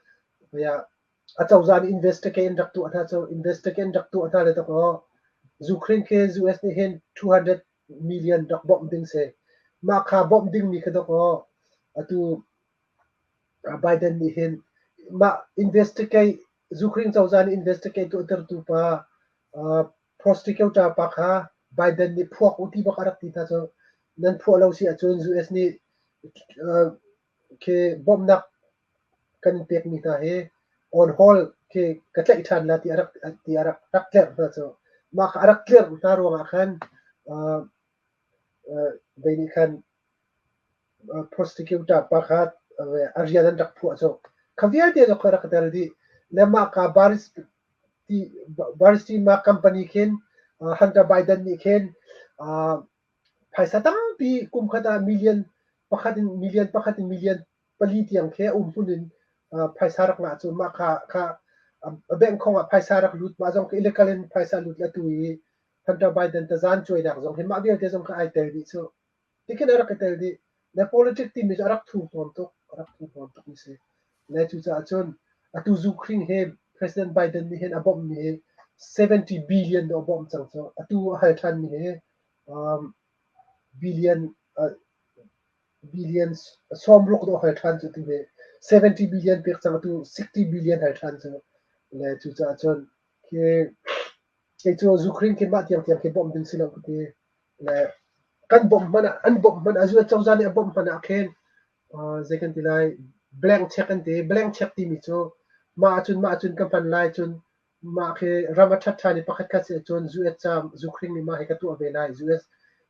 acozah nih investigate an rak tuah hna cu. Investigate an rak tuah hna le dawkaw Ukraine khi US nih hin 200 million rak bawmh ding si. Mah kha bawmh dingmi kha dawkaw atu Biden nih hin mah investigate Ukraine cozah nih investigate tuahtertu pa prosecutor pa kha Biden nih phuak u ti bak a rak ti hna cu. Nan phuah lo si ahcun US nih khi bawmhnak kan pekmi hna hi on hold khi ka tlaih ṭhan la ti a rak ti a rak rak tlerh hna cu. Mah kha a rak tlerh hna ruangah khan vei nih khan prosecutor pa kha a rian an rak phuah cu. Kha vialte cu kha rak tel dih. Le mah ka Burisma company khin Hunter Biden nih khin phaisa tampi kum khat ah million 1 in million 1 in million 4 tiang khi um hmun in phaisa rak ngah cu. Mah kha kha a bank khong ah phaisa rak lut, mah zong illegal in phaisa lut le tu i Hunter Biden tazan cuainak zong hi mah vialte zong kha ai tel dih cu. Tikhin a rak i tel dih. Le politics timi cu a rak thu hnawm tuk, a rak thu hnawm tuk mi si. Le cucaah cun atu Ukraine he President Biden nih hin a bawmh mi hi 70 billion a bawmh cang cu. Atu a hal ṭhan mi hi billion 60 do hal ṭhan cu ti hi. 70 billion pek cang, atu 60 billion hal ṭhan cu. Le cucaah cun khi kei cu Ukraine khi mah tiang tiang khi bawmh ding si lo ka ti. Le kan bawmh hmanh ah, an bawmh hmanh ah, US cozah nih a bawmh hmanh ah khin zei kan ti lai, blank check an ti. Blank check timi cu mah ahcun ka hman lai, cun mah khi ram a ṭhat ṭhan i pakhat khat si ahcun US ca Ukraine nih mah hi ka tuah ve lai US.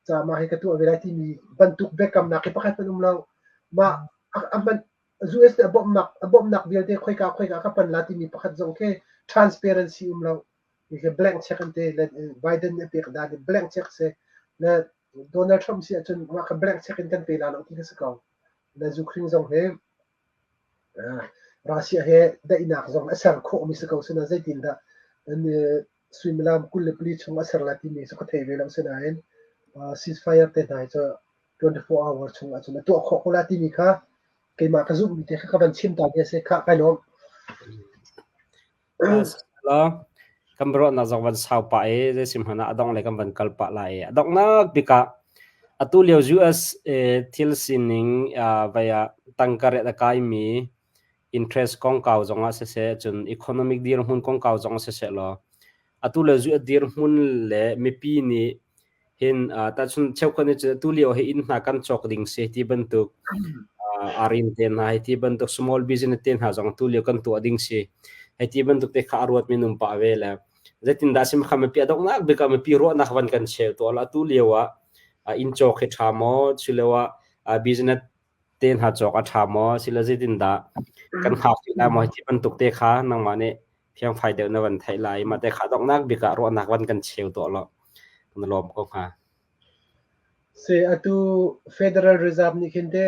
Ca mah hi ka tuah ve lai timi bantuk biakamnak hi pakhat hmanh um lo. Mah a hman US nih a bawmhnak vialte khoika khoika ka pan la timi pakhat zong khi transparency um lo. Hi blank check an ti. Biden nih a pek dan blank check si. Le Donald Trump si ahcun mah kha blank check in kan pe la lo ti kha si ko. Le Ukraine zong hi Russia he daihnak zong a ser khawhmi si ko sina zeitindah suimilam 24 chung a ser lai timi cu ka thei ve lo. Sinain ceasefire te hna hi cu 24 hour chung ahcun a tuah khawh ko lai timi kha keimah ka zumhmi te kha ka van chim ta mi a si. Khah, kai lawm. Kan biaruahnak zong van sau pah i zeisim hmanh ah a dongh le kan van kal pah lai i a donghnak bik ah atu lio US thil sining vai ah tangka ret a kaimi interest kongkau zongah siseh, cun economic dirhmun kongkau zongah siseh law atu le US dirhmun le mipi nih hin tahchun cheukhat nih cun atu lio hi inn hna kan cawk ding si ti bantuk, arin te hna hi ti bantuk, small business te hna zong atu lio kan tuah ding si hei ti bantuk te kha a ruat mi num pah ve le zeitindah sim kha mipi a donghnak bik ah mipi ruahnak van kan cheu tuah la. Atu lio ah inn cawk hi ṭha maw, chilio ah business te hna cawk a ṭha maw, sila zeitindah kan hngak rih lai maw, ti bantuk te kha nangmah nih fiangfai deuh na van theih lai. Mah te kha donghnak bik ah ruahnak van kan cheu tuah law kan lawm ko hnga. Se atu Federal Reserve nih khin te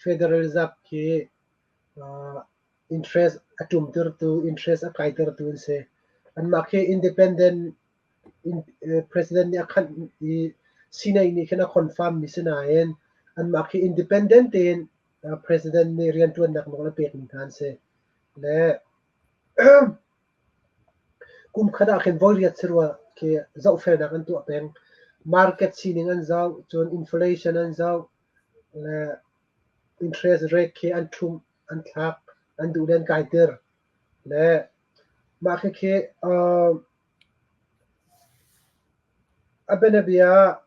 Federal Reserve khi interest a ṭumtertu, interest a kaitertu an si. Anmah khi independent president nih a khanh i Senate nih khin a confirm mi si nain anmah khi independent tein president nih rianṭuannak nawl a pekmi hna an si. Le kum khat ah khin voi riat si rua khi zohfelnak an tuah peng. Market sining an zoh, cun inflation an zoh, le interest rate khi an ṭhumh, an thlak, an duh le an kaiter. Le mah khikhi a bianabia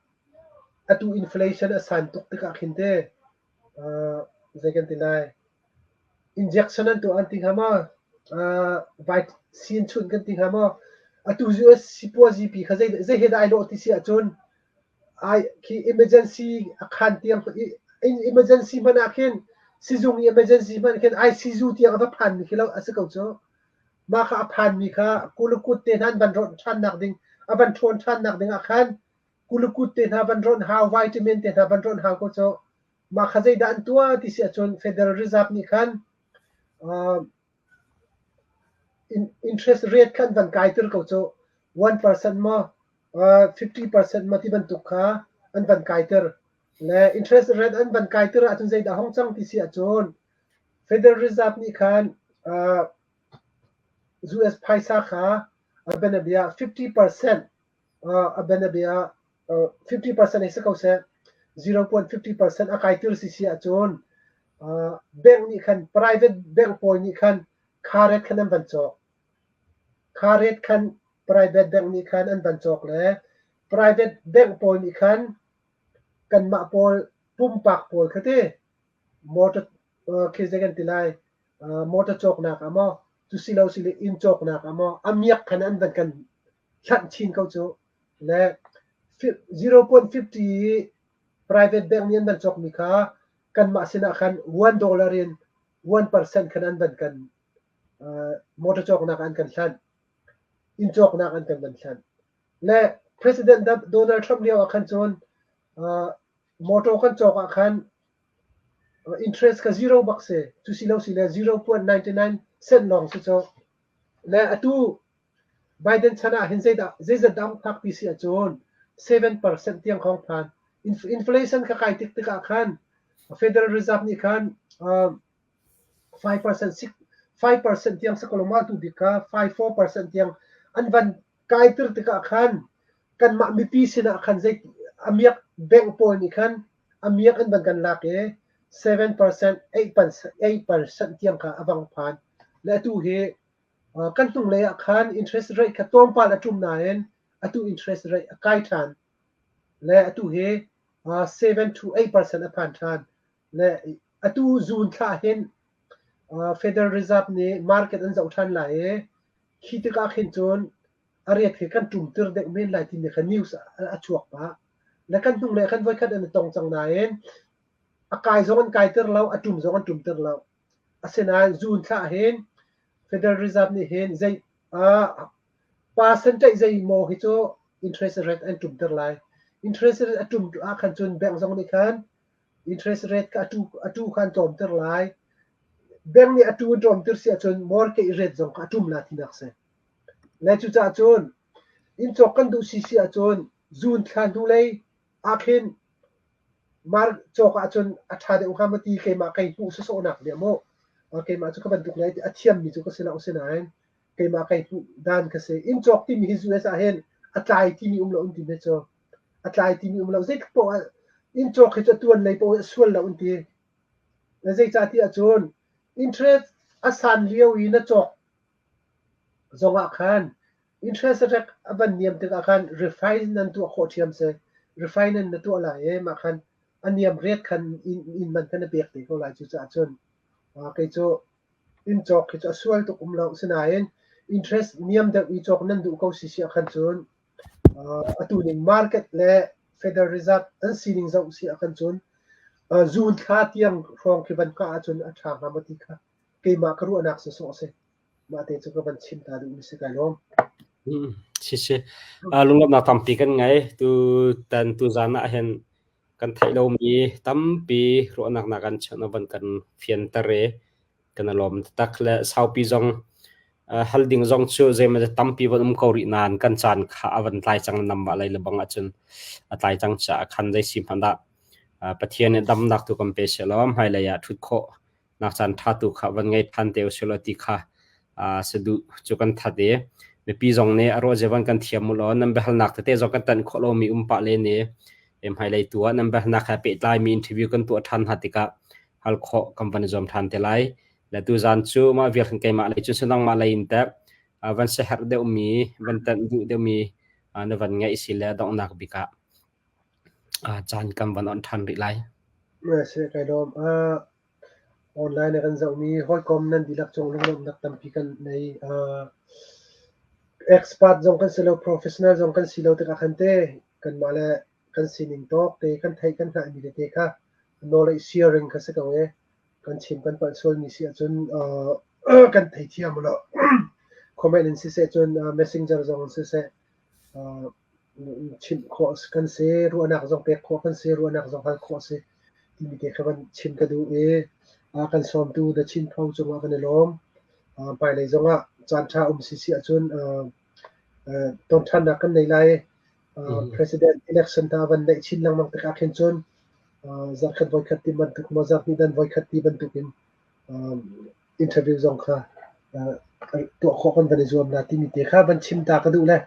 atu inflation a san tuk tikah khin te zei kan ti lai, injection an tuah an ti hnga maw, vaccine chunh kan ti hnga maw, atu US sipuazi pi kha zei he dah ai lawh ti si ahcun ai khi emergency a khan tiang, emergency hmanh ah khin, sizung i emergency hmanh khin ICU tiang a va phan mi khi lo a si ko cu. Mah kha a phan mi kha kulukut te hna an van rawnh ṭhan nak ding, a van ṭhawn ṭhan nak ding ah khan kulukut te hna van rawnh hau, vitamin te hna van rawnh hau ko cu. Mah kha zeidah an tuah ti si ahcun Federal Reserve nih khan interest rate khan van kaiter ko cu. 1% maw, 50% maw ti bantuk kha an van kaiter. Le interest rate an van kaiter ahcun zeidah hong cang ti si ahcun Federal Reserve nih khan US phaisa kha a bianabia 50%, a bianabia 50% hi si ko seh, 0.50% a kaiter si si ahcun bank nih khan, private bank pawl nih khan kha rate khan an van cawk. Kha rate khan private bank nih khan an van cawk le private bank pawl nih khan kanmah pawl pumpak pawl kha ti motor khi zei kan ti lai, motor cawknak ah maw, cu si lo si le inn cawknak ah maw, a miak khan an van kan hlanh chin ko cu. Le 0.50 private bank nih an van cawkmi kha kanmah sinah khan $1 in 1% khan an van kan motor cawknak an kan hlanh, inn cawknak an kan van hlanh. Le President Donald Trump lio ah khan cun motor kan cawk ah khan interest kha zero bak si. Cu si lo si le 0.99 cent lawng si cu. Le atu Biden chan ah hin zeidah zeizat dah phak ti si ahcun 7% tiang khong phan. Inflation kha kai tik tikah khan Federal Reserve nih khan 5%, 5% tiang sakaloma tu bik kha 5 4% tiang an van kaiter tikah khan kanmah mipi sinah khan zei amiak bank pawl nih khan amiak an van kan lak i 7%, 8% tiang kha a vang phan. Le atu hi kan hnunglei ah khan interest rate kha tlawmpal a ṭum nain atu interest rate a kai ṭhan. Le atu hi 7 to 8% a phan ṭhan. Le atu June thla hin Federal Reserve nih market an zoh ṭhan lai i khi tikah khin cun a rate hi kan ṭumtir deuh men lai timi kha news a chuak pah. Le kan hnung le khan voikhat an i tong cang nain a kai zong an kai ter lo, a ṭum zong an ṭum ter lo. Asinain June thla ah hin Federal Reserve nih hin zei percentage zei maw hi cu interest rate an ṭumter lai. Interest rate a ṭum ah khan cun bank zong nih khan interest rate kha atu kha an tlawmter lai. Bank nih atu an tlawmter si ahcun mortgage rate zong kha a ṭum la tinak si. Le cucaah cun inn cawk kan duh si si ahcun June thla hnulei ah khin mar cawk ahcun a ṭha deuh hnga maw ti keimah kai hmuh sawsawhnak nih maw keimah cu ka bantuk le a thiammi cu ka si lo asinain keimah kai hmuh dan ka si. Inn cawk timi hi US ah hin a tlai timi um lo an ti hme cu. A tlai timi um lo. Zeitluk paoh ah inn cawk hi cu a tuan lei paoh hi a sual lo an ti. Zeicah ti ahcun interest a san lio i na cawk zongah khan interest rate a van niam tikah khan refinance nan tuah khawh ṭhiam si. Refinance na tuah lai i mah khan a niam rate khan inn man kha na pek te ko lai. Cucaah cun kei cu inn cawk hi cu a sual tuk um lo. Sinain interest niam deuh i cawk nan duh ko si si ahkhan cun atu ning market le Federal Reserve an sining zoh si ahkhan cun June thla tiang hrawng khi van hngah ahcun a ṭha hnga maw ti kha keimah ka ruahnak sawsawh a si. Mah te cu ka van chim ta duhmi si kai lawm. Si si. Lunglawmhnak tampi kan ngei. Tu tan tu zan ah hin kan theih lomi tampi ruahnak na kan cheuh na van kan fianter i kan i lawm taktak le saupi zong hal ding zong cu zeimaw tampi van um ko rih nain kan caan kha a van tlai cang nam lei le bang ahcun a tlai cang caah khan zei si hmanh ah Pathian nih damnak tu kan pe sehlaw hmailei ah ṭhut khawh nak caan ṭha tu kha van ngei ṭhan te usih ti kha saduh cu kan that i mipi zong nih a ruah van kan thiam u law nan biahalnak tete zong kan tanh khawh lomi um pah len i hmailei tu ah nan biahalnak he pehtlaimi interview kan tuah ṭhan hna tikah hal khawh kan van i zuam ṭhan te lai. Le tuzaan cu mah vial khan keimah lei cun nangmah lei in teh van siaherh deuhmi, van tanh duh deuhmi na van ngeih si le donghnak bik ah caan kan van on ṭhan rih lai. Si kai lawm. Online ah kan zohmi hawikom nan dihlak cung lunglawmhnak tampi kan nei. Expert zong kan si lo, professional zong kan si lo tikah khan te kanmah le kan sining tawk te kan theih kan hngalhmi tete kha knowledge sharing kha si ko i kan chim kan palh sualmi si ahcun kan theithiam lo. Comment in siseh cun messenger zong in siseh chimh khawh kan si, ruahnak zong pek khawh kan si, ruahnak zong hal khawh a si timi te kha van chim ka duh i kan sawmtu The Chin Pho cungah kan i lawm. Hmailei zongah caan ṭha um si si ahcun ton ṭhannak kan nei lai. President election hna van neih chin lengmang tikah khin cun zarhkhat voikhat ti bantuk maw zarhhnih dan voikhat ti bantukin interview zong kha tuah khawh kan van i zuam la timi te kha van chim ta ka duh le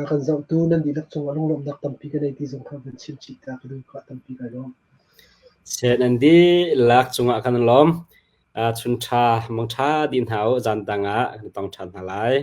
kan zohtu nan dihlak cungah lunglawmhnak tampi ka nei ti zong kha van chim chih ta ka duh kha tampi kai lawm. Set nan dihlak cungah kan lawm. Chun ṭha, mang ṭha dih hna u, zan dang ah kan tong ṭhan hna lai.